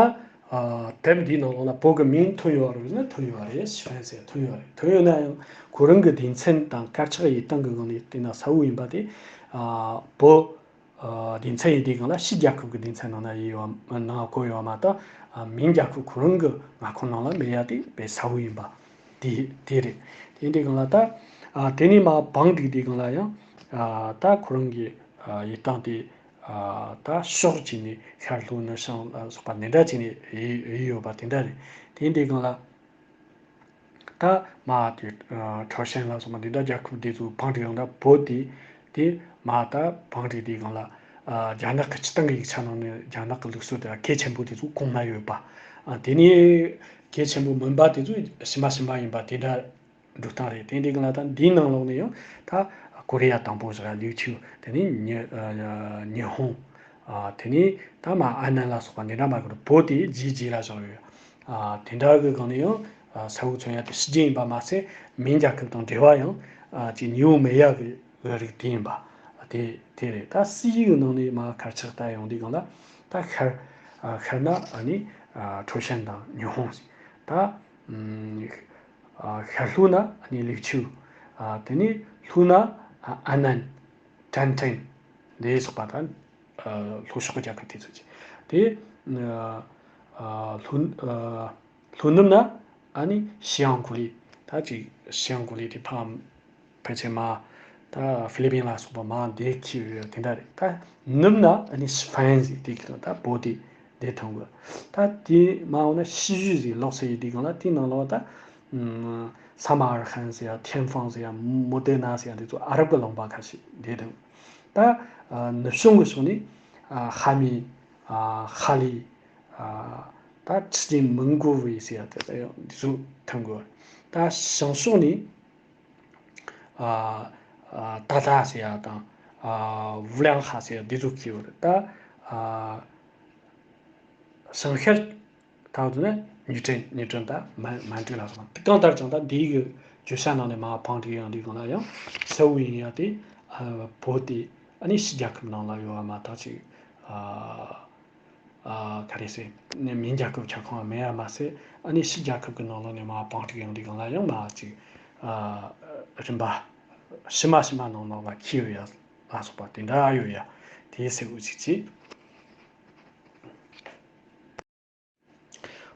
ཨ་དེབ་འདིའི་ནང་ལོགས་ན་བོད་ཀྱི་མིང་ཐོན་ཡོད་རེད་ན། ཐོན་ཡོད་རེད། ཞི་ཧྥན་ཟེར་ཐོན་ཡོད་རེད། ཐོན་ཡོད་ན་ཡང་ཁོ་རང་གི་སྡེ་ཚན་དང་དཀར་ཆག་ཡིག་སྟེང་གི་སྒང་ནས་བལྟས་ན་གསལ་བོ་ཡིན་པ་དེ། ཨ་བོད་ཨ་སྡེ་ཚན་ཡིན་དུས་སྒང་ལ་ཕྱི་རྒྱལ་ཁབ་ཀྱི་སྡེ་ཚན་ནང་ན་ཡོད་པ་ནང་བཀོད་ཡོད་པ་མ་གཏོགས། ཨ་མིང་རྒྱལ་ཁབ་ཁོ་རང་གི་མངའ་ཁོངས་ནང་ལ་མེད་ཡ་དེ་དཔེ་གསལ་བོ་ཡིན་པ་དེ་དེ་རེད། དེ་འདྲའི་སྒང་ལ་ད་ཨ་དེ་ནས་མ་བང་སྒྲིག་དུས་སྒང་ལ་ཡང་ཨ་ད་ཁོ་རང་གི་ཨ་ཡིག་སྟེང་དེ། ཨ་ད་ཤོག་ཅིག་ནས་ཤར་ལྷོ་ནུབ་བྱང་ལ་སོགས་པ་འདི་འདྲ་ཅིག་ནས་ཡོད་ཡོད་པ་དེ་འདྲ་རེད། དེ་འདྲའི་སྒང་ལ་ད་མ་དེ་ཨ་ཁྲའོ་ཞན་ལ་སོགས་པ་འདི་འདྲ་རྒྱལ་ཁབ་དེ་ཚོ་བང་སྒྲིག་ཡོང་ད་བོད་དེ་དེ་མ་ད་བང་སྒྲིག་དུས་སྒང་ལ་ཨ་རྒྱ་ནག་གི་སྤྱི་བཏང་གི་ཡིག་ཆ་ནང་ནས་རྒྱ་ནག་གི་ལུགས་སྲོལ་དེ་གལ་ཆེན་པོ་དེ་ཚོ་གོང་ན་ཡོད་པ། ཨ་དེ་ནས་གལ་ཆེན་པོ་མིན་པ་དེ་ཚོ་ཕྱི་མ་ཕྱི་མ་ཡིན་པ་དེ་འདྲ། འགྲོ་སྟངས་རེད། དེ་འདྲའི་སྒང་ལ་ད་འདིའི་ནང་ལོགས་ནས་ཡང་ད་ཀོ་རི་ཡ་དང་པོ་ཟེར་ལིའུ་ཆིའུ། དེ་ནས་ཉི་ཨ་ཉི་ཧོང་། ཨ་དེ་ནས་ད་མ་ཨ་ནན་ལ་སོགས་པ་འདི་འདྲ་མ་གི་བོད་དེ་རྗེས་རྗེས་ལ་བཞག་ཡོད། ཨ་དེ་འདྲ་གི་སྒང་ནས་ཡང་ཨ་གསལ་བོ་མཚོན་ཡ་དེ་ཕྱི་རྒྱལ་ཡིན་པ་མ་ཟད་མིང་རྒྱལ་ཁབ་དང་འབྲེལ་བ་ཡང་ཨ་ཅིག་ཉེ་བོ་མེད་ཡ་གི་རིགས་དེ་ཡིན་པ། ཨ་དེ་དེ་རེད། ད་སི་ཡི་གི་ནང་ནས་མ་ཁ་ཆག་ལྟ་ཡོང་དུས་སྒང་ལ་ད་ཤར་ཨ་ཤར་ན་ཨ་ནི་ཨ་ཁྲའོ་ཞན་དང་ཉི་ཧོང་ཟེར། ད། ཨ་ཤར་ལྷོ་ན་ཨ་ནི་ལིའུ་ཆུ། ཨ་དེ་ནས་ལྷོ་ན་ཨ་ཨན་ནན། ཀྲན་ཀྲེན། འདི་སོགས་པ་དང་། ཨ་ལྷོ་ཕྱོགས་རྒྱལ་ཁབ་དེ་ཚོ་ཅིག་དེ་ཨ་ལྷོ་ཨ་ལྷོ་ནུབ་ན་ཨ་ནི་ཤི་ཡང་གོ་ལི། ད་ཅིག་ཤི་ཡང་གོ་ལི་དེ་ཕ་ཕལ་ཆེར་མ་ད་ཧྥི་ལི་པིན་ལ་སོགས་པ་མ་འདི་ཁྱི་ཡོད་དེ་འདྲ་རེད། ད་ནུབ་ན་ཨ་ནི་ཤི་ཧྥན་ཟེར་དེ་གི་ད་བོད་དེ་དེ་ཐོན་དགོས། ད་དེ་མ་འོངས་ན་ཤི་ཞུ་ཟེར་ལོག་ས་ཡི་དེ་གང་ལ་དེ་ནང་ལོགས་ད་ས་མ་ཨར་ཧན་ཟེར་ཡ་ཐེན་ཧྥང་ཟེར་ཡ་མོ་དེ་ན་ཟེར་ཡ་དེ་ཚོ་ཨ་རབ་གི་ལུང་པ་ཁ་ཤས་དེ་དང་། ད་ནུབ་བྱང་གི་ཕྱོགས་ནས་ཧ་མི། ཧ་ལི། ད་ཁྲི་ལྡེ་མོན་གོ་བའི་ཟེར་ཡ་དེ་ཚོ་ཐོན་དགོས། ད་བྱང་ཕྱོགས་ནས་ཏ་ཏ་ཟེར་ཡ་དང་ཝུ་ལིང་ཧ་ཟེར་ཡ་འདི་ཚོ་གི་ཡོད་རེད། ད་བྱང་ཤར་ད་དུ་ནི་ཉི་ཀྲན་ཉི་ཀྲན་ད་མན་མན་ཀྲན་ལ་སོགས་པ་གང་ལྟར་ཀྱང་ད་འདི་གི་བརྗོད་བྱ་ནང་ནས་མ་བང་སྒྲིག་ཡང་འདི་གང་ལ་ཡང་གསལ་བོ་ཡིན་ཡ་དེ་བོད་དེ་ཨ་ནི་ཕྱི་རྒྱལ་ཁབ་ནང་ལ་ཡོད་བ་མ་ཐག་ཅིག་ག་རེ་ཟེར། མིན་རྒྱལ་ཁབ་ཁྱབ་ཁོངས་མེད་ཡ་མ་ཟད་ཨ་ནི་ཕྱི་རྒྱལ་ཁབ་ཀྱི་ནང་ལོགས་ནས་མ་བང་སྒྲིག་ཡང་འདི་གང་ལ་ཡང་མ་ཅིག་རིམ་པ་ཕྱི་མ་ཕྱི་མ་ནང་ནང་ལ་འཁྱེར་ཡོད་ཡ་ལ་སོགས་པ་དེ་འདྲ་ཡོད་ཡ་དེ་ཟེར་བ་ཅིག་ཅིག་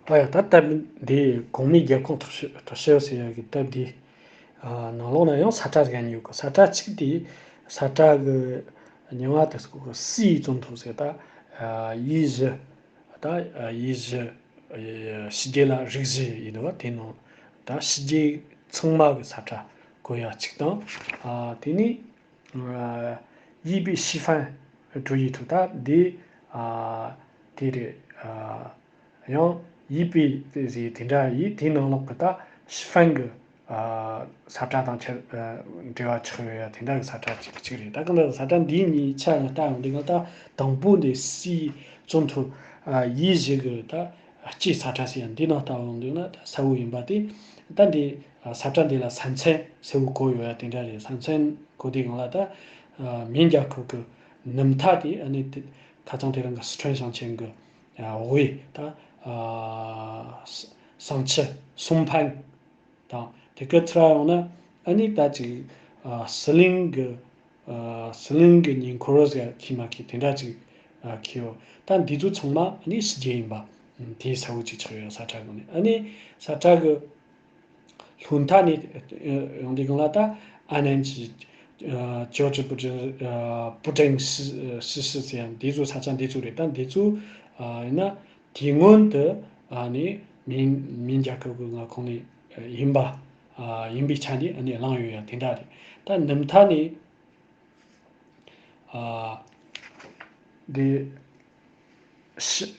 ཨོ་ཡ་ད་ལྟ་འདི་གོང་མའི་རྒྱལ་ཁོངས་དྲག་ཤོས་དྲག་ཤོས་ཟེར་ཡ་གི་སྟབས་འདི་ནང་ལོགས་ན་ཡང་ས་ཁྲ་ཟེར་ཡ་ཡོད་གི། ས་ཁྲ་གཅིག་དེ་ས་ཁྲ་གི་མྱིང་ང་དེ་སྐོར་གི་སི་ཡི་ཙུང་ཐུ་ཟེར། ད་ཡིག་བཞི། ད་ཡིག་བཞི། ཕྱི་རྒྱལ་ལ་རིགས་བཞི་ཡིན་འདུག་བ། དེ་ནང་ད་ཕྱི་རྒྱལ་ཚང་མ་གི་ས་ཁྲ་གོ་ཡ་གཅིག་དང་། དེ་ནས་ཡིས་པི་ཤི་ཧྥན་ཀྲུའུ་ཡི་ཐུ། ད་འདི་དེ་རེད། ཡང་ཡིས་པི་ཟེར་དེ་འདྲ་ཡིས་དེའི་ནང་ལོགས་ཀྱི་ད་ཤི་ཧྥན་གྱི་ས་ཁྲ་དང་ཆ་འབྲེལ་བ་ཆགས་ཡོད་ཡ་དེ་འདྲ་གི་ས་ཁྲ་གཅིག་གཅིག་རེད། ད་གང་ལྟར་ས་ཁྲ་འདིའི་གཉིས་ཆ་ཡང་ལྟ་ཡོང་དུས་ང་ད་དང་པོ་འདི་སི་ཙུང་ཐུ་ཡིག་བཞི་གི་ད་སྤྱིའི་ས་ཁྲ་ཟེར་ཡ་འདི་ནང་ལྟ་ཡོང་དུས་ན་ད་གསལ་བོ་ཡིན་པ་དེ། ད་འདི་ས་ཁྲ་འདི་ལ་ས་མཚམས་གསལ་བོ་བཀོད་ཡོད་ཡ་དེ་འདྲ་རེད། ས་མཚམས་བཀོད་དུས་གང་ལ་ད་མིན་རྒྱལ་ཁབ་ཀྱི་ནུབ་མཐའ་དེ་ཨ་ནི་དེ་ཁ་སང་དེ་རིང་གི་སི་ཁྲོན་ཞིང་ཆེན་གྱི་ཝེ་ད་ཨ་ས་ཟིང་ཆུ་སུང་ཕན་དང་དེ་ག་ཚུར་ཡོང་ན་ཨ་ནི་ད་ཅིག་ཨ་ཟི་ལིང་གི་ཨ་ཟི་ལིང་གི་ཉེ་འཁོར་ཟེར་ཁྱི་མ་ཁྱི་དེ་འདྲ་ཅིག་ཨ་ཁྱི་ཡོད། ད་འདི་ཚོ་ཚང་མ་ཨ་ནི་ཕྱི་རྒྱལ་ཡིན་པ་དེ་གསལ་བོ་ཅིག་ཆགས་ཡོད། ས་ཁྲ་གི་ནི་ཨ་ནི་ས་ཁྲ་གི་ལྷོ་མཐའ་ནས་ཡོང་དུས་གང་ལ་ད་ཨ་ནན་ཅི། ཨ་ཅོ་ཅི་པུ་ཀྲིན། ཨ་པུ་ཀྲིན་སི་སི་སི་ཟེར་ཡང་འདི་ཚོ་ས་ཆ་འདི་ཚོ་རེད། ད་འདི་ཚོ་ཨ་ཡིན་ན་དེ་སྔོན་དུ་ཨ་ནི་མིན་མིན་རྒྱལ་ཁབ་ཀྱི་མངའ་ཁོངས་ནས་ཡིན་པ་ཨ་ཡིན་པའི་ཆ་ནས་ཨ་ནི་བླངས་ཡོད་ཡ་དེ་འདྲ་རེད། ད་ནུབ་མཐའ་ནས་ཨ་འདི། ཤི།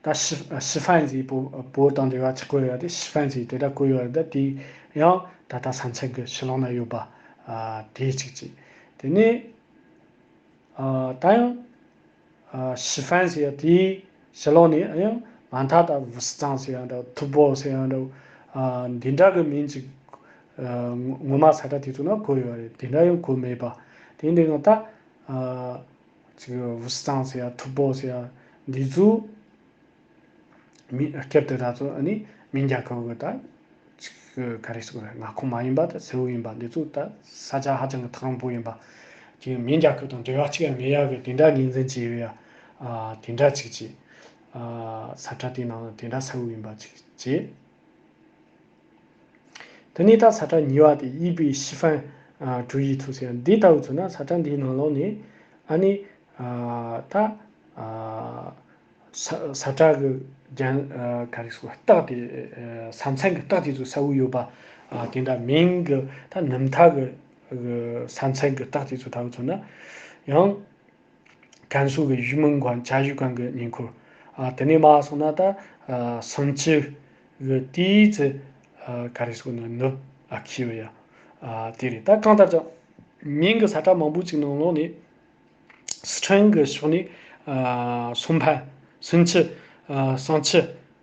ད་ཤི་ཤི་ཧྥན་ཟེར་བོད་བོད་དང་འབྲེལ་བ་ཆགས་ཀྱི་ཡོད་རེད། ཤི་ཧྥན་ཟེར་དེ་འདྲ་བཀོད་ཡོད་རེད། ད་དེ་ཡང་ད་ལྟ་ས་མཚམས་ཀྱི་ཕྱི་ལོགས་ན་ཡོད་པ་ཨ་དེ་གཅིག་གཅིག་དེ་ནས་ཨ་ད་ཡང་ཨ་ཤི་ཧྥན་ཟེར་ཡ་དེའི་ཕྱི་ལོགས་ནས་ཡང་མ་མཐའ་ད་ཝུ་སི་ཙང་ཟེར་ཡ་འདྲ། ཐུ་བོ་ཟེར་ཡ་འདྲ། ཨ་འདི་འདྲ་གི་མིང་ཅིག་ཨ་ངོ་མ་ས་ཁྲ་དེ་ཚོ་ན་བཀོད་ཡོད་རེད། དེ་འདྲ་ཡང་བཀོད་མེད་པ་དེ་འདྲ་ཡང་ད་ཨ། ཅིག་ཝུ་སི་ཙང་ཟེར་ཡ་ཐུ་བོ་ཟེར་ཡ་འདི་ཚོ་མི་སྐབས་དེ་དག་ཚོ་ཨ་ནི་མིན་རྒྱལ་ཁབ་ཀྱི་ད་ཅིག་ག་རེ་ཟེར་དགོས་རེད། མངའ་ཁོངས་མ་ཡིན་པ་ད་གསལ་བོ་ཡིན་པ་འདི་ཚོ་ད་ས་ཆ་ཧ་ཅང་གི་ཐག་རིང་པོ་ཡིན་པ་ཅིག་མིན་རྒྱལ་ཁབ་དང་འབྲེལ་བ་གཅིག་ཡང་མེད་ཡ་གི་དེ་འདྲ་ངོས་འཛིན་བྱས་ཡོད་ཡ། ཨ་དེ་འདྲ་ཅིག་ཅིག་ཨ་ས་ཁྲ་དེའི་ནང་དེ་འདྲ་གསལ་བོ་ཡིན་པ་ཅིག་བྱས། དེ་ནས་ད་ས་ཁྲ་གཉིས་པ་དེ་ཡིས་པི་ཤི་ཧྥན་ཨ་ཀྲུའུ་ཡི་ཐུ་ཟེར་ཡ་འདི་ལྟ་བུ་མཚོན་ན་ས་ཁྲ་འདིའི་ནང་ལོགས་ནས་ཨ་ནི་ཨ་ད་ཨ་ས་ས་ཁྲ་གི་རྒྱན་ཨ་ག་རེ་ཟེར་རྟགས་དེ་ཨ་ས་མཚམས་ཀྱི་རྟགས་དེ་ཚོ་གསལ་བོ་ཡོད་པ་ཨ་དེ་འདྲ་མིང་གི་ད་ནུབ་མཐའ་གི་ཨ་ས་མཚམས་ཀྱི་རྟགས་དེ་ཚོ་ལྟ་བུ་མཚོན་ན་ཡང་། 甘肃གི་玉门关 ཅ་ཡུ་ཀན་གྱི་ཉེ་འཁོར། ཨ་དེ་ནས་མར་སོང་ན་ད་ཨ་ཟིང་ཆུ་གི་དེའི་ཚེ་ཨ་ག་རེ་ཟེར་ན་ནུབ་ཨ་ཁི་བ་ཡ་ཨ་དེ་རེད། ད་གང་ལྟར་ཀྱང་མིང་གི་ས་ཁྲ་མང་པོ་ཅིག་ནང་ལོགས་ནས་སི་ཁྲོན་གི་ཕྱོགས་ནས་ཨ་སུང་ཕན་ཟིང་ཆུ་ཨ་ཟིང་ཆུ་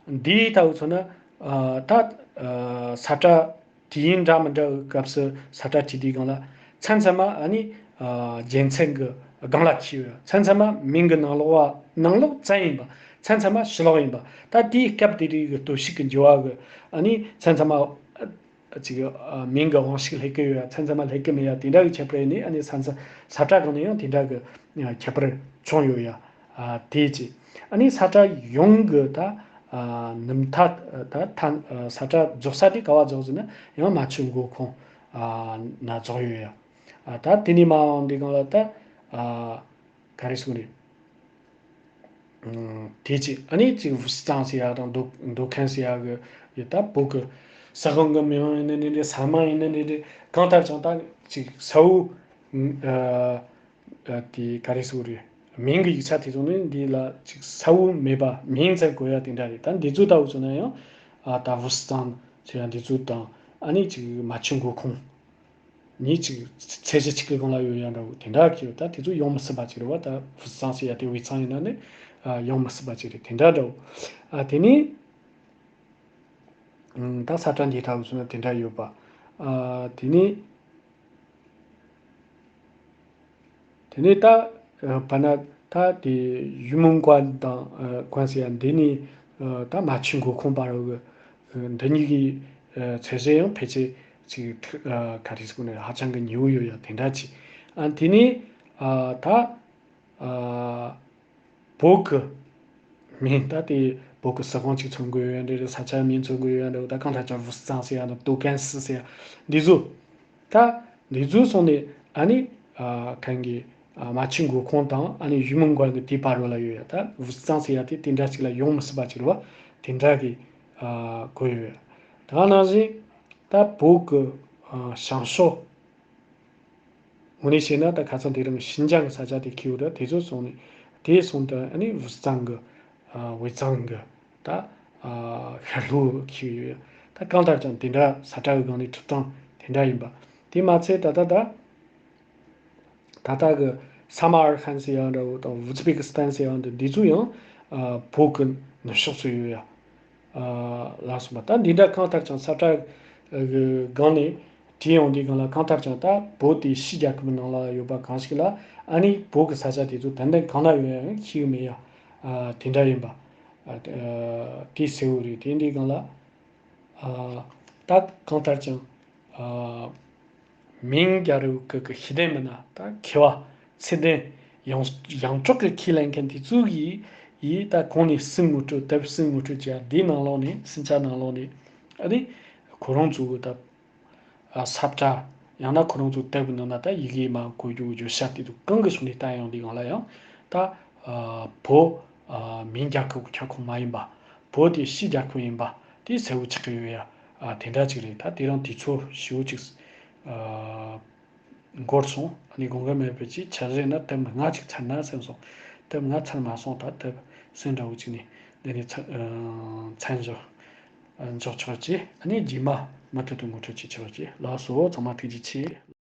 འདིའི་ལྟ་བུ་མཚོན་ན་ཨ་ད་ཨ་ས་ཁྲ། དུས་ཡུན་འདྲ་མི་འདྲ་བའི་སྐབས་སུ་ས་ཁྲ་བྲིས་དུས་སྒང་ལ་མཚམས་མཚམས་མ་ཨ་ནི་ཨ་རྒྱལ་མཚན་གྱི་སྒང་ལ་འཁྱེར་ཡོད། མཚམས་མཚམས་མ་མིང་གི་ནང་ལོགས་བ་ནང་ལོགས་ཙམ་ཡིན་པ། མཚམས་མཚམས་མ་ཕྱི་ལོགས་ཡིན་པ། ད་དེའི་སྐབས་དེ་དུས་ཀྱི་སྟོབས་ཤུགས་ཀྱི་འགྱུར་བ་གི་ཨ་ནི་མཚམས་མཚམས་མ་ཅིག་མིང་གི་དབང་ཤུགས་སླེབས་ཀྱི་ཡོད་ཡ། མཚམས་མཚམས་མ་སླེབས་ཀྱི་མེད་ཡ། དེ་འདྲ་གི་ཁྱད་པར་ཡིན་ནི་ཨ་ནི་ས་མཚམས་ས་ཁྲ་གང་ནས་ཡང་དེ་འདྲ་གི་ཁྱད་པར་བྱུང་ཡོད་ཡ། དེ་ཅི་ཨ་ནི་ས་ཁྲ་ཡོངས་གི་ད་ནུབ་མཐའ་ད་ས་ཁྲ་རྫོགས་ས་དེ་ག་བ་རྫོགས་ཟེར་ན་ཡང་རྨ་ཆུ་མགོ་ཁུངས་ན་རྫོགས་ཡོད་ཡ། ད་དེ་ནས་མ་འོང་དེ་གང་ལ་ད་ག་རེ་ཟེར་དགོས་རེད། དེ་ཅི་ཨ་ནི་ཅིག་བུ་གཙང་ཟེར་ཡ་དང་མདོ་མདོ་ཁམས་ཟེར་ཡ་གི་ཡོད། ད་བོད་གི་ས་ཁོངས་གི་མིང་ཡིན་ནི་འདྲ་འདྲ། ས་མིང་ཡིན་ནི་འདྲ་འདྲ། གང་ལྟར་ཀྱང་ད་ཅིག་ས་འོག་ཨ་ཨ་དེ་ག་རེ་ཟེར་དགོས་རེད། མིང་གི་ཡིག་ཆ་དེ་ཚོ་ནི་འདི་ལ་ཅིག་ས་འོག་མེད་པ་མིང་ཙམ་གོ་ཡ་དེ་འདྲ་རེད། ད་འདི་ཚོ་ལྟ་བུ་ཚོ་ན་ཡང་ཨ་ད་བུ་གཙང་ཟེར་ཡ་འདི་ཚོ་དང་ཨ་ནི་ཅིག་རྨ་ཆུ་མགོ་ཁུངས། ཉིན་གཅིག་ཚད་གཞི་གཅིག་གི་སྒང་ལ་ཡོད་ཡ་འདྲ་བོ་དེ་འདྲ་གི་ད་དེ་ཚོ་ཡོང་མི་སྲིད་པ་ཅིག་རེད་བ། ད་བུ་གཙང་ཟེར་ཡ་དེ་དབུས་གཙང་ཡིན་ན་ནི་ཡོང་མི་སྲིད་པ་ཅིག་རེད། དེ་འདྲ་འདྲ་བོ། དེ་ནི་ད་ས་ཁྲ་འདི་ལྟ་བུ་སོང་ན་དེ་འདྲ་ཡོད་པ། དེ་ནི་དེ་ནས་ད་བར་ན་ད་དེ་ཡུལ་མུན་ཀོན་དང་ཀོན་ཟེར་ཡ་འདི་ནས་ད་རྨ་ཆུ་མགོ་ཁུངས་བར་གི་འདི་གཉིས་ཀྱི་ཚད་གཞི་ཡང་ཕལ་ཆེར་ཅིག་ག་རེ་ཟེར་དགོས་ནས་ཧ་ཅང་གི་ཉེ་བོ་ཡོད་ཡ་དེ་འདྲ་ཅིག་ཨ་དེ་ནས་ད་བོད་ཀྱི་མིང་ད་དེ་བོད་ཀྱི་ས་ཁོངས་ཅིག་མཚོན་གི་ཡོད་ཡ་འདྲ་རེད། ས་ཆ་མིང་མཚོན་གི་ཡོད་ཡ་འདྲ་རེད། ད་གང་ལྟར་ཀྱང་བུ་གཙང་ཟེར་ཡ་དང་ཏུའུ་ཀན་སི་ཟེར་ཡ་འདི་ཚོ། ད་འདི་ཚོ་སོང་ནས་ཨ་ནི་གན་གི་རྨ་ཆུ་མགོ་ཁུངས་དང་ཨ་ནི་ཡུལ་མུན་ཀོན་གི་དེའི་བར་རོ་ལ་ཡོད་ཡ། ད་བུ་གཙང་ཟེར་ཡ་དེ་དེ་འདྲ་ཅིག་ལ་ཡོང་མི་སྲིད་པ་ཅིག་རེད་བ། དེ་འདྲ་གི་གོ་ཡོད་ཡ། ད་ནང་བཞིན་ད་བོད་ཀྱི་བྱང་ཕྱོགས་དངོས་གནས་བཤད་ན་ད་ཁ་སང་དེ་རིང་ཤིན་ཅང་གི་ས་ཆ་དེ་ཁེལ་ཡོད་ར། དེ་ཚོ་སོང་ནས་དེ་སོང་དུ་ཨ་ནི་བུ་གཙང་གི་དབུས་གཙང་གི་ད་ཤར་ལྷོ་ཁེལ་ཡོད། ད་གང་ལྟར་ཀྱང་དེ་འདྲ་ས་ཁྲ་གི་སྒང་ནས་གྲུབ་སྟངས་དེ་འདྲ་ཡིན་པ། དེ་མ་ཚད་ད་ད་ད་ད་ལྟ་གི་ས་མ་ཨར་ཁན་ཟེར་ཡང་འདྲ་བོ་དང་ཨུ་ཛི་བེ་ཀི་སི་ཐན་ཟེར་ཡང་འདྲ་འདི་ཚོ་ཡང་བོད་ཀྱི་ནུབ་ཕྱོགས་སུ་ཡོད་ཡ། ལ་སོགས་པ་ད་འདི་འདྲ་གང་ལྟར་ཀྱང་ས་ཁྲ་གི་སྒང་ནས་བྲིས་ཡོང་དུས་སྒང་ལ་གང་ལྟར་ཀྱང་ད་བོད་དེ་ཕྱི་རྒྱལ་ཁབ་ནང་ལ་ཡོད་པ་གང་ཞིག་ལ་ཨ་ནི་བོད་ཀྱི་ས་ཆ་དེ་ཚོ་ཏན་ཏན་གང་ན་ཡོད་ཡང་ཤེས་ཀྱི་མེད་ཡ། དེ་འདྲ་ཡིན་པ་དེ་གསལ་བོ་རེད། དེ་འདྲའི་སྒང་ལ་ད་གང་ལྟར་ཀྱང་མིང་རྒྱལ་རབས་ཀྱི་ཤེས་ལྡན་མི་སྣ་ད་མཁས་པ་ཚད་ལྡན་ཡང་ཡང་གྲགས་ཀྱི་ཁས་ལེན་མཁན་དེ་ཚོ་གིས་ཡིས་ད་གོང་ནས་སྲིད་ངོ་སྤྲོད་དེབ་སྲིད་ངོ་སྤྲོད་བྱས་དེའི་ནང་ལོགས་ནས་སྲིད་ཆ་ནང་ལོགས་ནས་ཨ་ནི་ཁོ་རང་ཚོ་གི་ད་ས་བཀྲ་ཡང་ན་ཁོ་རང་ཚོ་དེབ་ནང་ན་ད་ཡི་གེ་མ་གོ་རྒྱུ་བརྗོད་བྱ་དེ་ཚོ་གང་གི་ཕྱོགས་ནས་བལྟ་ཡོང་དུས་སྒང་ལ་ཡང་ད་བོད་མིང་རྒྱལ་ཁབ་ཀྱི་ཁྱབ་ཁོངས་མ་ཡིན་པ་བོད་དེ་ཕྱི་རྒྱལ་ཁབ་ཡིན་པ་དེ་གསལ་བོ་ཆགས་ཀྱི་ཡོད་ཡ། དེ་འདྲ་ཅིག་རེད། ད་དེ་རིང་དུས་ཚོད་ཞེ་པོ་ཅིག་འགོར་སོང་། ཨ་ནི་དགོངས་འགལ་མེད་པའི་ཅིག་ཆ་བཞག་ན་དེབ་ལྔ་ཅིག་ཚར་ན་བསམ་སོང་། དེབ་ལྔ་ཚར་མ་སོང་། ད་དེབ་སུམ་འདྲ་བོ་ཅིག་ནས་འདི་ནས་མཚམས་འཇོག་འཇོག་ཆོག་ཅིག་ཨ་ནི་རྗེས་མ་མུ་མཐུད་དུ་ངོ་སྤྲོད་བྱེད་ཆོག་ཅིག་ལགས་སོ། ཚང་མ་ཐུགས་རྗེ་ཆེ།